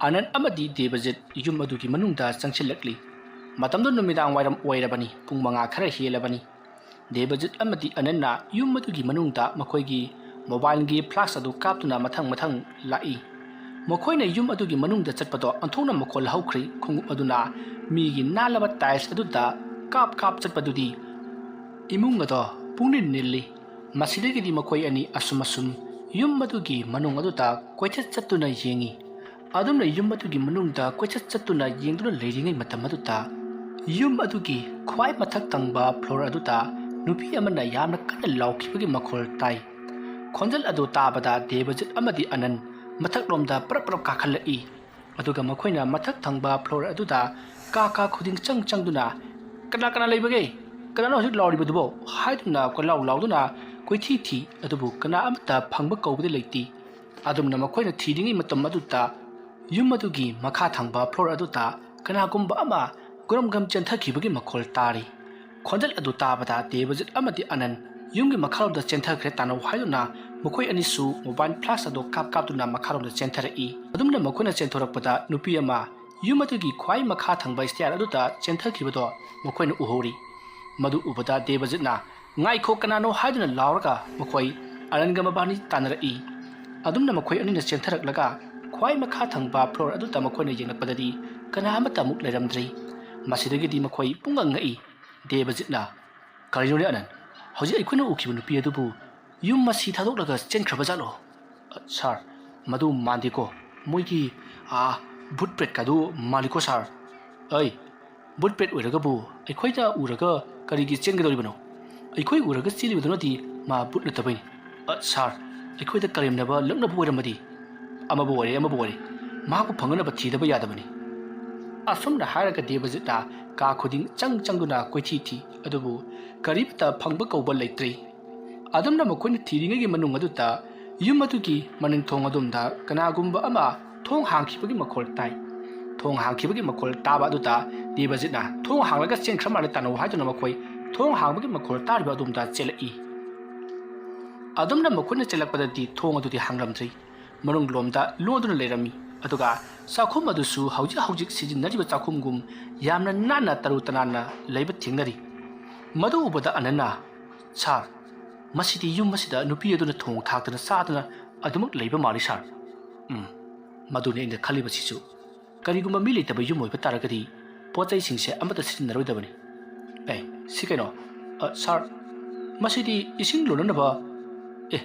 ꯑꯅꯟ ꯑꯃꯗꯤ ꯗꯦꯕꯖꯤꯠ ꯌꯨꯝ ꯑꯗꯨꯒꯤ ꯃꯅꯨꯡꯗ ꯆꯪꯁꯤꯜꯂꯛꯂꯤ꯫ ꯃꯇꯝꯗꯨ ꯅꯨꯃꯤꯗꯥꯡ ꯋꯥꯏꯔꯝ ꯑꯣꯏꯔꯕꯅꯤ, ꯄꯨꯡ ꯃꯉꯥ ꯈꯔ ꯍꯦꯜꯂꯕꯅꯤ꯫ ꯗꯦꯕꯖꯤꯠ ꯑꯃꯗꯤ ꯑꯅꯟꯅ ꯌꯨꯝ ꯑꯗꯨꯒꯤ ꯃꯅꯨꯡꯗ ꯃꯈꯣꯏꯒꯤ ꯃꯣꯕꯥꯏꯜꯒꯤ ꯐ꯭ꯂꯥꯁ ꯑꯗꯨ ꯀꯥꯞꯇꯨꯅ ꯃꯊꯪ ꯃꯊꯪ ꯂꯥꯛꯏ꯫ ꯃꯈꯣꯏꯅ ꯌꯨꯝ ꯑꯗꯨꯒꯤ ꯃꯅꯨꯡꯗ ꯆꯠꯄꯗꯣ ꯑꯣꯟꯊꯣꯛꯅ ꯃꯈꯣꯜ ꯍꯧꯈ꯭ꯔꯦ꯫ ꯈꯣꯡꯎꯞ ꯑꯗꯨꯅ ꯃꯤꯒꯤ ꯅꯥꯜꯂꯕ ꯇꯥꯏꯜꯁ ꯑꯗꯨꯗ ꯀꯥꯞ ꯀꯥꯞ ꯆꯠꯄꯗꯨꯗꯤ ꯏꯃꯨꯡ ꯑꯗꯣ ꯄꯨꯡꯅꯤꯜ ꯅꯤꯜꯂꯤ꯫ ꯃꯁꯤꯗꯒꯤꯗꯤ ꯃꯈꯣꯏ ꯑꯅꯤ ꯑꯁꯨꯝ ꯑꯁꯨꯝ ꯌꯨꯝ ꯑꯗꯨꯒꯤ ꯃꯅꯨꯡ ꯑꯗꯨꯗ ꯀꯣꯏꯆꯠ ꯆꯠꯇꯨꯅ ꯌꯦꯡꯏ꯫ ꯑꯗꯨꯝꯅ ꯌꯨꯝ ꯑꯗꯨꯒꯤ ꯃꯅꯨꯡꯗ ꯀꯣꯏꯆꯠ ꯆꯠꯇꯨꯅ ꯌꯦꯡꯗꯨꯅ ꯂꯩꯔꯤꯉꯩ ꯃꯇꯝ ꯑꯗꯨꯗ ꯌꯨꯝ ꯑꯗꯨꯒꯤ ꯈ꯭ꯋꯥꯏ ꯃꯊꯛ ꯊꯪꯕ ꯐ꯭ꯂꯣꯔ ꯑꯗꯨꯗ ꯅꯨꯄꯤ ꯑꯃꯅ ꯌꯥꯝꯅ ꯀꯟꯅ ꯂꯥꯎꯈꯤꯕꯒꯤ ꯃꯈꯣꯜ ꯇꯥꯏ꯫ ꯈꯣꯟꯖꯦꯜ ꯑꯗꯨ ꯇꯥꯕꯗ ꯗꯦꯕꯖꯤꯠ ꯑꯃꯗꯤ ꯑꯅꯟ ꯃꯊꯛꯂꯣꯝꯗ ꯄꯔꯞ ꯄꯔꯞ ꯀꯥꯈꯠꯂꯛꯏ꯫ ꯑꯗꯨꯒ ꯃꯈꯣꯏꯅ ꯃꯊꯛ ꯊꯪꯕ ꯐ꯭ꯂꯣꯔ ꯑꯗꯨꯗ ꯀꯥ ꯀꯥ ꯈꯨꯗꯤꯡ ꯆꯪ ꯆꯪꯗꯨꯅ, "ꯀꯅꯥ ꯀꯅꯥ ꯂꯩꯕꯒꯦ? ꯀꯅꯥꯅꯣ ꯍꯧꯖꯤꯛ ꯂꯥꯎꯔꯤꯕꯗꯨꯕꯣ?" ꯍꯥꯏꯗꯨꯅ ꯀꯣꯏꯂꯥꯎ ꯂꯥꯎꯗꯨꯅ ꯀꯣꯏꯊꯤ ꯊꯤ, ꯑꯗꯨꯕꯨ ꯀꯅꯥ ꯑꯃꯠꯇ ꯐꯪꯕ ꯀꯧꯕꯗꯤ ꯂꯩꯇꯦ꯫ ꯑꯗꯨꯝꯅ ꯃꯈꯣꯏꯅ ꯊꯤꯔꯤꯉꯩ ꯃꯇꯝ ꯑꯗꯨꯗ ꯌꯨꯝ ꯑꯗꯨꯒꯤ ꯃꯈꯥ ꯊꯪꯕ ꯐ꯭ꯂꯣꯔ ꯑꯗꯨꯗ ꯀꯅꯥꯒꯨꯝꯕ ꯑꯃ ꯒ꯭ꯔꯝ ꯒ꯭ꯔꯝ ꯆꯦꯟꯊꯈꯤꯕꯒꯤ ꯃꯈꯣꯜ ꯇꯥꯔꯤ꯫ ꯈꯣꯟꯖꯦꯜ ꯑꯗꯨ ꯇꯥꯕꯗ ꯗꯦꯕꯖꯤꯠ ꯑꯃꯗꯤ ꯑꯅꯟ ꯌꯨꯝꯒꯤ ꯃꯈꯥꯔꯣꯝꯗ ꯆꯦꯟꯊꯈ꯭ꯔꯦ ꯇꯥꯟꯅꯧ ꯍꯥꯏꯗꯨꯅ ꯃꯈꯣꯏ ꯑꯅꯤꯁꯨ ꯃꯣꯕꯥꯏꯜ ꯐ꯭ꯂꯥꯁ ꯑꯗꯨ ꯀꯥꯞ ꯀꯥꯞꯇꯨꯅ ꯃꯈꯥꯔꯣꯝꯗ ꯆꯦꯟꯊꯔꯛꯏ꯫ ꯑꯗꯨꯝꯅ ꯃꯈꯣꯏꯅ ꯆꯦꯟꯊꯣꯔꯛꯄꯗ ꯅꯨꯄꯤ ꯑꯃ ꯌꯨꯝ ꯑꯗꯨꯒꯤ ꯈ꯭ꯋꯥꯏ ꯃꯈꯥ ꯊꯪꯕ ꯁ꯭ꯇꯦꯌꯔ ꯑꯗꯨꯗ ꯆꯦꯟꯊꯈꯤꯕꯗꯣ ꯃꯈꯣꯏꯅ ꯎꯍꯧꯔꯤ꯫ ꯃꯗꯨ ꯎꯕꯗ ꯗꯦꯕꯖꯤꯠꯅ, "ꯉꯥꯏꯈꯣ, ꯀꯅꯥꯅꯣ?" ꯍꯥꯏꯗꯨꯅ ꯂꯥꯎꯔꯒ ꯃꯈꯣꯏ ꯑꯅꯟꯒ ꯃꯕꯥꯅꯤ ꯇꯥꯟꯅꯔꯛꯏ꯫ ꯑꯗꯨꯝꯅ ꯃꯈꯣꯏ ꯑꯅꯤꯅ ꯆꯦꯟꯊꯔꯛꯂꯒ ꯈ꯭ꯋꯥꯏ ꯃꯈꯥ ꯊꯪꯕ ꯐ꯭ꯂꯣꯔ ꯑꯗꯨꯗ ꯃꯈꯣꯏꯅ ꯌꯦꯡꯂꯛꯄꯗꯗꯤ ꯀꯅꯥ ꯑꯃꯠꯇ ꯑꯃꯨꯛ ꯂꯩꯔꯝꯗ꯭ꯔꯤ꯫ ꯃꯁꯤꯗꯒꯤꯗꯤ ꯃꯈꯣꯏ ꯄꯨꯡꯉꯛ ꯉꯛꯏ꯫ ꯗꯦꯕꯖꯤꯠꯅ, "ꯀꯔꯤꯅꯣꯅꯦ ꯑꯅꯟ? ꯍꯧꯖꯤꯛ ꯑꯩꯈꯣꯏꯅ ꯎꯈꯤꯕ ꯅꯨꯄꯤ ꯑꯗꯨꯕꯨ ꯌꯨꯝ ꯑꯁꯤ ꯊꯥꯗꯣꯛꯂꯒ ꯆꯦꯟꯈ꯭ꯔꯕ ꯖꯥꯠꯂꯣ?" "ꯁꯥꯔ, "ꯃꯗꯨ ꯃꯥꯟꯗꯦꯀꯣ, ꯃꯣꯏꯒꯤ, ꯑꯥ, ꯚꯨꯠ ꯄ꯭ꯔꯦꯠꯀꯗꯨ ꯃꯥꯜꯂꯤꯀꯣ ꯁꯥꯔ꯫ ꯑꯩ, ꯚꯨꯠ ꯄ꯭ꯔꯦꯠ ꯑꯣꯏꯔꯒꯕꯨ ꯑꯩꯈꯣꯏꯗ ꯎꯔꯒ ꯀꯔꯤꯒꯤ ꯆꯦꯟꯒꯗꯧꯔꯤꯕꯅꯣ? ꯑꯩꯈꯣꯏ ꯎꯔꯒ ꯆꯦꯜꯂꯤꯕꯗꯨꯅꯗꯤ ꯃꯥ ꯚꯨꯠ ꯅꯠꯇꯕꯩꯅꯤ꯫ ꯑ, ꯁꯥꯔ, ꯑꯩꯈꯣꯏꯗ ꯀꯔꯦꯝꯅꯕ ꯂꯛꯅꯕ ꯑꯣꯏꯔꯝꯃꯗꯤ? ꯑꯃꯕꯨ ꯑꯣꯏꯔꯦ, ꯑꯃꯕꯨ ꯑꯣꯏꯔꯦ, ꯃꯍꯥꯛꯄꯨ ꯐꯪꯅꯅꯕ ꯊꯤꯗꯕ ꯌꯥꯗꯕꯅꯤ"꯫ ꯑꯁꯨꯝꯅ ꯍꯥꯏꯔꯒ ꯗꯦꯕꯖꯤꯠꯅ ꯀꯥ ꯈꯨꯗꯤꯡ ꯆꯪ ꯆꯪꯗꯨꯅ ꯀꯣꯏꯊꯤ ꯊꯤ, ꯑꯗꯨꯕꯨ ꯀꯔꯤꯃꯠꯇ ꯐꯪꯕ ꯀꯧꯕ ꯂꯩꯇ꯭ꯔꯦ꯫ ꯑꯗꯨꯝꯅ ꯃꯈꯣꯏꯅ ꯊꯤꯔꯤꯉꯩꯒꯤ ꯃꯅꯨꯡ ꯑꯗꯨꯗ ꯌꯨꯝ ꯑꯗꯨꯒꯤ ꯃꯅꯤꯡ ꯊꯣꯡ ꯑꯗꯣꯝꯗ ꯀꯅꯥꯒꯨꯝꯕ ꯑꯃ ꯊꯣꯡ ꯍꯥꯡꯈꯤꯕꯒꯤ ꯃꯈꯣꯜ ꯇꯥꯏ꯫ ꯊꯣꯡ ꯍꯥꯡꯈꯤꯕꯒꯤ ꯃꯈꯣꯜ ꯇꯥꯕ ꯑꯗꯨꯗ ꯗꯦꯕꯖꯤꯠꯅ "ꯊꯣꯡ ꯍꯥꯡꯂꯒ ꯆꯦꯟꯈ꯭ꯔ ꯃꯥꯜꯂꯦ, ꯇꯥꯟꯅꯧ" ꯍꯥꯏꯗꯨꯅ ꯃꯈꯣꯏ ꯊꯣꯡ ꯍꯥꯡꯕꯒꯤ ꯃꯈꯣꯜ ꯇꯥꯔꯤꯕ ꯑꯗꯣꯝꯗ ꯆꯦꯜꯂꯛꯏ꯫ ꯑꯗꯨꯝꯅ ꯃꯈꯣꯏꯅ ꯆꯦꯜꯂꯛꯄꯗꯗꯤ ꯊꯣꯡ ꯑꯗꯨꯗꯤ ꯍꯥꯡꯂꯝꯗ꯭ꯔꯤ꯫ ꯃꯅꯨꯡ ꯂꯣꯝꯗ ꯂꯣꯟꯗꯨꯅ ꯂꯩꯔꯝꯃꯤ꯫ ꯑꯗꯨꯒ ꯆꯥꯛꯈꯨꯝ ꯑꯗꯨꯁꯨ ꯍꯧꯖꯤꯛ ꯍꯧꯖꯤꯛ ꯁꯤꯖꯤꯟꯅꯔꯤꯕ ꯆꯥꯛꯈꯨꯝꯒꯨꯝ ꯌꯥꯝꯅ ꯅꯥꯟꯅ ꯇꯔꯨ ꯇꯅꯥꯟꯅ ꯂꯩꯕ ꯊꯦꯡꯅꯔꯤ꯫ ꯃꯗꯨ ꯎꯕꯗ ꯑꯅꯟꯅ, "ꯁꯥꯔ, ꯃꯁꯤꯗꯤ ꯌꯨꯝ ꯑꯁꯤꯗ ꯅꯨꯄꯤ ꯑꯗꯨꯅ ꯊꯣꯡ ꯊꯥꯛꯇꯅ ꯆꯥꯗꯅ ꯑꯗꯨꯃꯛ ꯂꯩꯕ ꯃꯥꯜꯂꯤ ꯁꯥꯔ꯫ ꯎꯝ, ꯃꯗꯨꯅꯤ ꯑꯩꯅ ꯈꯜꯂꯤꯕꯁꯤꯁꯨ꯫ ꯀꯔꯤꯒꯨꯝꯕ ꯃꯤ ꯂꯩꯇꯕ ꯌꯨꯝ ꯑꯣꯏꯕ ꯇꯥꯔꯒꯗꯤ ꯄꯣꯠ ꯆꯩꯁꯤꯡꯁꯦ ꯑꯃꯠꯇ ꯁꯤꯖꯤꯟꯅꯔꯣꯏꯗꯕꯅꯤ꯫ ꯑꯦ, ꯁꯤ ꯀꯩꯅꯣ? ꯑ, ꯁꯥꯔ, ꯃꯁꯤꯗꯤ ꯏꯁꯤꯡ ꯂꯣꯟꯅꯅꯕ꯫ ꯑꯦ,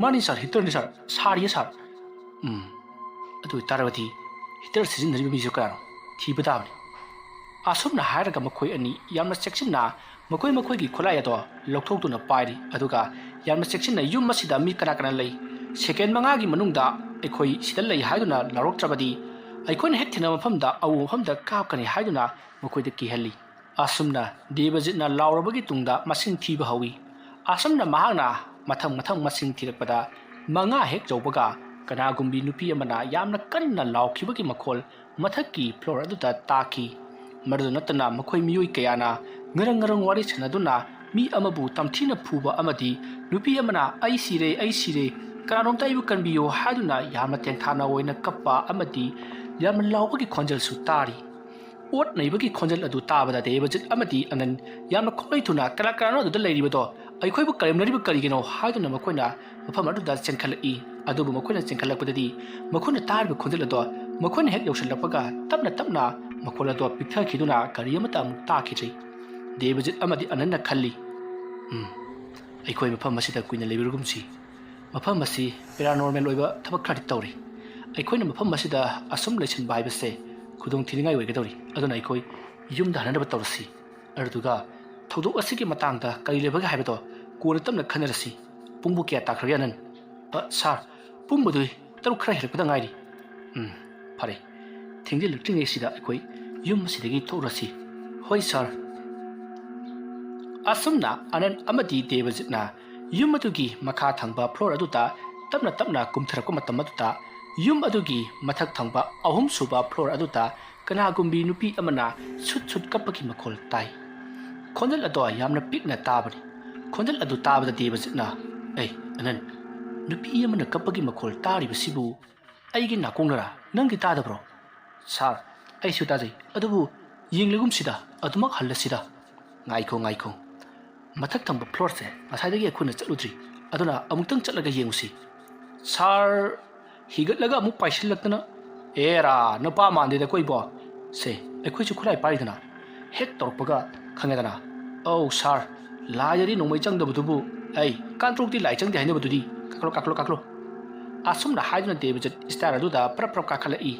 ꯃꯥꯅꯤ ꯁꯥꯔ, ꯍꯤꯇꯔꯅꯤ ꯁꯥꯔ, ꯁꯥꯔꯤꯌꯦ ꯁꯥꯔ꯫ ꯎꯝ, ꯑꯗꯨ ꯑꯣꯏꯇꯥꯔꯒꯗꯤ ꯍꯤꯇꯔ ꯁꯤꯖꯤꯟꯅꯔꯤꯕ ꯃꯤꯁꯨ ꯀꯅꯥꯅꯣ? ꯊꯤꯕ ꯇꯥꯕꯅꯤ"꯫ ꯑꯁꯨꯝꯅ ꯍꯥꯏꯔꯒ ꯃꯈꯣꯏ ꯑꯅꯤ ꯌꯥꯝꯅ ꯆꯦꯛꯁꯤꯟꯅ ꯃꯈꯣꯏ ꯃꯈꯣꯏꯒꯤ ꯈꯨꯠꯂꯥꯏ ꯑꯗꯣ ꯂꯧꯊꯣꯛꯇꯨꯅ ꯄꯥꯏꯔꯤ꯫ ꯑꯗꯨꯒ ꯌꯥꯝꯅ ꯆꯦꯛꯁꯤꯟꯅ "ꯌꯨꯝ ꯑꯁꯤꯗ ꯃꯤ ꯀꯅꯥ ꯀꯅꯥ ꯂꯩ? ꯁꯦꯀꯦꯟ ꯃꯉꯥꯒꯤ ꯃꯅꯨꯡꯗ ꯑꯩꯈꯣꯏ ꯁꯤꯗ ꯂꯩ" ꯍꯥꯏꯗꯨꯅ ꯂꯥꯎꯔꯛꯇ꯭ꯔꯕꯗꯤ ꯑꯩꯈꯣꯏꯅ ꯍꯦꯛ ꯊꯦꯡꯅꯕ ꯃꯐꯝꯗ ꯑꯎꯕ ꯃꯐꯝꯗ ꯀꯥꯞꯀꯅꯤ ꯍꯥꯏꯗꯨꯅ ꯃꯈꯣꯏꯗ ꯀꯤꯍꯜꯂꯤ꯫ ꯑꯁꯨꯝꯅ ꯗꯦꯕꯖꯤꯠꯅ ꯂꯥꯎꯔꯕꯒꯤ ꯇꯨꯡꯗ ꯃꯁꯤꯡ ꯊꯤꯕ ꯍꯧꯏ꯫ ꯑꯁꯨꯝꯅ ꯃꯍꯥꯛꯅ ꯃꯊꯪ ꯃꯊꯪ ꯃꯁꯤꯡ ꯊꯤꯔꯛꯄꯗ ꯃꯉꯥ ꯍꯦꯛ ꯌꯧꯕꯒ ꯀꯅꯥꯒꯨꯝꯕꯤ ꯅꯨꯄꯤ ꯑꯃꯅ ꯌꯥꯝꯅ ꯀꯟꯅ ꯂꯥꯎꯈꯤꯕꯒꯤ ꯃꯈꯣꯜ ꯃꯊꯛꯀꯤ ꯐ꯭ꯂꯣꯔ ꯑꯗꯨꯗ ꯇꯥꯈꯤ꯫ ꯃꯗꯨꯗ ꯅꯠꯇꯅ ꯃꯈꯣꯏ ꯃꯤꯑꯣꯏ ꯀꯌꯥꯅ ꯉꯔꯪ ꯉꯔꯪ ꯋꯥꯔꯤ ꯁꯥꯟꯅꯗꯨꯅ ꯃꯤ ꯑꯃꯕꯨ ꯇꯝꯊꯤꯅ ꯐꯨꯕ ꯑꯃꯗꯤ ꯅꯨꯄꯤ ꯑꯃꯅ "ꯑꯩ ꯁꯤꯔꯦ, ꯑꯩ ꯁꯤꯔꯦ, ꯀꯅꯥꯅꯣꯝꯇ ꯑꯩꯕꯨ ꯀꯟꯕꯤꯌꯨ" ꯍꯥꯏꯗꯨꯅ ꯌꯥꯝꯅ ꯇꯦꯡꯊꯥꯅ ꯑꯣꯏꯅ ꯀꯞꯄ ꯑꯃꯗꯤ ꯌꯥꯝꯅ ꯂꯥꯎꯕꯒꯤ ꯈꯣꯟꯖꯦꯜꯁꯨ ꯇꯥꯔꯤ꯫ ꯑꯣꯠ ꯅꯩꯕꯒꯤ ꯈꯣꯟꯖꯦꯜ ꯑꯗꯨ ꯇꯥꯕꯗ ꯗꯦꯕꯖꯤꯠ ꯑꯃꯗꯤ ꯑꯅꯟ ꯌꯥꯝꯅ ꯈꯣꯡꯂꯩ ꯊꯨꯅ "ꯀꯅꯥ ꯀꯅꯥꯅꯣ ꯑꯗꯨꯗ ꯂꯩꯔꯤꯕꯗꯣ? ꯑꯩꯈꯣꯏꯕꯨ ꯀꯔꯦꯝꯅꯔꯤꯕ ꯀꯔꯤꯒꯤꯅꯣ?" ꯍꯥꯏꯗꯨꯅ ꯃꯈꯣꯏꯅ ꯃꯐꯝ ꯑꯗꯨꯗ ꯆꯦꯟꯈꯠꯂꯛꯏ꯫ ꯑꯗꯨꯕꯨ ꯃꯈꯣꯏꯅ ꯆꯦꯟꯈꯠꯂꯛꯄꯗꯗꯤ ꯃꯈꯣꯏꯅ ꯇꯥꯔꯤꯕ ꯈꯣꯟꯖꯦꯜ ꯑꯗꯣ ꯃꯈꯣꯏꯅ ꯍꯦꯛ ꯌꯧꯁꯤꯜꯂꯛꯄꯒ ꯇꯞꯅ ꯇꯞꯅ ꯃꯈꯣꯜ ꯑꯗꯣ ꯄꯤꯛꯊꯈꯤꯗꯨꯅ ꯀꯔꯤ ꯑꯃꯠꯇ ꯑꯃꯨꯛ ꯇꯥꯈꯤꯗ꯭ꯔꯤ꯫ ꯗꯦꯕꯖꯤꯠ ꯑꯃꯗꯤ ꯑꯅꯟꯅ ꯈꯜꯂꯤ, "ꯎꯝ, ꯑꯩꯈꯣꯏ ꯃꯐꯝ ꯑꯁꯤꯗ ꯀꯨꯏꯅ ꯂꯩꯔꯨꯔꯒꯨꯝꯁꯤ꯫ ꯃꯐꯝ ꯑꯁꯤ ꯄꯦꯔꯥꯅꯣꯔꯃꯦꯜ ꯑꯣꯏꯕ ꯊꯕꯛ ꯈꯔꯗꯤ ꯇꯧꯔꯤ꯫ ꯑꯩꯈꯣꯏꯅ ꯃꯐꯝ ꯑꯁꯤꯗ ꯑꯁꯨꯝ ꯂꯩꯁꯤꯟꯕ ꯍꯥꯏꯕꯁꯦ ꯈꯨꯗꯣꯡ ꯊꯤꯅꯤꯡꯉꯥꯏ ꯑꯣꯏꯒꯗꯧꯔꯤ꯫ ꯑꯗꯨꯅ ꯑꯩꯈꯣꯏ ꯌꯨꯝꯗ ꯍꯟꯅꯅꯕ ꯇꯧꯔꯁꯤ꯫ ꯑꯗꯨꯗꯨꯒ ꯊꯧꯗꯣꯛ ꯑꯁꯤꯒꯤ ꯃꯇꯥꯡꯗ ꯀꯔꯤ ꯂꯩꯕꯒꯦ ꯍꯥꯏꯕꯗꯣ ꯀꯣꯟꯅ ꯇꯞꯅ ꯈꯟꯅꯔꯁꯤ꯫ ꯄꯨꯡꯕꯨ ꯀꯌꯥ ꯇꯥꯈ꯭ꯔꯒꯦ, ꯑꯅꯟ? ꯑ, ꯁꯥꯔ, ꯄꯨꯡꯕꯨꯗꯤ ꯇꯔꯨꯛ ꯈꯔ ꯍꯦꯜꯂꯛꯄꯗ ꯉꯥꯏꯔꯤ꯫ ꯎꯝ, ꯐꯔꯦ꯫ ꯊꯦꯡꯖꯤꯜꯂꯛꯇ꯭ꯔꯤꯉꯩꯁꯤꯗ ꯑꯩꯈꯣꯏ ꯌꯨꯝ ꯑꯁꯤꯗꯒꯤ ꯊꯣꯛꯎꯔꯁꯤ꯫ ꯍꯣꯏ, ꯁꯥꯔ꯫ ꯑꯁꯨꯝꯅ ꯑꯅꯟ ꯑꯃꯗꯤ ꯗꯦꯕꯖꯤꯠꯅ ꯌꯨꯝ ꯑꯗꯨꯒꯤ ꯃꯈꯥ ꯊꯪꯕ ꯐ꯭ꯂꯣꯔ ꯑꯗꯨꯗ ꯇꯞꯅ ꯇꯞꯅ ꯀꯨꯝꯊꯔꯛꯄ ꯃꯇꯝ ꯑꯗꯨꯗ, ꯌꯨꯝ ꯑꯗꯨꯒꯤ ꯃꯊꯛ ꯊꯪꯕ ꯑꯍꯨꯝꯁꯨꯕ ꯐ꯭ꯂꯣꯔ ꯑꯗꯨꯗ ꯀꯅꯥꯒꯨꯝꯕꯤ ꯅꯨꯄꯤ ꯑꯃꯅ ꯁꯨꯠ ꯁꯨꯠ ꯀꯞꯄꯒꯤ ꯃꯈꯣꯜ ꯇꯥꯏ꯫ ꯈꯣꯟꯖꯦꯜ ꯑꯗꯣ ꯌꯥꯝꯅ ꯄꯤꯛꯅ ꯇꯥꯕꯅꯤ꯫ ꯈꯣꯟꯖꯦꯜ ꯑꯗꯨ ꯇꯥꯕꯗ ꯗꯦꯕꯖꯤꯠꯅ, "ꯑꯩ, ꯑꯅꯟ, ꯅꯨꯄꯤ ꯑꯃꯅ ꯀꯞꯄꯒꯤ ꯃꯈꯣꯜ ꯇꯥꯔꯤꯕꯁꯤꯕꯨ ꯑꯩꯒꯤ ꯅꯥꯀꯣꯡꯅꯔꯥ? ꯅꯪꯗꯤ ꯇꯥꯗꯕ꯭ꯔꯣ?" "ꯁꯥꯔ, ꯑꯩꯁꯨ ꯇꯥꯖꯩ, ꯑꯗꯨꯕꯨ ꯌꯦꯡꯂꯒꯨꯝꯁꯤꯗ, ꯑꯗꯨꯃꯛ ꯍꯜꯂꯁꯤꯗ꯫" "ꯉꯥꯏꯈꯣ, ꯉꯥꯏꯈꯣ꯫ ꯃꯊꯛ ꯊꯪꯕ ꯐ꯭ꯂꯣꯔꯁꯦ ꯉꯁꯥꯏꯗꯒꯤ ꯑꯩꯈꯣꯏꯅ ꯆꯠꯂꯨꯗ꯭ꯔꯤ, ꯑꯗꯨꯅ ꯑꯃꯨꯛꯇꯪ ꯆꯠꯂꯒ ꯌꯦꯡꯉꯨꯁꯤ꯫" ꯁꯥꯔ ꯍꯤꯒꯠꯂꯒ ꯑꯃꯨꯛ ꯄꯥꯏꯁꯤꯜꯂꯛꯇꯅ, "ꯑꯦꯔꯥ, ꯅꯨꯄꯥ ꯃꯥꯟꯗꯦꯗ ꯀꯣꯏꯕꯣ꯫ ꯁꯦ, ꯑꯩꯈꯣꯏꯁꯨ ꯈꯨꯠꯂꯥꯏ ꯄꯥꯏꯔꯤꯗꯅ, ꯍꯦꯛ ꯇꯧꯔꯛꯄꯒ ꯈꯪꯉꯦꯗꯅ꯫" "ꯑꯧ ꯁꯥꯔ, ꯂꯥꯏꯗꯗꯤ ꯅꯣꯡꯃꯩ ꯆꯪꯗꯕꯗꯨꯕꯨ꯫ ꯑꯩ, ꯀꯥꯡꯇ꯭ꯔꯨꯛꯇꯤ ꯂꯥꯏ ꯆꯪꯗꯦ ꯍꯥꯏꯅꯕꯗꯨꯗꯤ꯫ ꯀꯥꯈꯠꯂꯣ, ꯀꯥꯈꯠꯂꯣ, ꯀꯥꯈꯠꯂꯣ꯫" ꯑꯁꯨꯝꯅ ꯍꯥꯏꯗꯨꯅ ꯗꯦꯕꯖꯤꯠ ꯁ꯭ꯇꯦꯌꯔ ꯑꯗꯨꯗ ꯄ꯭ꯔꯞ ꯄ꯭ꯔꯞ ꯀꯥꯈꯠꯂꯛꯏ꯫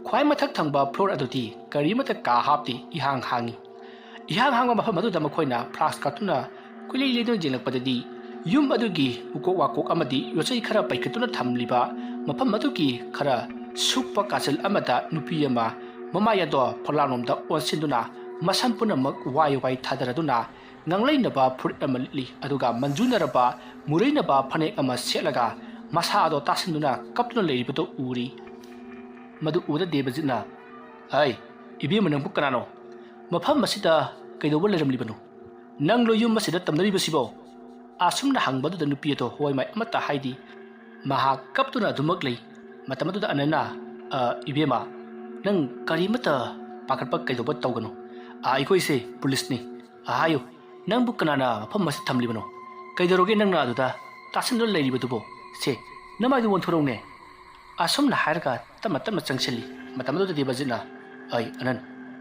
ꯈ꯭ꯋꯥꯏ ꯃꯊꯛ ꯊꯪꯕ ꯐ꯭ꯂꯣꯔ ꯑꯗꯨꯗꯤ ꯀꯔꯤꯃꯠꯇ ꯀꯥ ꯍꯥꯞꯇꯦ, ꯏꯍꯥꯡ ꯍꯥꯡꯉꯤ꯫ ꯏꯍꯥꯡ ꯍꯥꯡꯕ ꯃꯐꯝ ꯑꯗꯨꯗ ꯃꯈꯣꯏꯅ ꯐ꯭ꯂꯥꯁ ꯀꯥꯞꯇꯨꯅ ꯀꯨꯏꯂꯩ ꯂꯩꯗꯨꯅ ꯌꯦꯡꯂꯛꯄꯗꯗꯤ, ꯌꯨꯝ ꯑꯗꯨꯒꯤ ꯎꯀꯣꯛ ꯋꯥꯀꯣꯛ ꯑꯃꯗꯤ ꯌꯣꯠꯆꯩ ꯈꯔ ꯄꯩꯈꯠꯇꯨꯅ ꯊꯝꯂꯤꯕ ꯃꯐꯝ ꯑꯗꯨꯒꯤ ꯈꯔ ꯁꯨꯛꯄ ꯀꯥꯆꯤꯜ ꯑꯃꯗ ꯅꯨꯄꯤ ꯑꯃ, ꯃꯃꯥꯏ ꯑꯗꯣ ꯐꯛꯂꯥꯡꯂꯣꯝꯗ ꯑꯣꯟꯁꯤꯟꯗꯨꯅ, ꯃꯁꯝ ꯄꯨꯝꯅꯃꯛ ꯋꯥꯏ ꯋꯥꯏ ꯊꯥꯗꯔꯗꯨꯅ, ꯉꯥꯡꯂꯩꯅꯕ ꯐꯨꯔꯤꯠ ꯑꯃ ꯂꯤꯠꯂꯤ, ꯑꯗꯨꯒ ꯃꯟꯖꯨꯅꯔꯕ ꯃꯨꯔꯩꯅꯕ ꯐꯅꯦꯛ ꯑꯃ ꯁꯦꯠꯂꯒ, ꯃꯁꯥ ꯑꯗꯣ ꯇꯥꯁꯤꯟꯗꯨꯅ ꯀꯞꯇꯨꯅ ꯂꯩꯔꯤꯕꯗꯨ ꯎꯔꯤ꯫ ꯃꯗꯨ ꯎꯕꯗ ꯗꯦꯕꯖꯤꯠꯅ, "ꯍꯩ, ꯏꯕꯦꯝꯃ, ꯅꯪꯕꯨ ꯀꯅꯥꯅꯣ? ꯃꯐꯝ ꯑꯁꯤꯗ ꯀꯩꯗꯧꯕ ꯂꯩꯔꯝꯂꯤꯕꯅꯣ? ꯅꯪꯂꯣ ꯌꯨꯝ ꯑꯁꯤꯗ ꯇꯝꯅꯔꯤꯕꯁꯤꯕꯣ?" ꯑꯁꯨꯝꯅ ꯍꯪꯕꯗꯨꯗ ꯅꯨꯄꯤ ꯑꯗꯣ ꯍꯣꯏ ꯃꯥꯏ ꯑꯃꯠꯇ ꯍꯥꯏꯗꯦ꯫ ꯃꯍꯥꯛ ꯀꯞꯇꯨꯅ ꯑꯗꯨꯃꯛ ꯂꯩ꯫ ꯃꯇꯝ ꯑꯗꯨꯗ ꯑꯅꯟꯅ, "ꯑ, ꯏꯕꯦꯝꯃ, ꯅꯪ ꯀꯔꯤꯃꯠꯇ ꯄꯥꯈꯠꯄ ꯀꯩꯗꯧꯕ ꯇꯧꯒꯅꯨ꯫ ꯑ, ꯑꯩꯈꯣꯏꯁꯦ ꯄꯨꯂꯤꯁꯅꯤ꯫ ꯑ, ꯍꯥꯏꯌꯨ, ꯅꯪꯕꯨ ꯀꯅꯥꯅ ꯃꯐꯝ ꯑꯁꯤꯗ ꯊꯝꯂꯤꯕꯅꯣ? ꯀꯩꯗꯧꯔꯒꯦ ꯅꯪꯅ ꯑꯗꯨꯗ ꯇꯥꯁꯤꯟꯗꯨꯅ ꯂꯩꯔꯤꯕꯗꯨꯕꯣ? ꯁꯦ, ꯅꯃꯥꯏꯗꯨ ꯑꯣꯟꯊꯣꯔꯛꯎꯅꯦ꯫" ꯑꯁꯨꯝꯅ ꯍꯥꯏꯔꯒ ꯇꯞꯅ ꯇꯞꯅ ꯆꯪꯁꯤꯜꯂꯤ꯫ ꯃꯇꯝ ꯑꯗꯨꯗ ꯗꯦꯕꯖꯤꯠꯅ, "ꯑꯩ, ꯑꯅꯟ,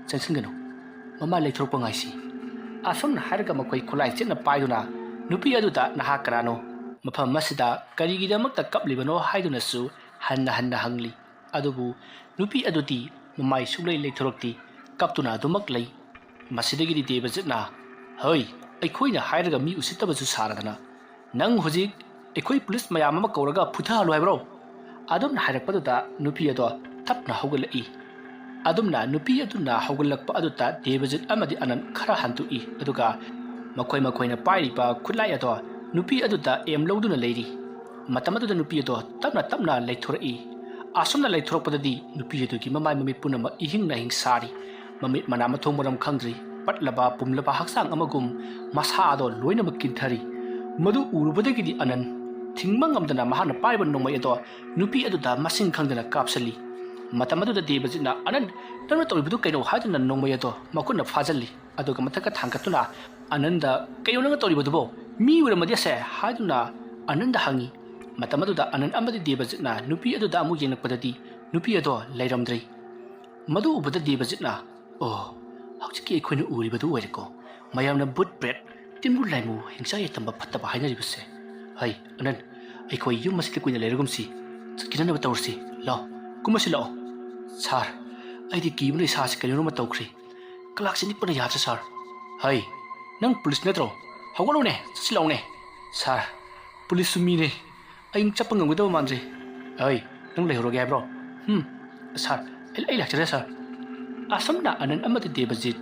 ꯆꯪꯁꯤꯟꯒꯅꯨ꯫ ꯃꯃꯥ ꯂꯩꯊꯣꯔꯛꯄ ꯉꯥꯏꯁꯤ꯫" ꯑꯁꯨꯝꯅ ꯍꯥꯏꯔꯒ ꯃꯈꯣꯏ ꯈꯨꯠꯂꯥꯏ ꯆꯦꯠꯅ ꯄꯥꯏꯗꯨꯅ ꯅꯨꯄꯤ ꯑꯗꯨꯗ, "ꯅꯍꯥꯛ ꯀꯅꯥꯅꯣ? ꯃꯐꯝ ꯑꯁꯤꯗ ꯀꯔꯤꯒꯤꯗꯃꯛꯇ ꯀꯞꯂꯤꯕꯅꯣ ꯍꯥꯏꯗꯨꯅꯁꯨ ꯍꯟꯅ ꯍꯟꯅ ꯍꯪꯂꯤ꯫ ꯑꯗꯨꯕꯨ ꯅꯨꯄꯤ ꯑꯗꯨꯗꯤ ꯃꯃꯥꯏ ꯁꯨꯡꯂꯩ ꯂꯩꯊꯣꯔꯛꯇꯦ, ꯀꯞꯇꯨꯅ ꯑꯗꯨꯃꯛ ꯂꯩ꯫ ꯃꯁꯤꯗꯒꯤꯗꯤ ꯗꯦꯕꯖꯤꯠꯅ, "ꯍꯣꯏ, ꯑꯩꯈꯣꯏꯅ ꯍꯥꯏꯔꯒ ꯃꯤ ꯎꯁꯤꯠꯇꯕꯁꯨ ꯁꯥꯔꯗꯅ, ꯅꯪ ꯍꯧꯖꯤꯛ ꯑꯩꯈꯣꯏ ꯄꯨꯂꯤꯁ ꯃꯌꯥꯝ ꯑꯃ ꯀꯧꯔꯒ ꯐꯨꯊꯍꯜꯂꯨ ꯍꯥꯏꯕ꯭ꯔꯣ?" ꯑꯗꯨꯝꯅ ꯍꯥꯏꯔꯛꯄꯗꯨꯗ ꯅꯨꯄꯤ ꯑꯗꯣ ꯇꯞꯅ ꯍꯧꯒꯠꯂꯛꯏ꯫ ꯑꯗꯨꯝꯅ ꯅꯨꯄꯤ ꯑꯗꯨꯅ ꯍꯧꯒꯠꯂꯛꯄ ꯑꯗꯨꯗ ꯗꯦꯕꯖꯤꯠ ꯑꯃꯗꯤ ꯑꯅꯟ ꯈꯔ ꯍꯟꯗꯣꯛꯏ, ꯑꯗꯨꯒ ꯃꯈꯣꯏ ꯃꯈꯣꯏꯅ ꯄꯥꯏꯔꯤꯕ ꯈꯨꯠꯂꯥꯏ ꯑꯗꯣ ꯅꯨꯄꯤ ꯑꯗꯨꯗ ꯑꯦꯝ ꯂꯧꯗꯨꯅ ꯂꯩꯔꯤ꯫ ꯃꯇꯝ ꯑꯗꯨꯗ ꯅꯨꯄꯤ ꯑꯗꯣ ꯇꯞꯅ ꯇꯞꯅ ꯂꯩꯊꯣꯔꯛꯏ꯫ ꯑꯁꯨꯝꯅ ꯂꯩꯊꯣꯔꯛꯄꯗꯗꯤ ꯅꯨꯄꯤ ꯑꯗꯨꯒꯤ ꯃꯃꯥꯏ ꯃꯃꯤꯠ ꯄꯨꯝꯅꯃꯛ ꯏꯍꯤꯡ ꯅꯥꯍꯤꯡ ꯁꯥꯔꯤ꯫ ꯃꯃꯤꯠ ꯃꯅꯥ ꯃꯊꯣꯡ ꯃꯔꯝ ꯈꯪꯗ꯭ꯔꯤ꯫ ꯄꯠꯂꯕ ꯄꯨꯝꯂꯕ ꯍꯛꯆꯥꯡ ꯑꯃꯒꯨꯝ ꯃꯁꯥ ꯑꯗꯣ ꯂꯣꯏꯅꯃꯛ ꯀꯤꯟꯊꯔꯤ꯫ ꯃꯗꯨ ꯎꯔꯨꯕꯗꯒꯤꯗꯤ ꯑꯅꯟ ꯊꯤꯡꯕ ꯉꯝꯗꯅ ꯃꯍꯥꯛꯅ ꯄꯥꯏꯕ ꯅꯣꯡꯃꯩ ꯑꯗꯣ ꯅꯨꯄꯤ ꯑꯗꯨꯗ ꯃꯁꯤꯡ ꯈꯪꯗꯅ ꯀꯥꯞꯁꯤꯜꯂꯤ꯫ ꯃꯇꯝ ꯑꯗꯨꯗ ꯗꯦꯕꯖꯤꯠꯅ, "ꯑꯅꯟ, ꯅꯪꯅ ꯇꯧꯔꯤꯕꯗꯨ ꯀꯩꯅꯣ?" ꯍꯥꯏꯗꯨꯅ ꯅꯣꯡꯃꯩ ꯑꯗꯣ ꯃꯈꯨꯠꯅ ꯐꯥꯖꯤꯜꯂꯤ꯫ ꯑꯗꯨꯒ ꯃꯊꯛꯇ ꯊꯥꯡꯒꯠꯇꯨꯅ ꯑꯅꯟꯗ, "ꯀꯩꯅꯣ ꯅꯪꯅ ꯇꯧꯔꯤꯕꯗꯨꯕꯣ? ꯃꯤ ꯎꯔꯝꯃꯗꯤ ꯑꯁꯦ!" ꯍꯥꯏꯗꯨꯅ ꯑꯅꯟꯗ ꯍꯪꯉꯤ꯫ ꯃꯇꯝ ꯑꯗꯨꯗ ꯑꯅꯟ ꯑꯃꯗꯤ ꯗꯦꯕꯖꯤꯠꯅ ꯅꯨꯄꯤ ꯑꯗꯨꯗ ꯑꯃꯨꯛ ꯌꯦꯡꯂꯛꯄꯗꯗꯤ ꯅꯨꯄꯤ ꯑꯗꯣ ꯂꯩꯔꯝꯗ꯭ꯔꯦ꯫ ꯃꯗꯨ ꯎꯕꯗ ꯗꯦꯕꯖꯤꯠꯅ, "ꯑꯣ, ꯍꯧꯖꯤꯛꯀꯤ ꯑꯩꯈꯣꯏꯅ ꯎꯔꯤꯕꯗꯨ ꯑꯣꯏꯔꯦꯀꯣ꯫ ꯃꯌꯥꯝꯅ ꯚꯨꯠ ꯄ꯭ꯔꯦꯠ, ꯇꯤꯟꯕꯨ ꯂꯥꯏꯃꯨ, ꯍꯤꯡꯆꯥ ꯌꯥꯏꯇꯝꯕ ꯐꯠꯇꯕ ꯍꯥꯏꯅꯔꯤꯕꯁꯦ꯫ ꯍꯩ, ꯑꯅꯟ, ꯑꯩꯈꯣꯏ ꯌꯨꯝ ꯑꯁꯤꯗ ꯀꯨꯏꯅ ꯂꯩꯔꯒꯨꯝꯁꯤ꯫ ꯆꯠꯈꯤꯅꯅꯕ ꯇꯧꯔꯁꯤ꯫ ꯂꯥꯛꯑꯣ, ꯀꯨꯝꯃꯁꯤ ꯂꯥꯛꯑꯣ꯫" "ꯁꯥꯔ, ꯑꯩꯗꯤ ꯀꯤꯕꯅ ꯏꯁꯥꯁꯤ ꯀꯩꯅꯣꯝꯃ ꯇꯧꯈ꯭ꯔꯦ꯫ ꯀ꯭ꯂꯥꯛꯁꯤ ꯅꯤꯛꯄꯅ ꯌꯥꯗ꯭ꯔꯦ, ꯁꯥꯔ꯫" "ꯍꯩ, ꯅꯪ ꯄꯨꯂꯤꯁ ꯅꯠꯇ꯭ꯔꯣ? ꯍꯧꯒꯠꯂꯣꯅꯦ, ꯆꯠꯁꯤ ꯂꯥꯛꯑꯣꯅꯦ꯫" "ꯁꯥꯔ, ꯄꯨꯂꯤꯁꯁꯨ ꯃꯤꯅꯦ꯫ ꯑꯩ ꯆꯠꯄ ꯉꯝꯒꯗꯕ ꯃꯥꯟꯗ꯭ꯔꯦ꯫" "ꯍꯩ, ꯅꯪ ꯂꯩꯍꯧꯔꯒꯦ ꯍꯥꯏꯕ꯭ꯔꯣ?" "ꯍꯝ, ꯁꯥꯔ, ꯑꯩ, ꯑꯩ ꯂꯥꯛꯆꯔꯦ, ꯁꯥꯔ꯫" ꯑꯁꯨꯝꯅ ꯑꯅꯟ ꯑꯃꯗꯤ ꯗꯦꯕꯖꯤꯠ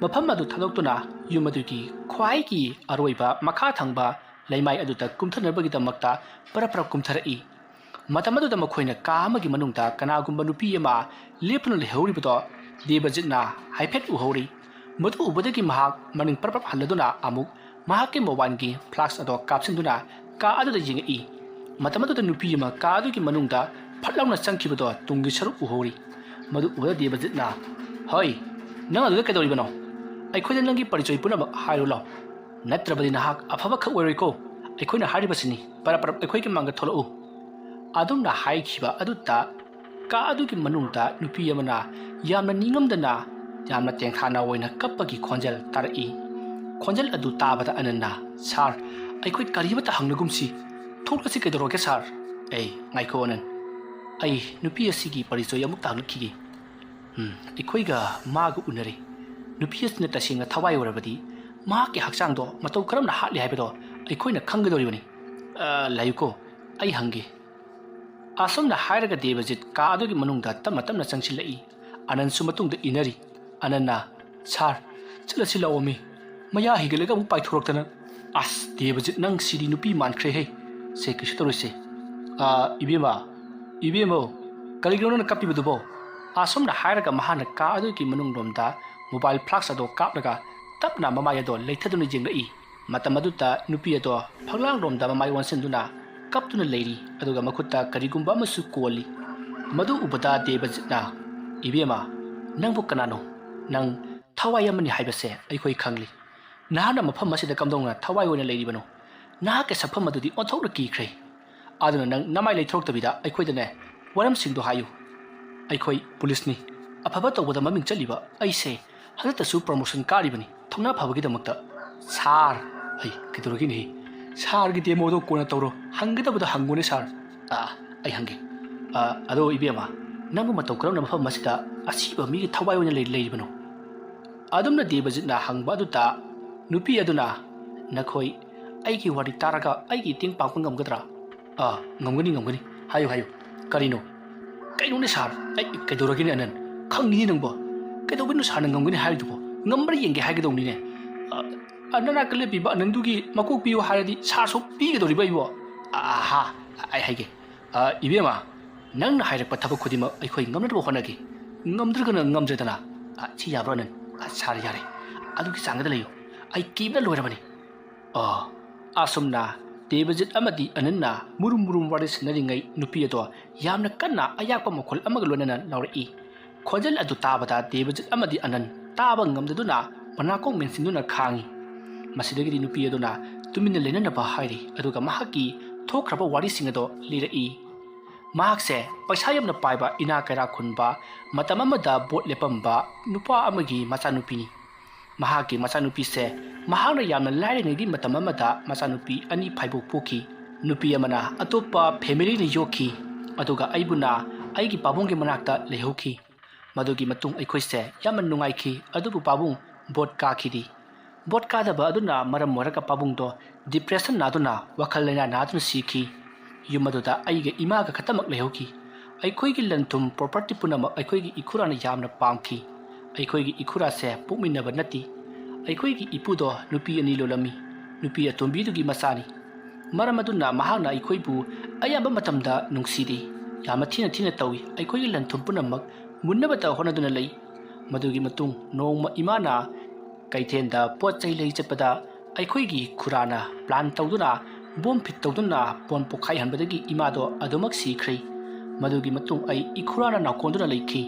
ꯃꯐꯝ ꯑꯗꯨ ꯊꯥꯗꯣꯛꯇꯨꯅ ꯌꯨꯝ ꯑꯗꯨꯒꯤ ꯈ꯭ꯋꯥꯏꯒꯤ ꯑꯔꯣꯏꯕ ꯃꯈꯥ ꯊꯪꯕ ꯂꯩꯃꯥꯏ ꯑꯗꯨꯗ ꯀꯨꯝꯊꯅꯕꯒꯤꯗꯃꯛꯇ ꯄꯔꯞ ꯄꯔꯞ ꯀꯨꯝꯊꯔꯛꯏ꯫ ꯃꯇꯝ ꯑꯗꯨꯗ ꯃꯈꯣꯏꯅ ꯀꯥ ꯑꯃꯒꯤ ꯃꯅꯨꯡꯗ ꯀꯅꯥꯒꯨꯝꯕ ꯅꯨꯄꯤ ꯑꯃ ꯂꯦꯞꯇꯨꯅ ꯂꯩꯍꯧꯔꯤꯕꯗꯣ ꯗꯦꯕꯖꯤꯠꯅ ꯍꯥꯏꯐꯦꯠ ꯎꯍꯧꯔꯤ꯫ ꯃꯗꯨ ꯎꯕꯗꯒꯤ ꯃꯍꯥꯛ ꯃꯅꯤꯡ ꯄꯔꯞ ꯄꯔꯞ ꯍꯜꯂꯗꯨꯅ ꯑꯃꯨꯛ ꯃꯍꯥꯛꯀꯤ ꯃꯣꯕꯥꯏꯜꯒꯤ ꯐ꯭ꯂꯥꯁ ꯑꯗꯣ ꯀꯥꯞꯁꯤꯟꯗꯨꯅ ꯀꯥ ꯑꯗꯨꯗ ꯌꯦꯡꯉꯛꯏ꯫ ꯃꯇꯝ ꯑꯗꯨꯗ ꯅꯨꯄꯤ ꯑꯃ ꯀꯥ ꯑꯗꯨꯒꯤ ꯃꯅꯨꯡꯗ ꯐꯠ ꯂꯥꯎꯅ ꯆꯪꯈꯤꯕꯗꯣ ꯇꯨꯡꯒꯤ ꯁꯔꯨꯛ ꯎꯍꯧꯔꯤ꯫ ꯃꯗꯨ ꯎꯕꯗ ꯗꯦꯕꯖꯤꯠꯅ, "ꯍꯣꯏ, ꯅꯪ ꯑꯗꯨꯗ ꯀꯩꯗꯧꯔꯤꯕꯅꯣ? ꯑꯩꯈꯣꯏꯗ ꯅꯪꯒꯤ ꯄꯔꯤꯆꯣꯏ ꯄꯨꯝꯅꯃꯛ ꯍꯥꯏꯔꯨ ꯂꯥꯎ꯫ ꯅꯠꯇ꯭ꯔꯕꯗꯤ ꯅꯍꯥꯛ ꯑꯐꯕ ꯈꯛ ꯑꯣꯏꯔꯣꯏꯀꯣ꯫ ꯑꯩꯈꯣꯏꯅ ꯍꯥꯏꯔꯤꯕꯁꯤꯅꯤ, ꯄꯔꯞ ꯄꯔꯞ ꯑꯩꯈꯣꯏꯒꯤ ꯃꯥꯡꯗ ꯊꯣꯛꯂꯛꯎ꯫" ꯑꯗꯨꯝꯅ ꯍꯥꯏꯈꯤꯕ ꯑꯗꯨꯗ ꯀꯥ ꯑꯗꯨꯒꯤ ꯃꯅꯨꯡꯗ ꯅꯨꯄꯤ ꯑꯃꯅ ꯌꯥꯝꯅ ꯅꯤꯡꯉꯝꯗꯅ, ꯌꯥꯝꯅ ꯇꯦꯡꯊꯥꯅ ꯑꯣꯏꯅ ꯀꯞꯄꯒꯤ ꯈꯣꯟꯖꯦꯜ ꯇꯥꯔꯛꯏ꯫ ꯈꯣꯟꯖꯦꯜ ꯑꯗꯨ ꯇꯥꯕꯗ ꯑꯅꯟꯅ, "ꯁꯥꯔ, ꯑꯩꯈꯣꯏ ꯀꯔꯤ ꯑꯃꯠꯇ ꯍꯪꯅꯒꯨꯝꯁꯤ꯫ ꯊꯣꯛꯂꯁꯤ ꯀꯩꯗꯧꯔꯒꯦ ꯁꯥꯔ?" "ꯑꯩ, ꯉꯥꯏꯈꯣ ꯑꯅꯟ, ꯑꯩ ꯅꯨꯄꯤ ꯑꯁꯤꯒꯤ ꯄꯔꯤꯆꯣꯏ ꯑꯃꯨꯛꯇ ꯍꯪꯂꯛꯈꯤꯒꯦ꯫ ꯎꯝ, ꯑꯩꯈꯣꯏꯒ ꯃꯥꯒ ꯎꯅꯔꯦ꯫ ꯅꯨꯄꯤ ꯑꯁꯤꯅ ꯇꯁꯦꯡꯅ ꯊꯋꯥꯏ ꯑꯣꯏꯔꯕꯗꯤ ꯃꯍꯥꯛꯀꯤ ꯍꯛꯆꯥꯡꯗꯣ ꯃꯇꯧ ꯀꯔꯝꯅ ꯍꯥꯠꯂꯤ ꯍꯥꯏꯕꯗꯣ ꯑꯩꯈꯣꯏꯅ ꯈꯪꯒꯗꯧꯔꯤꯕꯅꯤ꯫ ꯑ, ꯂꯥꯛꯌꯨꯀꯣ, ꯑꯩ ꯍꯪꯒꯦ꯫" ꯑꯁꯨꯝꯅ ꯍꯥꯏꯔꯒ ꯗꯦꯕꯖꯤꯠ ꯀꯥ ꯑꯗꯨꯒꯤ ꯃꯅꯨꯡꯗ ꯇꯞꯅ ꯇꯞꯅ ꯆꯪꯁꯤꯜꯂꯛꯏ꯫ ꯑꯅꯟꯁꯨ ꯃꯇꯨꯡꯗ ꯏꯟꯅꯔꯤ꯫ ꯑꯅꯟꯅ, "ꯁꯥꯔ, ꯆꯠꯂꯁꯤ ꯂꯥꯛꯑꯣꯃꯤ꯫ ꯃꯌꯥ ꯍꯤꯒꯠꯂꯒ ꯑꯃꯨꯛ ꯄꯥꯏꯊꯣꯔꯛꯇꯅ꯫ ꯑꯁ, ꯗꯦꯕꯖꯤꯠ, ꯅꯪ ꯁꯤꯗꯤ ꯅꯨꯄꯤ ꯃꯥꯟꯈ꯭ꯔꯦꯍꯦ꯫ ꯁꯦ, ꯀꯩꯁꯨ ꯇꯧꯔꯣꯏꯁꯦ꯫ ꯑ, ꯏꯕꯦꯝꯃ, ꯏꯕꯦꯝꯃꯧ, ꯀꯔꯤꯒꯤꯅꯣ ꯅꯪꯅ ꯀꯞꯄꯤꯕꯗꯨꯕꯣ?" ꯑꯁꯨꯝꯅ ꯍꯥꯏꯔꯒ ꯃꯍꯥꯛꯅ ꯀꯥ ꯑꯗꯨꯒꯤ ꯃꯅꯨꯡꯂꯣꯝꯗ ꯃꯣꯕꯥꯏꯜ ꯐ꯭ꯂꯥꯁ ꯑꯗꯣ ꯀꯥꯞꯂꯒ ꯇꯞꯅ ꯃꯃꯥꯏ ꯑꯗꯣ ꯂꯩꯊꯗꯨꯅ ꯌꯦꯡꯂꯛꯏ꯫ ꯃꯇꯝ ꯑꯗꯨꯗ ꯅꯨꯄꯤ ꯑꯗꯣ ꯐꯛꯂꯥꯡꯂꯣꯝꯗ ꯃꯃꯥꯏ ꯑꯣꯟꯁꯤꯟꯗꯨꯅ ꯀꯞꯇꯨꯅ ꯂꯩꯔꯤ, ꯑꯗꯨꯒ ꯃꯈꯨꯠꯇ ꯀꯔꯤꯒꯨꯝꯕ ꯑꯃꯁꯨ ꯀꯣꯜꯂꯤ꯫ ꯃꯗꯨ ꯎꯕꯗ ꯗꯦꯕꯖꯤꯠꯅ, "ꯏꯕꯦꯝꯃ, ꯅꯪꯕꯨ ꯀꯅꯥꯅꯣ? ꯅꯪ ꯊꯋꯥꯏ ꯑꯃꯅꯤ ꯍꯥꯏꯕꯁꯦ ꯑꯩꯈꯣꯏ ꯈꯪꯂꯤ꯫ ꯅꯍꯥꯛꯅ ꯃꯐꯝ ꯑꯁꯤꯗ ꯀꯝꯗꯧꯅ ꯊꯋꯥꯏ ꯑꯣꯏꯅ ꯂꯩꯔꯤꯕꯅꯣ? ꯅꯍꯥꯛꯀꯤ ꯁꯛꯐꯝ ꯑꯗꯨꯗꯤ ꯑꯣꯟꯊꯣꯛꯅ ꯀꯤꯈ꯭ꯔꯦ꯫ ꯑꯗꯨꯅ ꯅꯪ ꯅꯃꯥꯏ ꯂꯩꯊꯣꯔꯛꯇꯕꯤꯗ ꯑꯩꯈꯣꯏꯗꯅꯦ ꯋꯥꯔꯝꯁꯤꯡꯗꯣ ꯍꯥꯏꯌꯨ꯫ ꯑꯩꯈꯣꯏ ꯄꯨꯂꯤꯁꯅꯤ꯫ ꯑꯐꯕ ꯇꯧꯕꯗ ꯃꯃꯤꯡ ꯆꯠꯂꯤꯕ ꯑꯩꯁꯦ ꯍꯟꯗꯛꯇꯁꯨ ꯄ꯭ꯔꯣꯃꯣꯁꯟ ꯀꯥꯔꯤꯕꯅꯤ, ꯊꯧꯅꯥ ꯐꯕꯒꯤꯗꯃꯛꯇ꯫" "ꯁꯥꯔ!" "ꯍꯩ, ꯀꯩꯗꯧꯔꯒꯦꯅꯦꯍꯦ? ꯁꯥꯔꯒꯤ ꯗꯦꯃꯣꯗꯣ ꯀꯣꯟꯅ ꯇꯧꯔꯣ, ꯍꯪꯒꯗꯕꯗꯣ ꯍꯪꯉꯨꯅꯦ ꯁꯥꯔ꯫" "ꯑꯥ, ꯑꯩ ꯍꯪꯒꯦ꯫ ꯑꯥ, ꯑꯗꯣ ꯏꯕꯦꯝꯃ, ꯅꯪꯕꯨ ꯃꯇꯧ ꯀꯔꯝꯅ ꯃꯐꯝ ꯑꯁꯤꯗ ꯑꯁꯤꯕ ꯃꯤꯒꯤ ꯊꯋꯥꯏ ꯑꯣꯏꯅ ꯂꯩ-, ꯂꯩꯔꯤꯕꯅꯣ?" ꯑꯗꯨꯝꯅ ꯗꯦꯕꯖꯤꯠꯅ ꯍꯪꯕ ꯑꯗꯨꯗ ꯅꯨꯄꯤ ꯑꯗꯨꯅ, "ꯅꯈꯣꯏ ꯑꯩꯒꯤ ꯋꯥꯔꯤ ꯇꯥꯔꯒ ꯑꯩꯒꯤ ꯏꯇꯦꯡ ꯄꯥꯡꯕ ꯉꯝꯒꯗ꯭ꯔꯥ?" "ꯑꯥ, ꯉꯝꯒꯅꯤ, ꯉꯝꯒꯅꯤ꯫ ꯍꯥꯏꯌꯨ, ꯍꯥꯏꯌꯨ꯫ ꯀꯔꯤꯅꯣ?" "ꯀꯩꯅꯣꯅꯦ ꯁꯥꯔ? ꯑꯩ, ꯀꯩꯗꯧꯔꯒꯦꯅꯦ ꯑꯅꯟ? ꯈꯪꯉꯤꯅꯦ ꯅꯪꯕꯣ꯫ ꯀꯩꯗꯧꯕꯩꯅꯣ ꯁꯥꯔꯅ ꯉꯝꯒꯅꯤ ꯍꯥꯏꯔꯤꯗꯨꯕꯣ? ꯉꯝꯕ꯭ꯔꯥ ꯌꯦꯡꯒꯦ ꯍꯥꯏꯒꯗꯧꯅꯤꯅꯦ꯫ ꯑ, ꯑ, ꯅꯅꯥꯛꯇ ꯂꯦꯞꯄꯤꯕ ꯑꯅꯟꯗꯨꯒꯤ ꯃꯀꯣꯛ ꯄꯤꯌꯨ ꯍꯥꯏꯔꯗꯤ ꯁꯥꯔꯁꯨ ꯄꯤꯒꯗꯧꯔꯤꯕ ꯑꯩꯕꯣ?" "ꯑꯍꯥ, ꯑꯩ ꯍꯥꯏꯒꯦ꯫ ꯑ, ꯏꯕꯦꯝꯃ, ꯅꯪꯅ ꯍꯥꯏꯔꯛꯄ ꯊꯕꯛ ꯈꯨꯗꯤꯡꯃꯛ ꯑꯩꯈꯣꯏ ꯉꯝꯅꯅꯕ ꯍꯣꯠꯅꯒꯦ꯫ ꯉꯝꯗ꯭ꯔꯒꯅ ꯉꯝꯗ꯭ꯔꯦꯗꯅ꯫ ꯑ, ꯁꯤ ꯌꯥꯕ꯭ꯔꯣ ꯑꯅꯟ?" "ꯑ, ꯁꯥꯔ, ꯌꯥꯔꯦ꯫ ꯑꯗꯨꯒꯤ ꯆꯥꯡꯗ ꯂꯩꯌꯨ꯫ ꯑꯩ ꯀꯤꯕꯅ ꯂꯣꯏꯔꯕꯅꯤ꯫" ꯑꯣ, ꯑꯁꯨꯝꯅ ꯗꯦꯕꯖꯤꯠ ꯑꯃꯗꯤ ꯑꯅꯟꯅ ꯃꯨꯔꯨꯝ ꯃꯨꯔꯨꯝ ꯋꯥꯔꯤ ꯁꯥꯟꯅꯔꯤꯉꯩ ꯅꯨꯄꯤ ꯑꯗꯣ ꯌꯥꯝꯅ ꯀꯟꯅ ꯑꯌꯥꯛꯄ ꯃꯈꯣꯜ ꯑꯃꯒ ꯂꯣꯏꯅꯅ ꯂꯥꯎꯔꯛꯏ꯫ ꯈꯣꯟꯖꯦꯜ ꯑꯗꯨ ꯇꯥꯕꯗ ꯗꯦꯕꯖꯤꯠ ꯑꯃꯗꯤ ꯑꯅꯟ ꯇꯥꯕ ꯉꯝꯗꯗꯨꯅ ꯃꯅꯥꯀꯣꯡ ꯃꯦꯟꯁꯤꯟꯗꯨꯅ ꯈꯥꯡꯉꯤ꯫ ꯃꯁꯤꯗꯒꯤꯗꯤ ꯅꯨꯄꯤ ꯑꯗꯨꯅ ꯇꯨꯃꯤꯟꯅ ꯂꯩꯅꯅꯕ ꯍꯥꯏꯔꯤ, ꯑꯗꯨꯒ ꯃꯍꯥꯛꯀꯤ ꯊꯣꯛꯈ꯭ꯔꯕ ꯋꯥꯔꯤꯁꯤꯡ ꯑꯗꯣ ꯂꯤꯔꯛꯏ꯫ ꯃꯍꯥꯛꯁꯦ ꯄꯩꯁꯥ ꯌꯥꯝꯅ ꯄꯥꯏꯕ, ꯏꯅꯥ ꯀꯩꯔꯥ ꯈꯨꯟꯕ, ꯃꯇꯝ ꯑꯃꯗ ꯚꯣꯠ ꯂꯦꯞꯄꯝꯕ ꯅꯨꯄꯥ ꯑꯃꯒꯤ ꯃꯆꯥꯅꯨꯄꯤꯅꯤ꯫ ꯃꯍꯥꯛꯀꯤ ꯃꯆꯥꯅꯨꯄꯤꯁꯦ ꯃꯍꯥꯛꯅ ꯌꯥꯝꯅ ꯂꯥꯏꯔꯤꯉꯩꯒꯤ ꯃꯇꯝ ꯑꯃꯗ ꯃꯆꯥꯅꯨꯄꯤ ꯑꯅꯤ ꯐꯥꯏꯕꯣꯛ ꯄꯣꯛꯈꯤ꯫ ꯅꯨꯄꯤ ꯑꯃꯅ ꯑꯇꯣꯞꯄ ꯐꯦꯃꯤꯂꯤꯅ ꯌꯣꯛꯈꯤ, ꯑꯗꯨꯒ ꯑꯩꯕꯨꯅ ꯑꯩꯒꯤ ꯄꯥꯕꯨꯡꯒꯤ ꯃꯅꯥꯛꯇ ꯂꯩꯍꯧꯈꯤ꯫ ꯃꯗꯨꯒꯤ ꯃꯇꯨꯡ ꯑꯩꯈꯣꯏꯁꯦ ꯌꯥꯝꯅ ꯅꯨꯡꯉꯥꯏꯈꯤ, ꯑꯗꯨꯕꯨ ꯄꯥꯕꯨꯡ ꯚꯣꯠ ꯀꯥꯈꯤꯗꯦ꯫ ꯚꯣꯠ ꯀꯥꯗꯕ ꯑꯗꯨꯅ ꯃꯔꯝ ꯑꯣꯏꯔꯒ ꯄꯥꯕꯨꯡꯗꯣ ꯗꯤꯄ꯭ꯔꯦꯁꯟ ꯅꯥꯗꯨꯅ ꯋꯥꯈꯜ ꯂꯩꯅꯥ ꯅꯥꯗꯨꯅ ꯁꯤꯈꯤ꯫ ꯌꯨꯝ ꯑꯗꯨꯗ ꯑꯩꯒ ꯏꯃꯥꯒ ꯈꯛꯇꯃꯛ ꯂꯩꯍꯧꯈꯤ꯫ ꯑꯩꯈꯣꯏꯒꯤ ꯂꯟ ꯊꯨꯝ ꯄ꯭ꯔꯣꯄꯔꯇꯤ ꯄꯨꯝꯅꯃꯛ ꯑꯩꯈꯣꯏꯒꯤ ꯏꯈꯨꯔꯥꯅ ꯌꯥꯝꯅ ꯄꯥꯝꯈꯤ꯫ ꯑꯩꯈꯣꯏꯒꯤ ꯏꯈꯨꯔꯥꯁꯦ ꯄꯣꯛꯃꯤꯟꯅꯕ ꯅꯠꯇꯦ꯫ ꯑꯩꯈꯣꯏꯒꯤ ꯏꯄꯨꯗꯣ ꯅꯨꯄꯤ ꯑꯅꯤ ꯂꯣꯜꯂꯝꯃꯤ꯫ ꯅꯨꯄꯤ ꯑꯇꯣꯝꯕꯤꯗꯨꯒꯤ ꯃꯆꯥꯅꯤ꯫ ꯃꯔꯝ ꯑꯗꯨꯅ ꯃꯍꯥꯛꯅ ꯑꯩꯈꯣꯏꯕꯨ ꯑꯌꯥꯝꯕ ꯃꯇꯝꯗ ꯅꯨꯡꯁꯤꯗꯦ꯫ ꯌꯥꯝꯅ ꯊꯤꯅ ꯊꯤꯅ ꯇꯧꯏ꯫ ꯑꯩꯈꯣꯏꯒꯤ ꯂꯟ ꯊꯨꯝ ꯄꯨꯝꯅꯃꯛ ꯃꯨꯟꯅꯕꯇ ꯍꯣꯠꯅꯗꯨꯅ ꯂꯩ꯫ ꯃꯗꯨꯒꯤ ꯃꯇꯨꯡ ꯅꯣꯡꯃ ꯏꯃꯥꯅ ꯀꯩꯊꯦꯜꯗ ꯄꯣꯠ ꯆꯩ ꯂꯩ ꯆꯠꯄꯗ ꯑꯩꯈꯣꯏꯒꯤ ꯈꯨꯔꯥꯅ ꯄ꯭ꯂꯥꯟ ꯇꯧꯗꯨꯅ, ꯕꯣꯝ ꯐꯤꯠ ꯇꯧꯗꯨꯅ ꯕꯣꯝ ꯄꯣꯈꯥꯏꯍꯟꯕꯗꯒꯤ ꯏꯃꯥꯗꯣ ꯑꯗꯨꯃꯛ ꯁꯤꯈ꯭ꯔꯦ꯫ ꯃꯗꯨꯒꯤ ꯃꯇꯨꯡ ꯑꯩ ꯏꯈꯨꯔꯥꯅ ꯅꯥꯎꯀꯣꯟꯗꯨꯅ ꯂꯩꯈꯤ꯫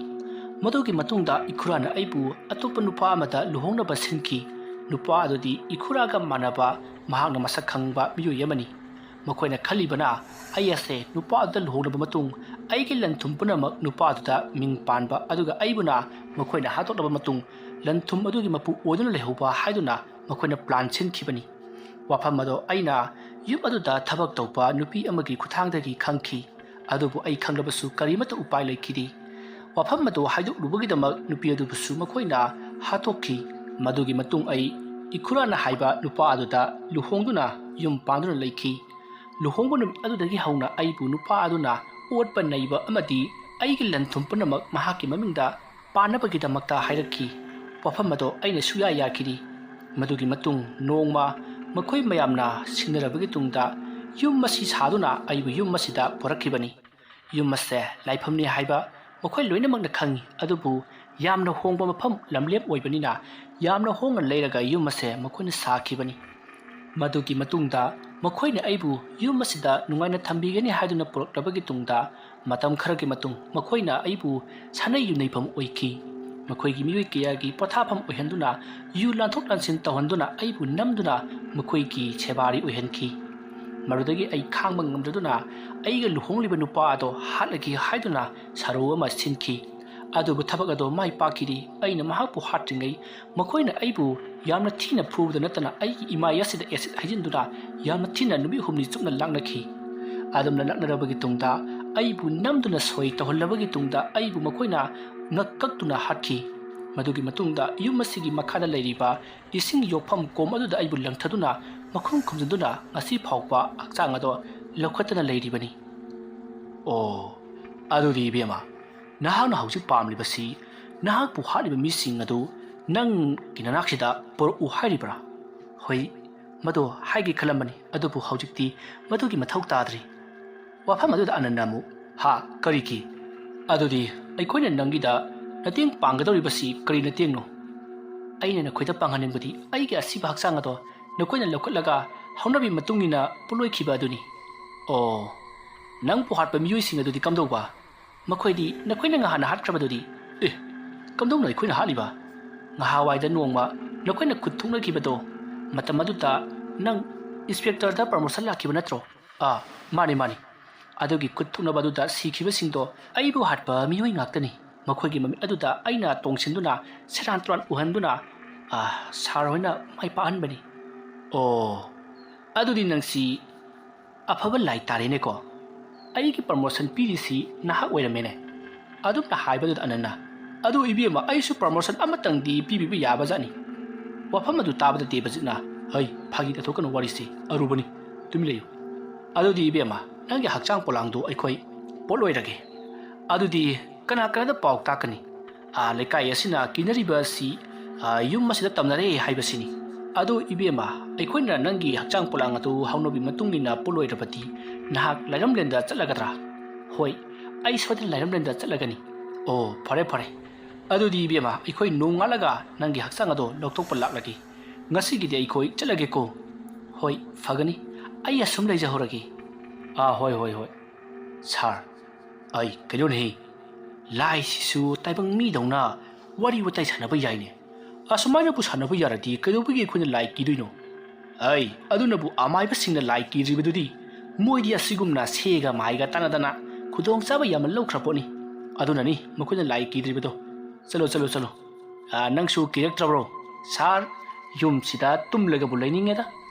ꯃꯗꯨꯒꯤ ꯃꯇꯨꯡꯗ ꯏꯈꯨꯔꯥꯅ ꯑꯩꯕꯨ ꯑꯇꯣꯞꯄ ꯅꯨꯄꯥ ꯑꯃꯗ ꯂꯨꯍꯣꯡꯅꯕ ꯁꯤꯟꯈꯤ꯫ ꯅꯨꯄꯥ ꯑꯗꯨꯗꯤ ꯏꯈꯨꯔꯥꯒ ꯃꯥꯟꯅꯕ, ꯃꯍꯥꯛꯅ ꯃꯁꯛ ꯈꯪꯕ ꯃꯤꯑꯣꯏ ꯑꯃꯅꯤ꯫ ꯃꯈꯣꯏꯅ ꯈꯜꯂꯤꯕꯅ ꯑꯩ ꯑꯁꯦ ꯅꯨꯄꯥ ꯑꯗꯨꯗ ꯂꯨꯍꯣꯡꯂꯕ ꯃꯇꯨꯡ ꯑꯩꯒꯤ ꯂꯟ ꯊꯨꯝ ꯄꯨꯝꯅꯃꯛ ꯅꯨꯄꯥ ꯑꯗꯨꯗ ꯃꯤꯡ ꯄꯥꯟꯕ, ꯑꯗꯨꯒ ꯑꯩꯕꯨꯅ ꯃꯈꯣꯏꯅ ꯍꯥꯠꯇꯣꯛꯂꯕ ꯃꯇꯨꯡ ꯂꯟ ꯊꯨꯝ ꯑꯗꯨꯒꯤ ꯃꯄꯨ ꯑꯣꯏꯗꯨꯅ ꯂꯩꯍꯧꯕ ꯍꯥꯏꯗꯨꯅ ꯃꯈꯣꯏꯅ ꯄ꯭ꯂꯥꯟ ꯁꯤꯟꯈꯤꯕꯅꯤ꯫ ꯋꯥꯐꯝ ꯑꯗꯣ ꯑꯩꯅ ꯌꯨꯝ ꯑꯗꯨꯗ ꯊꯕꯛ ꯇꯧꯕ ꯅꯨꯄꯤ ꯑꯃꯒꯤ ꯈꯨꯠꯊꯥꯡꯗꯒꯤ ꯈꯪꯈꯤ꯫ ꯑꯗꯨꯕꯨ ꯑꯩ ꯈꯪꯂꯕꯁꯨ ꯀꯔꯤꯃꯠꯇ ꯎꯄꯥꯏ ꯂꯩꯈꯤꯗꯦ꯫ ꯋꯥꯐꯝ ꯑꯗꯨ ꯍꯥꯏꯗꯣꯛꯂꯨꯕꯒꯤꯗꯃꯛ ꯅꯨꯄꯤ ꯑꯗꯨꯕꯨꯁꯨ ꯃꯈꯣꯏꯅ ꯍꯥꯠꯇꯣꯛꯈꯤ꯫ ꯃꯗꯨꯒꯤ ꯃꯇꯨꯡ ꯑꯩ ꯏꯈꯨꯔꯥꯅ ꯍꯥꯏꯕ ꯅꯨꯄꯥ ꯑꯗꯨꯗ ꯂꯨꯍꯣꯡꯗꯨꯅ ꯌꯨꯝ ꯄꯥꯟꯗꯨꯅ ꯂꯩꯈꯤ꯫ ꯂꯨꯍꯣꯡꯕ ꯅꯨꯃꯤꯠ ꯑꯗꯨꯗꯒꯤ ꯍꯧꯅ ꯑꯩꯕꯨ ꯅꯨꯄꯥ ꯑꯗꯨꯅ ꯑꯣꯠꯄ ꯅꯩꯕ ꯑꯃꯗꯤ ꯑꯩꯒꯤ ꯂꯟ ꯊꯨꯝ ꯄꯨꯝꯅꯃꯛ ꯃꯍꯥꯛꯀꯤ ꯃꯃꯤꯡꯗ ꯄꯥꯟꯅꯕꯒꯤꯗꯃꯛꯇ ꯍꯥꯏꯔꯛꯈꯤ꯫ ꯋꯥꯐꯝ ꯑꯗꯣ ꯑꯩꯅ ꯁꯨꯌꯥ ꯌꯥꯈꯤꯗꯦ꯫ ꯃꯗꯨꯒꯤ ꯃꯇꯨꯡ ꯅꯣꯡꯃ ꯃꯈꯣꯏ ꯃꯌꯥꯝꯅ ꯁꯤꯟꯅꯔꯕꯒꯤ ꯇꯨꯡꯗ ꯌꯨꯝ ꯑꯁꯤ ꯁꯥꯗꯨꯅ ꯑꯩꯕꯨ ꯌꯨꯝ ꯑꯁꯤꯗ ꯄꯨꯔꯛꯈꯤꯕꯅꯤ꯫ ꯌꯨꯝ ꯑꯁꯦ ꯂꯥꯏꯐꯝꯅꯤ ꯍꯥꯏꯕ ꯃꯈꯣꯏ ꯂꯣꯏꯅꯃꯛꯅ ꯈꯪꯏ, ꯑꯗꯨꯕꯨ ꯌꯥꯝꯅ ꯍꯣꯡꯕ ꯃꯐꯝ ꯂꯝꯂꯦꯞ ꯑꯣꯏꯕꯅꯤꯅ ꯌꯥꯝꯅ ꯍꯣꯡꯅ ꯂꯩꯔꯒ ꯌꯨꯝ ꯑꯁꯦ ꯃꯈꯣꯏꯅ ꯁꯥꯈꯤꯕꯅꯤ꯫ ꯃꯗꯨꯒꯤ ꯃꯇꯨꯡꯗ ꯃꯈꯣꯏꯅ ꯑꯩꯕꯨ ꯌꯨꯝ ꯑꯁꯤꯗ ꯅꯨꯡꯉꯥꯏꯅ ꯊꯝꯕꯤꯒꯅꯤ ꯍꯥꯏꯗꯨꯅ ꯄꯨꯔꯛꯂꯕꯒꯤ ꯇꯨꯡꯗ ꯃꯇꯝ ꯈꯔꯒꯤ ꯃꯇꯨꯡ ꯃꯈꯣꯏꯅ ꯑꯩꯕꯨ ꯁꯥꯟꯅꯩ ꯌꯨꯅꯩꯐꯝ ꯑꯣꯏꯈꯤ꯫ ꯃꯈꯣꯏꯒꯤ ꯃꯤꯑꯣꯏ ꯀꯌꯥꯒꯤ ꯄꯣꯊꯥꯐꯝ ꯑꯣꯏꯍꯟꯗꯨꯅ ꯌꯨ ꯂꯥꯟꯊꯣꯛ ꯂꯥꯟꯁꯤꯟ ꯇꯧꯍꯟꯗꯨꯅ ꯑꯩꯕꯨ ꯅꯝꯗꯨꯅ ꯃꯈꯣꯏꯒꯤ ꯁꯦꯕꯥꯔꯤ ꯑꯣꯏꯍꯟꯈꯤ꯫ ꯃꯗꯨꯗꯒꯤ ꯑꯩ ꯈꯥꯡꯕ ꯉꯝꯗꯗꯨꯅ ꯑꯩꯒ ꯂꯨꯍꯣꯡꯂꯤꯕ ꯅꯨꯄꯥ ꯑꯗꯣ ꯍꯥꯠꯂꯒꯦ ꯍꯥꯏꯗꯨꯅ ꯁꯥꯔꯧ ꯑꯃ ꯁꯤꯟꯈꯤ꯫ ꯑꯗꯨꯕꯨ ꯊꯕꯛ ꯑꯗꯣ ꯃꯥꯏ ꯄꯥꯛꯈꯤꯗꯦ꯫ ꯑꯩꯅ ꯃꯍꯥꯛꯄꯨ ꯍꯥꯠꯇ꯭ꯔꯤꯉꯩ ꯃꯈꯣꯏꯅ ꯑꯩꯕꯨ ꯌꯥꯝꯅ ꯊꯤꯅ ꯐꯨꯕꯗ ꯅꯠꯇꯅ ꯑꯩꯒꯤ ꯏꯃꯥꯏ ꯑꯁꯤꯗ ꯑꯦꯁꯤꯗ ꯍꯩꯖꯤꯟꯗꯨꯅ ꯌꯥꯝꯅ ꯊꯤꯅ ꯅꯨꯃꯤꯠ ꯍꯨꯝꯅꯤ ꯆꯨꯞꯅ ꯂꯥꯛꯅꯈꯤ꯫ ꯑꯗꯨꯝꯅ ꯂꯥꯛꯅꯔꯕꯒꯤ ꯇꯨꯡꯗ ꯑꯩꯕꯨ ꯅꯝꯗꯨꯅ ꯁꯣꯏ ꯇꯧꯍꯜꯂꯕꯒꯤ ꯇꯨꯡꯗ ꯑꯩꯕꯨ ꯃꯈꯣꯏꯅ ꯉꯛ ꯀꯛꯇꯨꯅ ꯍꯥꯠꯈꯤ꯫ ꯃꯗꯨꯒꯤ ꯃꯇꯨꯡꯗ ꯌꯨꯝ ꯑꯁꯤꯒꯤ ꯃꯈꯥꯗ ꯂꯩꯔꯤꯕ ꯏꯁꯤꯡ ꯌꯣꯛꯐꯝ ꯀꯣꯝ ꯑꯗꯨꯗ ꯑꯩꯕꯨ ꯂꯪꯊꯗꯨꯅ ꯃꯈꯨꯝ ꯈꯨꯝꯖꯤꯟꯗꯨꯅ ꯉꯁꯤ ꯐꯥꯎꯕ ꯍꯛꯆꯥꯡ ꯑꯗꯣ ꯂꯧꯈꯠꯇꯅ ꯂꯩꯔꯤꯕꯅꯤ꯫ ꯑꯣ, ꯑꯗꯨꯗꯤ ꯏꯕꯦꯝꯃ, ꯅꯍꯥꯛꯅ ꯍꯧꯖꯤꯛ ꯄꯥꯝꯂꯤꯕꯁꯤ ꯅꯍꯥꯛꯄꯨ ꯍꯥꯠꯂꯤꯕ ꯃꯤꯁꯤꯡ ꯑꯗꯨ ꯅꯪꯒꯤ ꯅꯅꯥꯛꯁꯤꯗ ꯄꯨꯔꯛꯎ ꯍꯥꯏꯔꯤꯕ꯭ꯔꯥ? ꯍꯣꯏ, ꯃꯗꯨ ꯍꯥꯏꯒꯦ ꯈꯜꯂꯝꯕꯅꯤ, ꯑꯗꯨꯕꯨ ꯍꯧꯖꯤꯛꯇꯤ ꯃꯗꯨꯒꯤ ꯃꯊꯧ ꯇꯥꯗ꯭ꯔꯤ꯫ ꯋꯥꯐꯝ ꯑꯗꯨꯗ ꯑꯅꯟꯅ ꯑꯃꯨꯛ, "ꯍꯥ, ꯀꯔꯤꯒꯤ? ꯑꯗꯨꯗꯤ ꯑꯩꯈꯣꯏꯅ ꯅꯪꯒꯤꯗ ꯃꯇꯦꯡ ꯄꯥꯡꯒꯗꯧꯔꯤꯕꯁꯤ ꯀꯔꯤ ꯃꯇꯦꯡꯅꯣ?" "ꯑꯩꯅ ꯅꯈꯣꯏꯗ ꯄꯥꯡꯍꯟꯅꯤꯡꯕꯗꯤ ꯑꯩꯒꯤ ꯑꯁꯤꯕ ꯍꯛꯆꯥꯡ ꯑꯗꯣ ꯅꯈꯣꯏꯅ ꯂꯧꯈꯠꯂꯒ ꯍꯧꯅꯕꯤ ꯃꯇꯨꯡ ꯏꯟꯅ ꯄꯣꯠꯂꯣꯏꯈꯤꯕ ꯑꯗꯨꯅꯤ꯫" "ꯑꯣ, ꯅꯪꯕꯨ ꯍꯥꯠꯄ ꯃꯤꯑꯣꯏꯁꯤꯡ ꯑꯗꯨꯗꯤ ꯀꯝꯗꯧꯕ? ꯃꯈꯣꯏꯗꯤ ꯅꯈꯣꯏꯅ ꯉꯍꯥꯟꯅ ꯍꯥꯠꯈ꯭ꯔꯕꯗꯨꯗꯤ?" "ꯑꯦ, ꯀꯝꯗꯧꯅ ꯑꯩꯈꯣꯏꯅ ꯍꯥꯠꯂꯤꯕ? ꯉꯍꯥꯋꯥꯏꯗ ꯅꯣꯡꯃ ꯅꯈꯣꯏꯅ ꯈꯨꯠ ꯊꯣꯛꯅꯈꯤꯕꯗꯣ, ꯃꯇꯝ ꯑꯗꯨꯗ ꯅꯪ ꯏꯟꯁꯄꯦꯛꯇꯔꯗ ꯄ꯭ꯔꯃꯣꯁꯟ ꯂꯥꯛꯈꯤꯕ ꯅꯠꯇ꯭ꯔꯣ?" "ꯑꯥ, ꯃꯥꯅꯤ, ꯃꯥꯅꯤ꯫ ꯑꯗꯨꯒꯤ ꯈꯨꯠ ꯊꯣꯛꯅꯕ ꯑꯗꯨꯗ ꯁꯤꯈꯤꯕꯁꯤꯡꯗꯣ ꯑꯩꯕꯨ ꯍꯥꯠꯄ ꯃꯤꯑꯣꯏ ꯉꯥꯛꯇꯅꯤ꯫ ꯃꯈꯣꯏꯒꯤ ꯃꯃꯤꯠ ꯑꯗꯨꯗ ꯑꯩꯅ ꯇꯣꯡꯁꯤꯟꯗꯨꯅ ꯁꯦꯔꯥꯟ ꯇꯨꯔꯥꯟ ꯎꯍꯟꯗꯨꯅ, ꯑꯥ, ꯁꯥꯔ ꯍꯣꯏꯅ ꯃꯥꯏ ꯄꯥꯛꯍꯟꯕꯅꯤ꯫" "ꯑꯣ, ꯑꯗꯨꯗꯤ ꯅꯪꯁꯤ ꯑꯐꯕ ꯂꯥꯏ ꯇꯥꯔꯦꯅꯦꯀꯣ꯫ ꯑꯩꯒꯤ ꯄ꯭ꯔꯃꯣꯁꯟ ꯄꯤꯔꯤꯁꯤ ꯅꯍꯥꯛ ꯑꯣꯏꯔꯝꯃꯦꯅꯦ꯫" ꯑꯗꯨꯝꯅ ꯍꯥꯏꯕꯗꯨꯗ ꯑꯅꯟꯅ, "ꯑꯗꯨ ꯏꯕꯦꯝꯃ, ꯑꯩꯁꯨ ꯄ꯭ꯔꯃꯣꯁꯟ ꯑꯃꯇꯪꯗꯤ ꯄꯤꯕꯤꯕ ꯌꯥꯕꯖꯥꯠꯅꯤ꯫" ꯋꯥꯐꯝ ꯑꯗꯨ ꯇꯥꯕꯗ ꯗꯦꯕꯖꯤꯠꯅ, "ꯍꯩ, ꯐꯥꯒꯤ ꯇꯥꯊꯣꯛꯀꯅꯨ, ꯋꯥꯔꯤꯁꯤ ꯑꯔꯨꯕꯅꯤ, ꯇꯨꯃꯤꯟ ꯂꯩꯌꯨ꯫ ꯑꯗꯨꯗꯤ ꯏꯕꯦꯝꯃ, ꯅꯪꯒꯤ ꯍꯛꯆꯥꯡ ꯄꯣꯂꯥꯡꯗꯨ ꯑꯩꯈꯣꯏ ꯄꯣꯠꯂꯣꯏꯔꯒꯦ꯫ ꯑꯗꯨꯗꯤ ꯀꯅꯥ ꯀꯅꯥꯗ ꯄꯥꯎ ꯇꯥꯛꯀꯅꯤ? ꯑꯥ, ꯂꯩꯀꯥꯏ ꯑꯁꯤꯅ ꯀꯤꯅꯔꯤꯕ ꯑꯁꯤ, ꯑꯥ, ꯌꯨꯝ ꯑꯁꯤꯗ ꯇꯝꯅꯔꯦ ꯍꯥꯏꯕꯁꯤꯅꯤ꯫ ꯑꯗꯨ ꯏꯕꯦꯝꯃ, ꯑꯩꯈꯣꯏꯅ ꯅꯪꯒꯤ ꯍꯛꯆꯥꯡ ꯄꯣꯂꯥꯡ ꯑꯗꯨ ꯍꯧꯅꯕꯤ ꯃꯇꯨꯡ ꯏꯟꯅ ꯄꯣꯠꯂꯣꯏꯔꯕꯗꯤ ꯅꯍꯥꯛ ꯂꯥꯏꯔꯝꯂꯦꯟꯗ ꯆꯠꯂꯒꯗ꯭ꯔꯥ?" "ꯍꯣꯏ, ꯑꯩ ꯁꯣꯏꯗꯅ ꯂꯥꯏꯔꯝꯂꯦꯟꯗ ꯆꯠꯂꯒꯅꯤ꯫" "ꯑꯣ, ꯐꯔꯦ, ꯐꯔꯦ꯫ ꯑꯗꯨꯗꯤ ꯏꯕꯦꯝꯃ, ꯑꯩꯈꯣꯏ ꯅꯣꯡꯉꯥꯜꯂꯒ ꯅꯪꯒꯤ ꯍꯛꯆꯥꯡ ꯑꯗꯣ ꯂꯧꯊꯣꯛꯄ ꯂꯥꯛꯂꯒꯦ꯫ ꯉꯁꯤꯒꯤꯗꯤ ꯑꯩꯈꯣꯏ ꯆꯠꯂꯒꯦꯀꯣ꯫" "ꯍꯣꯏ, ꯐꯒꯅꯤ꯫ ꯑꯩ ꯑꯁꯨꯝ ꯂꯩꯖꯍꯧꯔꯒꯦ꯫" "ꯑꯥ, ꯍꯣꯏ, ꯍꯣꯏ, ꯍꯣꯏ꯫ ꯁꯥꯔ, ꯑꯩ ꯀꯩꯅꯣꯅꯦꯍꯦ, ꯂꯥꯏꯁꯤꯁꯨ ꯇꯥꯏꯕꯪ ꯃꯤꯗꯧꯅ ꯋꯥꯔꯤ ꯋꯥꯇꯥꯏ ꯁꯥꯟꯅꯕ ꯌꯥꯏꯅꯦ꯫ ꯑꯁꯨꯃꯥꯏꯅꯕꯨ ꯁꯥꯟꯅꯕ ꯌꯥꯔꯗꯤ ꯀꯩꯗꯧꯕꯒꯤ ꯑꯩꯈꯣꯏꯅ ꯂꯥꯏ ꯀꯤꯗꯣꯏꯅꯣ? ꯑꯩ, ꯑꯗꯨꯅꯕꯨ ꯑꯃꯥꯏꯕꯁꯤꯡꯅ ꯂꯥꯏ ꯀꯤꯗ꯭ꯔꯤꯕꯗꯨꯗꯤ ꯃꯣꯏꯗꯤ ꯑꯁꯤꯒꯨꯝꯅ ꯁꯦꯒ ꯃꯥꯏꯒ ꯇꯥꯟꯅꯗꯅ ꯈꯨꯗꯣꯡꯆꯥꯕ ꯌꯥꯝꯅ ꯂꯧꯈ꯭ꯔ ꯄꯣꯠꯅꯤ꯫ ꯑꯗꯨꯅꯅꯤ ꯃꯈꯣꯏꯅ ꯂꯥꯏ ꯀꯤꯗ꯭ꯔꯤꯕꯗꯣ꯫ ꯆꯠꯂꯣ, ꯆꯠꯂꯣ, ꯆꯠꯂꯣ꯫ ꯑꯥ, ꯅꯪꯁꯨ ꯀꯤꯔꯛꯇ꯭ꯔꯕ꯭ꯔꯣ? ꯁꯥꯔ, ꯌꯨꯝꯁꯤꯗ ꯇꯨꯝꯂꯒꯕꯨ ꯂꯩꯅꯤꯡꯉꯦꯗ꯫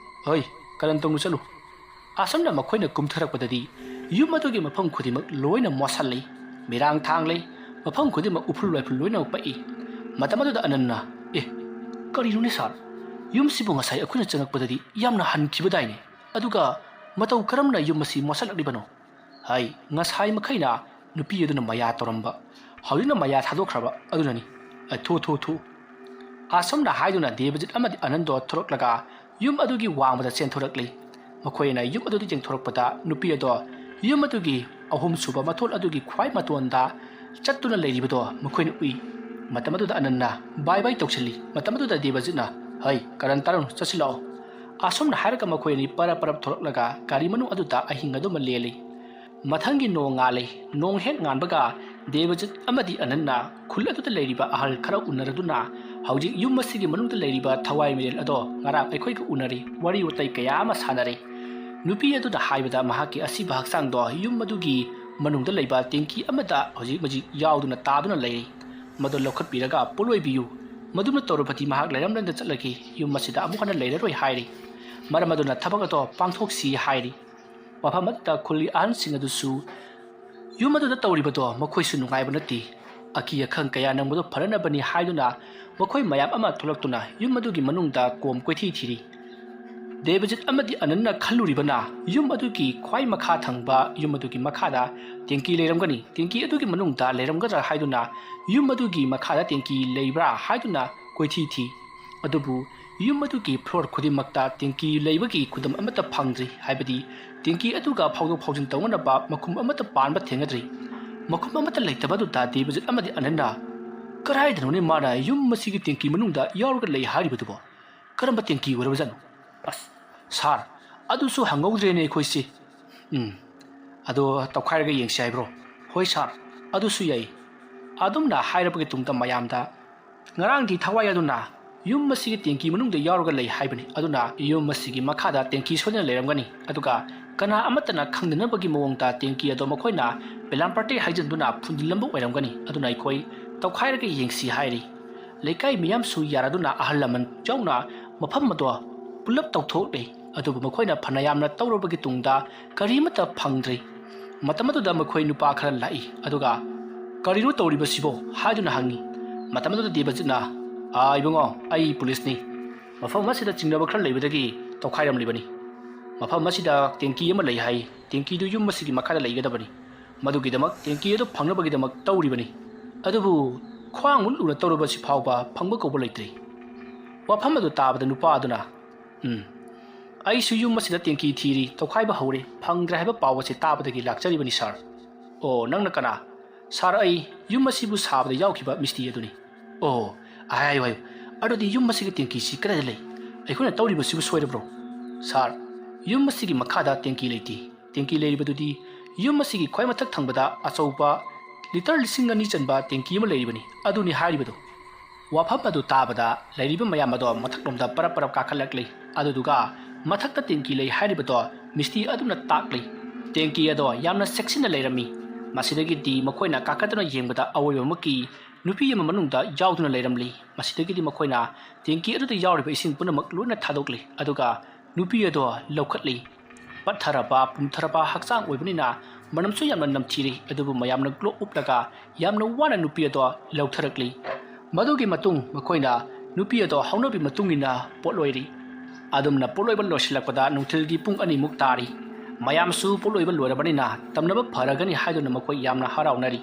ꯍꯣꯏ, ꯀꯔꯟ ꯇꯧꯅꯨ, ꯆꯠꯂꯨ꯫ ꯑꯁꯨꯝꯅ ꯃꯈꯣꯏꯅ ꯀꯨꯝꯊꯔꯛꯄꯗꯗꯤ ꯌꯨꯝ ꯑꯗꯨꯒꯤ ꯃꯐꯝ ꯈꯨꯗꯤꯡꯃꯛ ꯂꯣꯏꯅ ꯃꯣꯠꯁꯜꯂꯤ꯫ ꯃꯤꯔꯥꯡ ꯊꯥꯡꯂꯩ꯫ ꯃꯐꯝ ꯈꯨꯗꯤꯡꯃꯛ ꯎꯐꯨꯜ ꯋꯥꯏꯐꯨꯜ ꯂꯣꯏꯅꯃꯛ ꯄꯛꯏ꯫ ꯃꯇꯝ ꯑꯗꯨꯗ ꯑꯅꯟꯅ, "ꯑꯦ, ꯀꯔꯤꯅꯣꯅꯦ ꯁꯥꯔ? ꯌꯨꯝꯁꯤꯕꯨ ꯉꯁꯥꯏ ꯑꯩꯈꯣꯏꯅ ꯆꯪꯉꯛꯄꯗꯗꯤ ꯌꯥꯝꯅ ꯍꯟꯈꯤꯕꯗꯥꯏꯅꯦ? ꯑꯗꯨꯒ ꯃꯇꯧ ꯀꯔꯝꯅ ꯌꯨꯝ ꯑꯁꯤ ꯃꯣꯠꯁꯜꯂꯛꯂꯤꯕꯅꯣ?" ꯍꯥꯏ꯫ ꯉꯁꯥꯏ ꯃꯈꯩꯅ ꯅꯨꯄꯤ ꯑꯗꯨꯅ ꯃꯌꯥ ꯇꯧꯔꯝꯕ, ꯍꯧꯖꯤꯛꯅ ꯃꯌꯥ ꯊꯥꯗꯣꯛꯈ꯭ꯔꯕ ꯑꯗꯨꯅꯅꯤ꯫ ꯑ, ꯊꯨ, ꯊꯨ, ꯊꯨ꯫ ꯑꯁꯨꯝꯅ ꯍꯥꯏꯗꯨꯅ ꯗꯦꯕꯖꯤꯠ ꯑꯃꯗꯤ ꯑꯅꯟꯗꯣ ꯊꯣꯔꯛꯂꯒ ꯌꯨꯝ ꯑꯗꯨꯒꯤ ꯋꯥꯡꯃꯗ ꯆꯦꯟꯊꯣꯔꯛꯂꯤ꯫ ꯃꯈꯣꯏꯅ ꯌꯨꯝ ꯑꯗꯨꯗ ꯌꯦꯡꯊꯣꯔꯛꯄꯗ ꯅꯨꯄꯤ ꯑꯗꯣ ꯌꯨꯝ ꯑꯗꯨꯒꯤ ꯑꯍꯨꯝꯁꯨꯕ ꯃꯊꯣꯜ ꯑꯗꯨꯒꯤ ꯈ꯭ꯋꯥꯏ ꯃꯇꯣꯟꯗ ꯆꯠꯇꯨꯅ ꯂꯩꯔꯤꯕꯗꯣ ꯃꯈꯣꯏꯅ ꯎꯏ꯫ ꯃꯇꯝ ꯑꯗꯨꯗ ꯑꯅꯟꯅ ꯕꯥꯏ ꯕꯥꯏ ꯇꯧꯁꯤꯜꯂꯤ꯫ ꯃꯇꯝ ꯑꯗꯨꯗ ꯗꯦꯕꯖꯤꯠꯅ, "ꯍꯩ, ꯀꯔꯟ ꯇꯥꯔꯅꯨ, ꯆꯠꯁꯤꯜꯂꯛꯑꯣ꯫" ꯑꯁꯨꯝꯅ ꯍꯥꯏꯔꯒ ꯃꯈꯣꯏ ꯑꯅꯤ ꯄꯔꯞ ꯄꯔꯞ ꯊꯣꯔꯛꯂꯒ ꯒꯥꯔꯤ ꯃꯅꯨꯡ ꯑꯗꯨꯗ ꯑꯍꯤꯡ ꯑꯗꯨꯃ ꯂꯦꯜꯂꯤ꯫ ꯃꯊꯪꯒꯤ ꯅꯣꯡ ꯉꯥꯜꯂꯤ꯫ ꯅꯣꯡ ꯍꯦꯛ ꯉꯥꯟꯕꯒ ꯗꯦꯕꯖꯤꯠ ꯑꯃꯗꯤ ꯑꯅꯟꯅ ꯈꯨꯜ ꯑꯗꯨꯗ ꯂꯩꯔꯤꯕ ꯑꯍꯜ ꯈꯔ ꯎꯅꯔꯗꯨꯅ ꯍꯧꯖꯤꯛ ꯌꯨꯝ ꯑꯁꯤꯒꯤ ꯃꯅꯨꯡꯗ ꯂꯩꯔꯤꯕ ꯊꯋꯥꯏ ꯃꯤꯔꯦꯜ ꯑꯗꯣ ꯉꯔꯥꯡ ꯑꯩꯈꯣꯏꯒ ꯎꯅꯔꯤ, ꯋꯥꯔꯤ ꯋꯥꯇꯥꯏ ꯀꯌꯥ ꯑꯃ ꯁꯥꯟꯅꯔꯤ꯫ ꯅꯨꯄꯤ ꯑꯗꯨꯅ ꯍꯥꯏꯕꯗ ꯃꯍꯥꯛꯀꯤ ꯑꯁꯤꯕ ꯍꯛꯆꯥꯡꯗꯣ ꯌꯨꯝ ꯑꯗꯨꯒꯤ ꯃꯅꯨꯡꯗ ꯂꯩꯕ ꯇꯦꯡꯀꯤ ꯑꯃꯗ ꯍꯧꯖꯤꯛ ꯃꯖꯤꯛ ꯌꯥꯎꯗꯨꯅ ꯇꯥꯗꯨꯅ ꯂꯩꯔꯤ꯫ ꯃꯗꯨ ꯂꯧꯈꯠꯄꯤꯔꯒ ꯄꯣꯠꯂꯣꯏꯕꯤꯌꯨ꯫ ꯃꯗꯨꯅ ꯇꯧꯔꯕꯗꯤ ꯃꯍꯥꯛ ꯂꯩꯔꯝꯂꯦꯟꯗ ꯆꯠꯂꯒꯦ, ꯌꯨꯝ ꯑꯁꯤꯗ ꯑꯃꯨꯛ ꯍꯟꯅ ꯂꯩꯔꯔꯣꯏ ꯍꯥꯏꯔꯤ꯫ ꯃꯔꯝ ꯑꯗꯨꯅ ꯊꯕꯛ ꯑꯗꯣ ꯄꯥꯡꯊꯣꯛꯁꯤ ꯍꯥꯏꯔꯤ꯫ ꯃꯐꯝ ꯑꯗꯨꯗ ꯈꯨꯜꯒꯤ ꯑꯍꯜꯁꯤꯡ ꯑꯗꯨꯁꯨ ꯌꯨꯝ ꯑꯗꯨꯗ ꯇꯧꯔꯤꯕꯗꯣ ꯃꯈꯣꯏꯁꯨ ꯅꯨꯡꯉꯥꯏꯕ ꯅꯠꯇꯦ꯫ ꯑꯀꯤ ꯑꯈꯪ ꯀꯌꯥ ꯅꯪꯕꯗꯣ ꯐꯅꯅꯕꯅꯤ ꯍꯥꯏꯗꯨꯅ ꯃꯈꯣꯏ ꯃꯌꯥꯝ ꯑꯃ ꯊꯣꯛꯂꯛꯇꯨꯅ ꯌꯨꯝ ꯑꯗꯨꯒꯤ ꯃꯅꯨꯡꯗ ꯀꯣꯝ ꯀꯣꯏꯊꯤ ꯊꯤꯔꯤ꯫ ꯗꯦꯕꯖꯤꯠ ꯑꯃꯗꯤ ꯑꯅꯟꯅ ꯈꯜꯂꯨꯔꯤꯕꯅ ꯌꯨꯝ ꯑꯗꯨꯒꯤ ꯈ꯭ꯋꯥꯏ ꯃꯈꯥ ꯊꯪꯕ ꯌꯨꯝ ꯑꯗꯨꯒꯤ ꯃꯈꯥꯗ ꯇꯦꯡꯀꯤ ꯂꯩꯔꯝꯒꯅꯤ, ꯇꯦꯡꯀꯤ ꯑꯗꯨꯒꯤ ꯃꯅꯨꯡꯗ ꯂꯩꯔꯝꯒꯗ꯭ꯔꯥ ꯍꯥꯏꯗꯨꯅ ꯌꯨꯝ ꯑꯗꯨꯒꯤ ꯃꯈꯥꯗ ꯇꯦꯡꯀꯤ ꯂꯩꯕ꯭ꯔꯥ ꯍꯥꯏꯗꯨꯅ ꯀꯣꯏꯊꯤ ꯊꯤ꯫ ꯑꯗꯨꯕꯨ ꯌꯨꯝ ꯑꯗꯨꯒꯤ floor ꯈꯨꯗꯤꯡꯃꯛꯇ ꯇꯦꯡꯀꯤ ꯂꯩꯕꯒꯤ ꯈꯨꯗꯝ ꯑꯃꯠꯇ ꯐꯪꯗ꯭ꯔꯤ, ꯍꯥꯏꯕꯗꯤ ꯇꯦꯡꯀꯤ ꯑꯗꯨꯒ ꯐꯥꯎꯗꯣꯛ ꯐꯥꯎꯖꯤꯟ ꯇꯧꯅꯅꯕ ꯃꯈꯨꯝ ꯑꯃꯠꯇ ꯄꯥꯟꯕ ꯊꯦꯡꯅꯗ꯭ꯔꯤ꯫ ꯃꯈꯨꯝ ꯑꯃꯠꯇ ꯂꯩꯇꯕ ꯑꯗꯨꯗ ꯗꯦꯕꯖꯤꯠ ꯑꯃꯗꯤ ꯑꯅꯟꯅ, "ꯀꯗꯥꯏꯗꯅꯣꯅꯦ ꯃꯥꯅ ꯌꯨꯝ ꯑꯁꯤꯒꯤ ꯇꯦꯡꯀꯤ ꯃꯅꯨꯡꯗ ꯌꯥꯎꯔꯒ ꯂꯩ ꯍꯥꯏꯔꯤꯕꯗꯨꯕꯣ? ꯀꯔꯝꯕ ꯇꯦꯡꯀꯤ ꯑꯣꯏꯔꯕꯖꯥꯠꯅꯣ?" "ꯑꯁ, ꯁꯥꯔ, ꯑꯗꯨꯁꯨ ꯍꯪꯍꯧꯗ꯭ꯔꯦꯅꯦ ꯑꯩꯈꯣꯏꯁꯤ꯫ ꯎꯝ, ꯑꯗꯣ ꯇꯧꯈꯥꯏꯔꯒ ꯌꯦꯡꯁꯤ ꯍꯥꯏꯕ꯭ꯔꯣ?" "ꯍꯣꯏ ꯁꯥꯔ, ꯑꯗꯨꯁꯨ ꯌꯥꯏ꯫" ꯑꯗꯨꯝꯅ ꯍꯥꯏꯔꯕꯒꯤ ꯇꯨꯡꯗ ꯃꯌꯥꯝꯗ, ꯉꯔꯥꯡꯒꯤ ꯊꯋꯥꯏ ꯑꯗꯨꯅ ꯌꯨꯝ ꯑꯁꯤꯒꯤ ꯇꯦꯡꯀꯤ ꯃꯅꯨꯡꯗ ꯌꯥꯎꯔꯒ ꯂꯩ ꯍꯥꯏꯕꯅꯤ꯫ ꯑꯗꯨꯅ ꯌꯨꯝ ꯑꯁꯤꯒꯤ ꯃꯈꯥꯗ ꯇꯦꯡꯀꯤ ꯁꯣꯏꯗꯅ ꯂꯩꯔꯝꯒꯅꯤ꯫ ꯑꯗꯨꯒ ꯀꯅꯥ ꯑꯃꯠꯇꯅ ꯈꯪꯗꯅꯕꯒꯤ ꯃꯑꯣꯡꯗ ꯇꯦꯡꯀꯤ ꯑꯗꯣ ꯃꯈꯣꯏꯅ ꯄꯦꯂꯥꯝꯄꯥꯔꯇꯤ ꯍꯥꯏꯖꯤꯟꯗꯨꯅ ꯐꯨꯝꯖꯤꯜꯂꯝꯕ ꯑꯣꯏꯔꯝꯒꯅꯤ꯫ ꯑꯗꯨꯅ ꯑꯩꯈꯣꯏ ꯇꯧꯈꯥꯏꯔꯒ ꯌꯦꯡꯁꯤ ꯍꯥꯏꯔꯤ꯫ ꯂꯩꯀꯥꯏ ꯃꯤꯌꯥꯝꯁꯨ ꯌꯥꯔꯗꯨꯅ ꯑꯍꯜ ꯂꯃꯟ ꯌꯥꯎꯅ ꯃꯐꯝ ꯑꯗꯣ ꯄꯨꯂꯞ ꯇꯧꯊꯣꯛꯂꯦ꯫ ꯑꯗꯨꯕꯨ ꯃꯈꯣꯏꯅ ꯐꯅ ꯌꯥꯝꯅ ꯇꯧꯔꯕꯒꯤ ꯇꯨꯡꯗ ꯀꯔꯤꯃꯠꯇ ꯐꯪꯗ꯭ꯔꯦ꯫ ꯃꯇꯝ ꯑꯗꯨꯗ ꯃꯈꯣꯏ ꯅꯨꯄꯥ ꯈꯔ ꯂꯥꯛꯏ, ꯑꯗꯨꯒ, "ꯀꯔꯤꯅꯣ ꯇꯧꯔꯤꯕꯁꯤꯕꯣ?" ꯍꯥꯏꯗꯨꯅ ꯍꯪꯉꯤ꯫ ꯃꯇꯝ ꯑꯗꯨꯗ ꯗꯦꯕꯖꯤꯠꯅ, "ꯑꯥ, ꯏꯕꯨꯡꯉꯣ, ꯑꯩ ꯄꯨꯂꯤꯁꯅꯤ꯫ ꯃꯐꯝ ꯑꯁꯤꯗ ꯆꯤꯡꯅꯕ ꯈꯔ ꯂꯩꯕꯗꯒꯤ ꯇꯧꯈꯥꯏꯔꯝꯂꯤꯕꯅꯤ꯫ ꯃꯐꯝ ꯑꯁꯤꯗ ꯇꯦꯡꯀꯤ ꯑꯃ ꯂꯩ ꯍꯥꯏ꯫ ꯇꯦꯡꯀꯤꯗꯨ ꯌꯨꯝ ꯑꯁꯤꯒꯤ ꯃꯈꯥꯗ ꯂꯩꯒꯗꯕꯅꯤ꯫ ꯃꯗꯨꯒꯤꯗꯃꯛ ꯇꯦꯡꯀꯤ ꯑꯗꯨ ꯐꯪꯅꯕꯒꯤꯗꯃꯛ ꯇꯧꯔꯤꯕꯅꯤ꯫ ꯑꯗꯨꯕꯨ ꯈ꯭ꯋꯥꯡꯃꯨꯛ ꯂꯨꯅ ꯇꯧꯔꯕꯁꯤ ꯐꯥꯎꯕ ꯐꯪꯕ ꯀꯧꯕ ꯂꯩꯇ꯭ꯔꯤ꯫" ꯋꯥꯐꯝ ꯑꯗꯨ ꯇꯥꯕꯗ ꯅꯨꯄꯥ ꯑꯗꯨꯅ, "ꯎꯝ, ꯑꯩꯁꯨ ꯌꯨꯝ ꯑꯁꯤꯗ ꯇꯦꯡꯀꯤ ꯊꯤꯔꯤ, ꯇꯧꯈꯥꯏꯕ ꯍꯧꯔꯦ, ꯐꯪꯗ꯭ꯔꯦ ꯍꯥꯏꯕ ꯄꯥꯎ ꯑꯁꯤ ꯇꯥꯕꯗꯒꯤ ꯂꯥꯛꯆꯔꯤꯕꯅꯤ, ꯁꯥꯔ꯫" "ꯑꯣ, ꯅꯪꯅ ꯀꯅꯥ?" "ꯁꯥꯔ, ꯑꯩ ꯌꯨꯝ ꯑꯁꯤꯕꯨ ꯁꯥꯕꯗ ꯌꯥꯎꯈꯤꯕ ꯃꯤꯁꯇ꯭ꯔꯤ ꯑꯗꯨꯅꯤ꯫" "ꯑꯣ, ꯍꯥꯏꯌꯨ, ꯍꯥꯏꯌꯨ, ꯑꯗꯨꯗꯤ ꯌꯨꯝ ꯑꯁꯤꯒꯤ ꯇꯦꯡꯀꯤꯁꯤ ꯀꯗꯥꯏꯗ ꯂꯩ? ꯑꯩꯈꯣꯏꯅ ꯇꯧꯔꯤꯕꯁꯤꯕꯨ ꯁꯣꯏꯔꯕ꯭ꯔꯣ?" "ꯁꯥꯔ, ꯌꯨꯝ ꯑꯁꯤꯒꯤ ꯃꯈꯥꯗ ꯇꯦꯡꯀꯤ ꯂꯩꯇꯦ꯫ ꯇꯦꯡꯀꯤ ꯂꯩꯔꯤꯕꯗꯨꯗꯤ ꯌꯨꯝ ꯑꯁꯤꯒꯤ ꯈ꯭ꯋꯥꯏ ꯃꯊꯛ ꯊꯪꯕꯗ ꯑꯆꯧꯕ ꯂꯤꯇꯔ ꯂꯤꯁꯤꯡ ꯑꯅꯤ ꯆꯟꯕ ꯇꯦꯡꯀꯤ ꯑꯃ ꯂꯩꯔꯤꯕꯅꯤ, ꯑꯗꯨꯅꯤ ꯍꯥꯏꯔꯤꯕꯗꯨ꯫" ꯋꯥꯐꯝ ꯑꯗꯨ ꯇꯥꯕꯗ ꯂꯩꯔꯤꯕ ꯃꯌꯥꯝ ꯑꯗꯣ ꯃꯊꯛꯂꯣꯝꯗ ꯄꯔꯞ ꯄꯔꯞ ꯀꯥꯈꯠꯂꯛꯂꯤ꯫ ꯑꯗꯨꯗꯨꯒ ꯃꯊꯛꯇ ꯇꯦꯡꯀꯤ ꯂꯩ ꯍꯥꯏꯔꯤꯕꯗꯣ ꯃꯤꯁꯇ꯭ꯔꯤ ꯑꯗꯨꯅ ꯇꯥꯛꯂꯤ꯫ ꯇꯦꯡꯀꯤ ꯑꯗꯣ ꯌꯥꯝꯅ ꯆꯦꯛꯁꯤꯟꯅ ꯂꯩꯔꯝꯃꯤ꯫ ꯃꯁꯤꯗꯒꯤꯗꯤ ꯃꯈꯣꯏꯅ ꯀꯥꯈꯠꯇꯨꯅ ꯌꯦꯡꯕꯗ ꯑꯋꯣꯏꯕꯃꯛꯀꯤ ꯅꯨꯄꯤ ꯑꯃ ꯃꯅꯨꯡꯗ ꯌꯥꯎꯗꯨꯅ ꯂꯩꯔꯝꯂꯤ꯫ ꯃꯁꯤꯗꯒꯤꯗꯤ ꯃꯈꯣꯏꯅ ꯇꯦꯡꯀꯤ ꯑꯗꯨꯗ ꯌꯥꯎꯔꯤꯕ ꯏꯁꯤꯡ ꯄꯨꯝꯅꯃꯛ ꯂꯣꯏꯅ ꯊꯥꯗꯣꯛꯂꯤ, ꯑꯗꯨꯒ ꯅꯨꯄꯤ ꯑꯗꯣ ꯂꯧꯈꯠꯂꯤ꯫ ꯄꯠꯊꯔꯕ, ꯄꯨꯝꯊꯔꯕ ꯍꯛꯆꯥꯡ ꯑꯣꯏꯕꯅꯤꯅ ꯃꯅꯝꯁꯨ ꯌꯥꯝꯅ ꯅꯝꯊꯤꯔꯤ, ꯑꯗꯨꯕꯨ ꯃꯌꯥꯝꯅ ꯒ꯭ꯂꯣꯞ ꯎꯞꯂꯒ ꯌꯥꯝꯅ ꯋꯥꯅ ꯅꯨꯄꯤ ꯑꯗꯣ ꯂꯧꯊꯔꯛꯂꯤ꯫ ꯃꯗꯨꯒꯤ ꯃꯇꯨꯡ ꯃꯈꯣꯏꯅ ꯅꯨꯄꯤ ꯑꯗꯣ ꯍꯧꯅꯕꯤ ꯃꯇꯨꯡ ꯏꯟꯅ ꯄꯣꯠꯂꯣꯏꯔꯤ꯫ ꯑꯗꯨꯝꯅ ꯄꯣꯠꯂꯣꯏꯕ ꯂꯣꯏꯁꯤꯜꯂꯛꯄꯗ ꯅꯨꯡꯊꯤꯜꯒꯤ ꯄꯨꯡ ꯑꯅꯤꯃꯨꯛ ꯇꯥꯔꯤ꯫ ꯃꯌꯥꯝꯁꯨ ꯄꯣꯠꯂꯣꯏꯕ ꯂꯣꯏꯔꯕꯅꯤꯅ ꯇꯝꯅꯕ ꯐꯔꯒꯅꯤ ꯍꯥꯏꯗꯨꯅ ꯃꯈꯣꯏ ꯌꯥꯝꯅ ꯍꯔꯥꯎꯅꯔꯤ꯫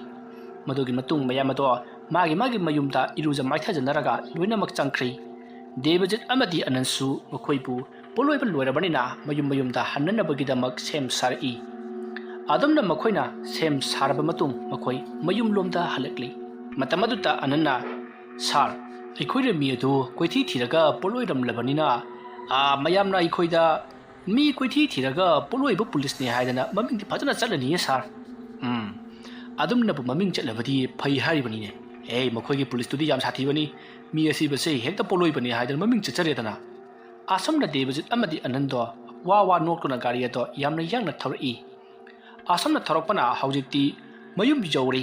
ꯃꯗꯨꯒꯤ ꯃꯇꯨꯡ ꯃꯌꯥꯝ ꯑꯗꯣ ꯃꯥꯒꯤ ꯃꯥꯒꯤ ꯃꯌꯨꯝꯗ ꯏꯔꯨꯖ ꯃꯥꯏꯊꯖꯅꯔꯒ ꯂꯣꯏꯅꯃꯛ ꯆꯪꯈ꯭ꯔꯤ꯫ ꯗꯦꯕꯖꯤꯠ ꯑꯃꯗꯤ ꯑꯅꯟꯁꯨ ꯃꯈꯣꯏꯕꯨ ꯄꯣꯠꯂꯣꯏꯕ ꯂꯣꯏꯔꯕꯅꯤꯅ ꯃꯌꯨꯝ ꯃꯌꯨꯝꯗ ꯍꯟꯅꯅꯕꯒꯤꯗꯃꯛ ꯁꯦꯝ ꯁꯥꯔꯛꯏ꯫ ꯑꯗꯨꯝꯅ ꯃꯈꯣꯏꯅ ꯁꯦꯝ ꯁꯥꯔꯕ ꯃꯇꯨꯡ ꯃꯈꯣꯏ ꯃꯌꯨꯝꯂꯣꯝꯗ ꯍꯜꯂꯛꯂꯤ꯫ ꯃꯇꯝ ꯑꯗꯨꯗ ꯑꯅꯟꯅ, "ꯁꯥꯔ, ꯑꯩꯈꯣꯏꯅ ꯃꯤ ꯑꯗꯨ ꯀꯣꯏꯊꯤ ꯊꯤꯔꯒ ꯄꯣꯠꯂꯣꯏꯔꯝꯂꯕꯅꯤꯅ, ꯑꯥ, ꯃꯌꯥꯝꯅ ꯑꯩꯈꯣꯏꯗ ꯃꯤ ꯀꯣꯏꯊꯤ ꯊꯤꯔꯒ ꯄꯣꯠꯂꯣꯏꯕ ꯄꯨꯂꯤꯁꯅꯤ ꯍꯥꯏꯗꯅ ꯃꯃꯤꯡꯗꯤ ꯐꯖꯅ ꯆꯠꯂꯅꯤꯌꯦ, ꯁꯥꯔ꯫" "ꯎꯝ, ꯑꯗꯨꯝꯅꯕꯨ ꯃꯃꯤꯡ ꯆꯠꯂꯕꯗꯤ ꯐꯩ ꯍꯥꯏꯔꯤꯕꯅꯤꯅꯦ꯫ ꯑꯦ, ꯃꯈꯣꯏꯒꯤ ꯄꯨꯂꯤꯁꯇꯨꯗꯤ ꯌꯥꯝ ꯁꯥꯊꯤꯕꯅꯤ꯫ ꯃꯤ ꯑꯁꯤꯕꯁꯦ ꯍꯦꯛꯇ ꯄꯣꯠꯂꯣꯏꯕꯅꯤ ꯍꯥꯏꯗꯅ ꯃꯃꯤꯡ ꯆꯠꯆꯔꯦꯗꯅ꯫" ꯑꯁꯨꯝꯅ ꯗꯦꯕꯖꯤꯠ ꯑꯃꯗꯤ ꯑꯅꯟꯗꯣ ꯋꯥ ꯋꯥ ꯅꯣꯛꯇꯨꯅ ꯒꯥꯔꯤ ꯑꯗꯣ ꯌꯥꯝꯅ ꯌꯥꯡꯅ ꯊꯧꯔꯛꯏ꯫ ꯑꯁꯨꯝꯅ ꯊꯧꯔꯛꯄꯅ ꯍꯧꯖꯤꯛꯇꯤ ꯃꯌꯨꯝ ꯌꯧꯔꯦ꯫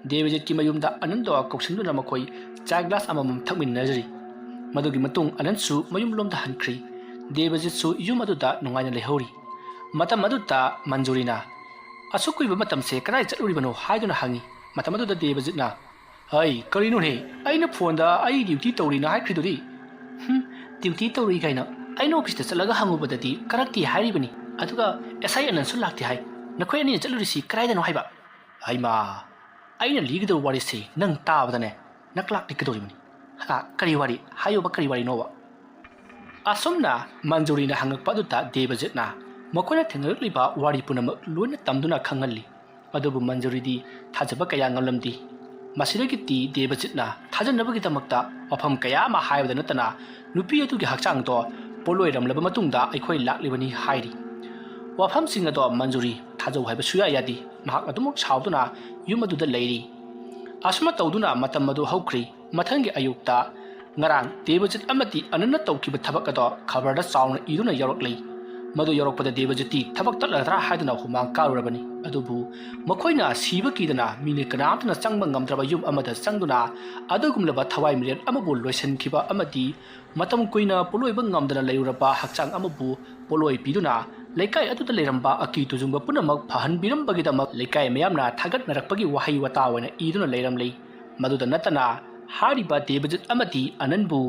ꯗꯦꯕꯖꯤꯠꯀꯤ ꯃꯌꯨꯝꯗ ꯑꯅꯟꯗꯣ ꯀꯧꯁꯤꯟꯗꯨꯅ ꯃꯈꯣꯏ ꯆꯥ ꯒ꯭ꯂꯥꯁ ꯑꯃꯃꯝ ꯊꯛꯃꯤꯟꯅꯖꯔꯤ꯫ ꯃꯗꯨꯒꯤ ꯃꯇꯨꯡ ꯑꯅꯟꯁꯨ ꯃꯌꯨꯝꯂꯣꯝꯗ ꯍꯟꯈ꯭ꯔꯤ꯫ ꯗꯦꯕꯖꯤꯠꯁꯨ ꯌꯨꯝ ꯑꯗꯨꯗ ꯅꯨꯡꯉꯥꯏꯅ ꯂꯩꯍꯧꯔꯤ꯫ ꯃꯇꯝ ꯑꯗꯨꯗ ꯃꯟꯖꯨꯔꯤꯅ, "ꯑꯁꯨꯛ ꯀꯨꯏꯕ ꯃꯇꯝꯁꯦ ꯀꯗꯥꯏ ꯆꯠꯂꯨꯔꯤꯕꯅꯣ?" ꯍꯥꯏꯗꯨꯅ ꯍꯪꯉꯤ꯫ ꯃꯇꯝ ꯑꯗꯨꯗ ꯗꯦꯕꯖꯤꯠꯅ, "ꯍꯩ, ꯀꯔꯤꯅꯣꯅꯦ? ꯑꯩꯅ ꯐꯣꯟꯗ ꯑꯩ ꯗ꯭ꯌꯨꯇꯤ ꯇꯧꯔꯤꯅ ꯍꯥꯏꯈ꯭ꯔꯤꯗꯨꯗꯤ?" "ꯍꯨꯝ, ꯗ꯭ꯌꯨꯇꯤ ꯇꯧꯔꯤ ꯀꯥꯏꯅ? ꯑꯩꯅ ꯑꯣꯐꯤꯁꯇ ꯆꯠꯂꯒ ꯍꯪꯉꯨꯕꯗꯗꯤ ꯀꯔꯛꯇꯦ ꯍꯥꯏꯔꯤꯕꯅꯤ꯫ ꯑꯗꯨꯒ ꯑꯦꯁ ꯑꯥꯏ ꯑꯅꯟꯁꯨ ꯂꯥꯛꯇꯦ ꯍꯥꯏ꯫ ꯅꯈꯣꯏ ꯑꯅꯤꯅ ꯆꯠꯂꯨꯔꯤꯁꯤ ꯀꯗꯥꯏꯗꯅꯣ ꯍꯥꯏꯕ?" "ꯍꯩꯃꯥ, ꯑꯩꯅ ꯂꯤꯒꯗꯧꯕ ꯋꯥꯔꯤꯁꯤ ꯅꯪ ꯇꯥꯕꯗꯅꯦ ꯅꯀ꯭ꯂꯥꯛ ꯅꯤꯛꯀꯗꯧꯔꯤꯕꯅꯤ꯫ ꯍꯥ, ꯀꯔꯤ ꯋꯥꯔꯤ? ꯍꯥꯏꯌꯨꯕ, ꯀꯔꯤ ꯋꯥꯔꯤꯅꯣꯕ?" ꯑꯁꯨꯝꯅ ꯃꯟꯖꯨꯔꯤꯅ ꯍꯪꯉꯛꯄ ꯑꯗꯨꯗ ꯗꯦꯕꯖꯤꯠꯅ ꯃꯈꯣꯏꯅ ꯊꯦꯡꯅꯔꯛꯂꯤꯕ ꯋꯥꯔꯤ ꯄꯨꯝꯅꯃꯛ ꯂꯣꯏꯅ ꯇꯝꯗꯨꯅ ꯈꯪꯍꯜꯂꯤ꯫ ꯑꯗꯨꯕꯨ ꯃꯟꯖꯨꯔꯤꯗꯤ ꯊꯥꯖꯕ ꯀꯌꯥ ꯉꯝꯂꯝꯗꯦ꯫ ꯃꯁꯤꯗꯒꯤꯗꯤ ꯗꯦꯕꯖꯤꯠꯅ ꯊꯥꯖꯅꯕꯒꯤꯗꯃꯛꯇ ꯋꯥꯐꯝ ꯀꯌꯥ ꯑꯃ ꯍꯥꯏꯕꯗ ꯅꯠꯇꯅ ꯅꯨꯄꯤ ꯑꯗꯨꯒꯤ ꯍꯛꯆꯥꯡꯗꯣ ꯄꯣꯠꯂꯣꯏꯔꯝꯂꯕ ꯃꯇꯨꯡꯗ ꯑꯩꯈꯣꯏ ꯂꯥꯛꯂꯤꯕꯅꯤ ꯍꯥꯏꯔꯤ꯫ ꯋꯥꯐꯝꯁꯤꯡ ꯑꯗꯣ ꯃꯟꯖꯨꯔꯤ ꯊꯥꯖꯧ ꯍꯥꯏꯕ ꯁꯨꯌꯥ ꯌꯥꯗꯦ꯫ ꯃꯍꯥꯛ ꯑꯗꯨꯃꯛ ꯁꯥꯎꯗꯨꯅ ꯌꯨꯝ ꯑꯗꯨꯗ ꯂꯩꯔꯤ꯫ ꯑꯁꯨꯝꯅ ꯇꯧꯗꯨꯅ ꯃꯇꯝ ꯑꯗꯨ ꯍꯧꯈ꯭ꯔꯤ꯫ ꯃꯊꯪꯒꯤ ꯑꯌꯨꯛꯇ ꯉꯔꯥꯡ ꯗꯦꯕꯖꯤꯠ ꯑꯃꯗꯤ ꯑꯅꯟꯅ ꯇꯧꯈꯤꯕ ꯊꯕꯛ ꯑꯗꯣ ꯈꯕꯔꯗ ꯆꯥꯎꯅ ꯏꯗꯨꯅ ꯌꯥꯎꯔꯛꯂꯤ꯫ ꯃꯗꯨ ꯌꯥꯎꯔꯛꯄꯗ ꯗꯦꯕꯖꯤꯠꯇꯤ ꯊꯕꯛ ꯇꯠꯂꯒꯗ꯭ꯔꯥ ꯍꯥꯏꯗꯨꯅ ꯍꯨꯃꯥꯡ ꯀꯥꯔꯨꯔꯕꯅꯤ꯫ ꯑꯗꯨꯕꯨ ꯃꯈꯣꯏꯅ ꯁꯤꯕ ꯀꯤꯗꯅ ꯃꯤꯅ ꯀꯅꯥꯝꯇꯅ ꯆꯪꯕ ꯉꯝꯗ꯭ꯔꯕ ꯌꯨꯝ ꯑꯃꯗ ꯆꯪꯗꯨꯅ ꯑꯗꯨꯒꯨꯝꯂꯕ ꯊꯋꯥꯏ ꯃꯤꯔꯦꯟ ꯑꯃꯕꯨ ꯂꯣꯏꯁꯤꯟꯈꯤꯕ ꯑꯃꯗꯤ ꯃꯇꯝ ꯀꯨꯏꯅ ꯄꯣꯠꯂꯣꯏꯕ ꯉꯝꯗꯅ ꯂꯩꯔꯨꯔꯕ ꯍꯛꯆꯥꯡ ꯑꯃꯕꯨ ꯄꯣꯠꯂꯣꯏ ꯄꯤꯗꯨꯅ ꯂꯩꯀꯥꯏ ꯑꯗꯨꯗ ꯂꯩꯔꯝꯕ ꯑꯀꯤ ꯇꯨꯖꯨꯡꯕ ꯄꯨꯝꯅꯃꯛ ꯐꯍꯟꯕꯤꯔꯝꯕꯒꯤꯗꯃꯛ ꯂꯩꯀꯥꯏ ꯃꯌꯥꯝꯅ ꯊꯥꯒꯠꯅꯔꯛꯄꯒꯤ ꯋꯥꯍꯩ ꯋꯥꯇꯥ ꯑꯣꯏꯅ ꯏꯗꯨꯅ ꯂꯩꯔꯝꯂꯤ꯫ ꯃꯗꯨꯗ ꯅꯠꯇꯅ ꯍꯥꯏꯔꯤꯕ ꯗꯦꯕꯖꯤꯠ ꯑꯃꯗꯤ ꯑꯅꯟꯕꯨ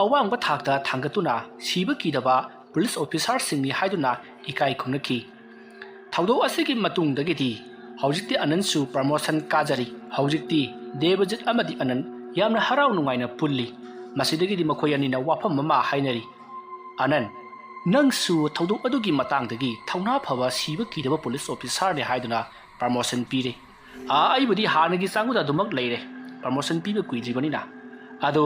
ꯑꯋꯥꯡꯕ ꯊꯥꯛꯇ ꯊꯥꯡꯒꯠꯇꯨꯅ ꯁꯤꯕ ꯀꯤꯗꯕ ꯄꯨꯂꯤꯁ ꯑꯣꯐꯤꯁꯥꯔꯁꯤꯡꯅꯤ ꯍꯥꯏꯗꯨꯅ ꯏꯀꯥꯏ ꯈꯨꯝꯅꯈꯤ꯫ ꯊꯧꯗꯣꯛ ꯑꯁꯤꯒꯤ ꯃꯇꯨꯡꯗꯒꯤꯗꯤ ꯍꯧꯖꯤꯛꯇꯤ ꯑꯅꯟꯁꯨ ꯄ꯭ꯔꯃꯣꯁꯟ ꯀꯥꯖꯔꯤ꯫ ꯍꯧꯖꯤꯛꯇꯤ ꯗꯦꯕꯖꯤꯠ ꯑꯃꯗꯤ ꯑꯅꯟ ꯌꯥꯝꯅ ꯍꯔꯥꯎ ꯅꯨꯡꯉꯥꯏꯅ ꯄꯨꯜꯂꯤ꯫ ꯃꯁꯤꯗꯒꯤꯗꯤ ꯃꯈꯣꯏ ꯑꯅꯤꯅ ꯋꯥꯐꯝ ꯑꯃ ꯍꯥꯏꯅꯔꯤ꯫ "ꯑꯅꯟ, ꯅꯪꯁꯨ ꯊꯧꯗꯣꯛ ꯑꯗꯨꯒꯤ ꯃꯇꯥꯡꯗꯒꯤ ꯊꯧꯅꯥ ꯐꯕ ꯁꯤꯕ ꯀꯤꯗꯕ ꯄꯨꯂꯤꯁ ꯑꯣꯐꯤꯁꯥꯔꯅꯤ ꯍꯥꯏꯗꯨꯅ ꯄ꯭ꯔꯃꯣꯁꯟ ꯄꯤꯔꯦ꯫ ꯑꯥ, ꯑꯩꯕꯨꯗꯤ ꯍꯥꯟꯅꯒꯤ ꯆꯥꯡꯗꯨꯗ ꯑꯗꯨꯃꯛ ꯂꯩꯔꯦ, ꯄ꯭ꯔꯃꯣꯁꯟ ꯄꯤꯕ ꯀꯨꯏꯗ꯭ꯔꯤꯕꯅꯤꯅ꯫ ꯑꯗꯣ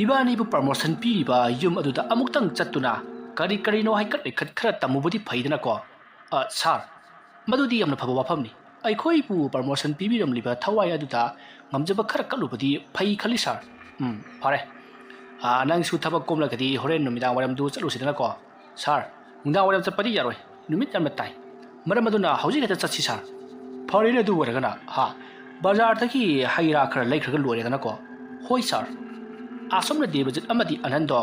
ꯏꯕꯥꯅꯤꯕꯨ ꯄ꯭ꯔꯃꯣꯁꯟ ꯄꯤꯔꯤꯕ ꯌꯨꯝ ꯑꯗꯨꯗ ꯑꯃꯨꯛꯇꯪ ꯆꯠꯇꯨꯅ ꯀꯔꯤ ꯀꯔꯤꯅꯣ ꯍꯩꯀꯠ ꯂꯩꯈꯠ ꯈꯔ ꯇꯝꯃꯨꯕꯗꯤ ꯐꯩꯗꯅꯀꯣ?" "ꯑ, ꯁꯥꯔ, ꯃꯗꯨꯗꯤ ꯌꯥꯝꯅ ꯐꯕ ꯋꯥꯐꯝꯅꯤ꯫ ꯑꯩꯈꯣꯏꯕꯨ ꯄ꯭ꯔꯃꯣꯁꯟ ꯄꯤꯕꯤꯔꯝꯂꯤꯕ ꯊꯋꯥꯏ ꯑꯗꯨꯗ ꯉꯝꯖꯕ ꯈꯔ ꯀꯠꯂꯨꯕꯗꯤ ꯐꯩ ꯈꯜꯂꯤ, ꯁꯥꯔ꯫ ꯎꯝ, ꯐꯔꯦ꯫ ꯑ, ꯅꯪꯁꯨ ꯊꯕꯛ ꯀꯣꯝꯂꯒꯗꯤ ꯍꯣꯔꯦꯟ ꯅꯨꯃꯤꯗꯥꯡ ꯋꯥꯏꯔꯝꯗꯨ ꯆꯠꯂꯨꯁꯤꯗꯅꯀꯣ, ꯁꯥꯔ꯫ ꯅꯨꯡꯗꯥꯡ ꯋꯥꯏꯔꯝ ꯆꯠꯄꯗꯤ ꯌꯥꯔꯣꯏ, ꯅꯨꯃꯤꯠ ꯌꯥꯝꯅ ꯇꯥꯏ꯫ ꯃꯔꯝ ꯑꯗꯨꯅ ꯍꯧꯖꯤꯛ ꯍꯦꯛꯇ ꯆꯠꯁꯤ ꯁꯥꯔ꯫ ꯐꯔꯦꯅꯦ, ꯑꯗꯨ ꯑꯣꯏꯔꯒꯅ꯫ ꯍꯥ, ꯕꯖꯥꯔꯗꯒꯤ ꯍꯩ ꯔꯥ ꯈꯔ ꯂꯩꯈ꯭ꯔꯒ ꯂꯣꯏꯔꯦꯗꯅꯀꯣ꯫ ꯍꯣꯏ ꯁꯥꯔ꯫ ꯑꯁꯨꯝꯅ ꯗꯦꯕꯖꯤꯠ ꯑꯃꯗꯤ ꯑꯅꯟꯗꯣ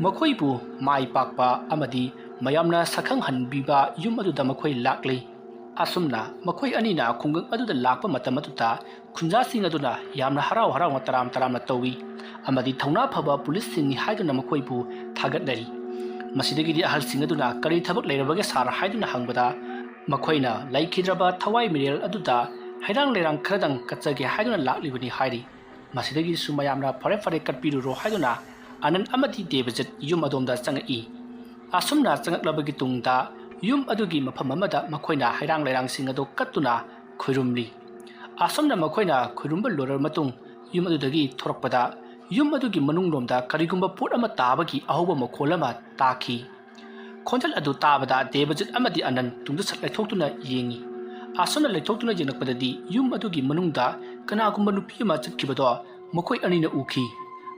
ꯃꯈꯣꯏꯕꯨ ꯃꯥꯏ ꯄꯥꯛꯄ ꯑꯃꯗꯤ ꯃꯌꯥꯝꯅ ꯁꯛꯈꯪꯍꯟꯕꯤꯕ ꯌꯨꯝ ꯑꯗꯨꯗ ꯃꯈꯣꯏ ꯂꯥꯛꯂꯤ꯫ ꯑꯁꯨꯝꯅ ꯃꯈꯣꯏ ꯑꯅꯤꯅ ꯈꯨꯡꯒꯪ ꯑꯗꯨꯗ ꯂꯥꯛꯄ ꯃꯇꯝ ꯑꯗꯨꯗ ꯈꯨꯟꯖꯥꯁꯤꯡ ꯑꯗꯨꯅ ꯌꯥꯝꯅ ꯍꯔꯥꯎ ꯍꯔꯥꯎꯅ ꯇꯔꯥꯝ ꯇꯔꯥꯝꯅ ꯇꯧꯏ ꯑꯃꯗꯤ ꯊꯧꯅꯥ ꯐꯕ ꯄꯨꯂꯤꯁꯁꯤꯡꯅꯤ ꯍꯥꯏꯗꯨꯅ ꯃꯈꯣꯏꯕꯨ ꯊꯥꯒꯠꯅꯔꯤ꯫ ꯃꯁꯤꯗꯒꯤꯗꯤ ꯑꯍꯜꯁꯤꯡ ꯑꯗꯨꯅ "ꯀꯔꯤ ꯊꯕꯛ ꯂꯩꯔꯕꯒꯦ ꯁꯥꯔ?" ꯍꯥꯏꯗꯨꯅ ꯍꯪꯕꯗ, ꯃꯈꯣꯏꯅ ꯂꯩꯈꯤꯗ꯭ꯔꯕ ꯊꯋꯥꯏ ꯃꯤꯔꯦꯜ ꯑꯗꯨꯗ ꯍꯩꯔꯥꯡ ꯂꯩꯔꯥꯡ ꯈꯔꯗꯪ ꯀꯠꯆꯒꯦ ꯍꯥꯏꯗꯨꯅ ꯂꯥꯛꯂꯤꯕꯅꯤ ꯍꯥꯏꯔꯤ꯫ ꯃꯁꯤꯗꯒꯤꯁꯨ ꯃꯌꯥꯝꯅ "ꯐꯔꯦ ꯐꯔꯦ, ꯀꯠꯄꯤꯔꯨꯔꯣ" ꯍꯥꯏꯗꯨꯅ ꯑꯅꯟ ꯑꯃꯗꯤ ꯗꯦꯕꯖꯤꯠ ꯌꯨꯝ ꯑꯗꯣꯝꯗ ꯆꯪꯉꯛꯏ꯫ ꯑꯁꯨꯝꯅ ꯆꯪꯉꯛꯂꯕꯒꯤ ꯇꯨꯡꯗ ꯌꯨꯝ ꯑꯗꯨꯒꯤ ꯃꯐꯝ ꯑꯃꯗ ꯃꯈꯣꯏꯅ ꯍꯩꯔꯥꯡ ꯂꯩꯔꯥꯡꯁꯤꯡ ꯑꯗꯨ ꯀꯠꯇꯨꯅ ꯈꯨꯔꯨꯝꯂꯤ꯫ ꯑꯁꯨꯝꯅ ꯃꯈꯣꯏꯅ ꯈꯨꯔꯨꯝꯕ ꯂꯣꯏꯔꯕ ꯃꯇꯨꯡ ꯌꯨꯝ ꯑꯗꯨꯗꯒꯤ ꯊꯣꯔꯛꯄꯗ ꯌꯨꯝ ꯑꯗꯨꯒꯤ ꯃꯅꯨꯡꯂꯣꯝꯗ ꯀꯔꯤꯒꯨꯝꯕ ꯄꯣꯠ ꯑꯃ ꯇꯥꯕꯒꯤ ꯑꯍꯧꯕ ꯃꯈꯣꯜ ꯑꯃ ꯇꯥꯈꯤ꯫ ꯈꯣꯟꯖꯦꯜ ꯑꯗꯨ ꯇꯥꯕꯗ ꯗꯦꯕꯖꯤꯠ ꯑꯃꯗꯤ ꯑꯅꯟ ꯇꯨꯡꯗ ꯁꯠ ꯂꯩꯊꯣꯛꯇꯨꯅ ꯌꯦꯡꯉꯤ꯫ ꯑꯁꯨꯝꯅ ꯂꯩꯊꯣꯛꯇꯨꯅ ꯌꯦꯡꯂꯛꯄꯗꯗꯤ ꯌꯨꯝ ꯑꯗꯨꯒꯤ ꯃꯅꯨꯡꯗ ꯀꯅꯥꯒꯨꯝꯕ ꯅꯨꯄꯤ ꯑꯃ ꯆꯠꯈꯤꯕꯗꯣ ꯃꯈꯣꯏ ꯑꯅꯤꯅ ꯎꯈꯤ꯫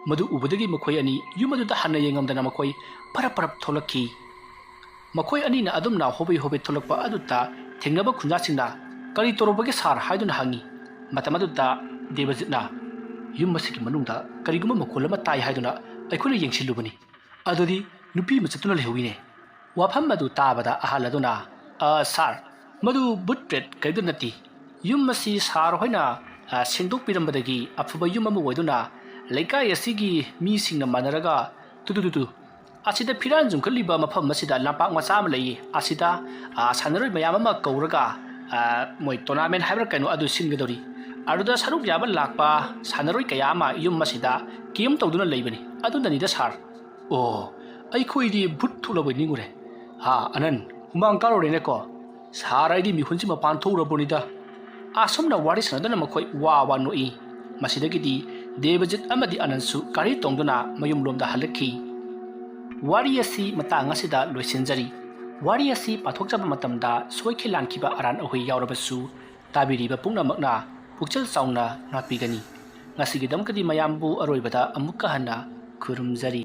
ꯃꯗꯨ ꯎꯕꯗꯒꯤ ꯃꯈꯣꯏ ꯑꯅꯤ ꯌꯨꯝ ꯑꯗꯨꯗ ꯍꯟꯅ ꯌꯦꯡꯉꯝꯗꯅ ꯃꯈꯣꯏ ꯄꯔꯞ ꯄꯔꯞ ꯊꯣꯛꯂꯛꯈꯤ꯫ ꯃꯈꯣꯏ ꯑꯅꯤꯅ ꯑꯗꯨꯝꯅ ꯍꯣꯕꯦ ꯍꯣꯕꯦ ꯊꯣꯛꯂꯛꯄ ꯑꯗꯨꯗ ꯊꯦꯡꯅꯕ ꯈꯨꯟꯖꯥꯁꯤꯡꯅ "ꯀꯔꯤ ꯇꯧꯔꯕꯒꯦ ꯁꯥꯔ?" ꯍꯥꯏꯗꯨꯅ ꯍꯪꯉꯤ꯫ ꯃꯇꯝ ꯑꯗꯨꯗ ꯗꯦꯕꯖꯤꯠꯅ, "ꯌꯨꯝ ꯑꯁꯤꯒꯤ ꯃꯅꯨꯡꯗ ꯀꯔꯤꯒꯨꯝꯕ ꯃꯈꯣꯜ ꯑꯃ ꯇꯥꯏ ꯍꯥꯏꯗꯨꯅ ꯑꯩꯈꯣꯏꯅ ꯌꯦꯡꯁꯤꯜꯂꯨꯕꯅꯤ꯫ ꯑꯗꯨꯗꯤ ꯅꯨꯄꯤ ꯑꯃ ꯆꯠꯇꯨꯅ ꯂꯩꯍꯧꯋꯤꯅꯦ꯫ ꯋꯥꯐꯝ ꯑꯗꯨ ꯇꯥꯕꯗ ꯑꯍꯜ ꯑꯗꯨꯅ, "ꯑ, ꯁꯥꯔ, ꯃꯗꯨ ꯚꯨꯠ ꯄ꯭ꯔꯦꯠ ꯀꯔꯤꯝꯇ ꯅꯠꯇꯦ꯫ ꯌꯨꯝ ꯑꯁꯤ ꯁꯥꯔ ꯍꯣꯏꯅ, ꯑ, ꯁꯦꯡꯗꯣꯛꯄꯤꯔꯝꯕꯗꯒꯤ ꯑꯐꯕ ꯌꯨꯝ ꯑꯃ ꯑꯣꯏꯗꯨꯅ ꯂꯩꯀꯥꯏ ꯑꯁꯤꯒꯤ ꯃꯤꯁꯤꯡꯅ ꯃꯥꯟꯅꯔꯒ ꯇꯨ, ꯇꯨ, ꯇꯨ, ꯇꯨ, ꯑꯁꯤꯗ ꯐꯤꯔꯥꯟ ꯆꯨꯝꯈꯠꯂꯤꯕ ꯃꯐꯝ ꯑꯁꯤꯗ ꯂꯝꯄꯥꯛ ꯃꯆꯥ ꯑꯃ ꯂꯩꯌꯦ꯫ ꯑꯁꯤꯗ, ꯑ, ꯁꯥꯟꯅꯔꯣꯏ ꯃꯌꯥꯝ ꯑꯃ ꯀꯧꯔꯒ, ꯑ, ꯃꯣꯏ ꯇꯣꯔꯅꯥꯃꯦꯟ ꯍꯥꯏꯕ꯭ꯔꯥ ꯀꯩꯅꯣ ꯑꯗꯨ ꯁꯤꯟꯒꯗꯧꯔꯤ꯫ ꯑꯗꯨꯗ ꯁꯔꯨꯛ ꯌꯥꯕ ꯂꯥꯛꯄ ꯁꯥꯟꯅꯔꯣꯏ ꯀꯌꯥ ꯑꯃ ꯌꯨꯝ ꯑꯁꯤꯗ ꯀꯦꯝ ꯇꯧꯗꯨꯅ ꯂꯩꯕꯅꯤ꯫ ꯑꯗꯨꯅꯅꯤꯗ ꯁꯥꯔ꯫" "ꯑꯣ, ꯑꯩꯈꯣꯏꯗꯤ ꯚꯨꯠ ꯊꯣꯛꯂꯕꯣꯏ ꯅꯤꯡꯉꯨꯔꯦ꯫ ꯍꯥ, ꯑꯅꯟ, ꯍꯨꯃꯥꯡ ꯀꯥꯔꯨꯔꯦꯅꯦꯀꯣ꯫ ꯁꯥꯔ, ꯑꯩꯗꯤ ꯃꯤꯍꯨꯟꯁꯤ ꯃꯄꯥꯟ ꯊꯣꯛꯎꯔꯕꯣꯅꯤꯗ꯫" ꯑꯁꯨꯝꯅ ꯋꯥꯔꯤ ꯁꯥꯟꯅꯗꯨꯅ ꯃꯈꯣꯏ ꯋꯥ ꯋꯥ ꯅꯣꯛꯏ꯫ ꯃꯁꯤꯗꯒꯤꯗꯤ ꯗꯦꯕꯖꯤꯠ ꯑꯃꯗꯤ ꯑꯅꯟꯁꯨ ꯒꯥꯔꯤ ꯇꯣꯡꯗꯨꯅ ꯃꯌꯨꯝꯂꯣꯝꯗ ꯍꯜꯂꯛꯈꯤ꯫ ꯋꯥꯔꯤ ꯑꯁꯤ ꯃꯇꯥꯡ ꯑꯁꯤꯗ ꯂꯣꯏꯁꯤꯟꯖꯔꯤ꯫ ꯋꯥꯔꯤ ꯑꯁꯤ ꯄꯥꯊꯣꯛꯆꯕ ꯃꯇꯝꯗ ꯁꯣꯏꯈꯤ ꯂꯥꯟꯈꯤꯕ ꯑꯔꯥꯟ ꯑꯍꯣꯏ ꯌꯥꯎꯔꯕꯁꯨ, ꯇꯥꯕꯤꯔꯤꯕ ꯄꯨꯝꯅꯃꯛꯅ ꯄꯨꯛꯆꯦꯜ ꯆꯥꯎꯅ ꯉꯥꯛꯄꯤꯒꯅꯤ꯫ ꯉꯁꯤꯒꯤꯗꯃꯛꯇꯗꯤ ꯃꯌꯥꯝꯕꯨ ꯑꯔꯣꯏꯕꯗ ꯑꯃꯨꯛꯀ ꯍꯟꯅ ꯈꯨꯔꯨꯝꯖꯔꯤ꯫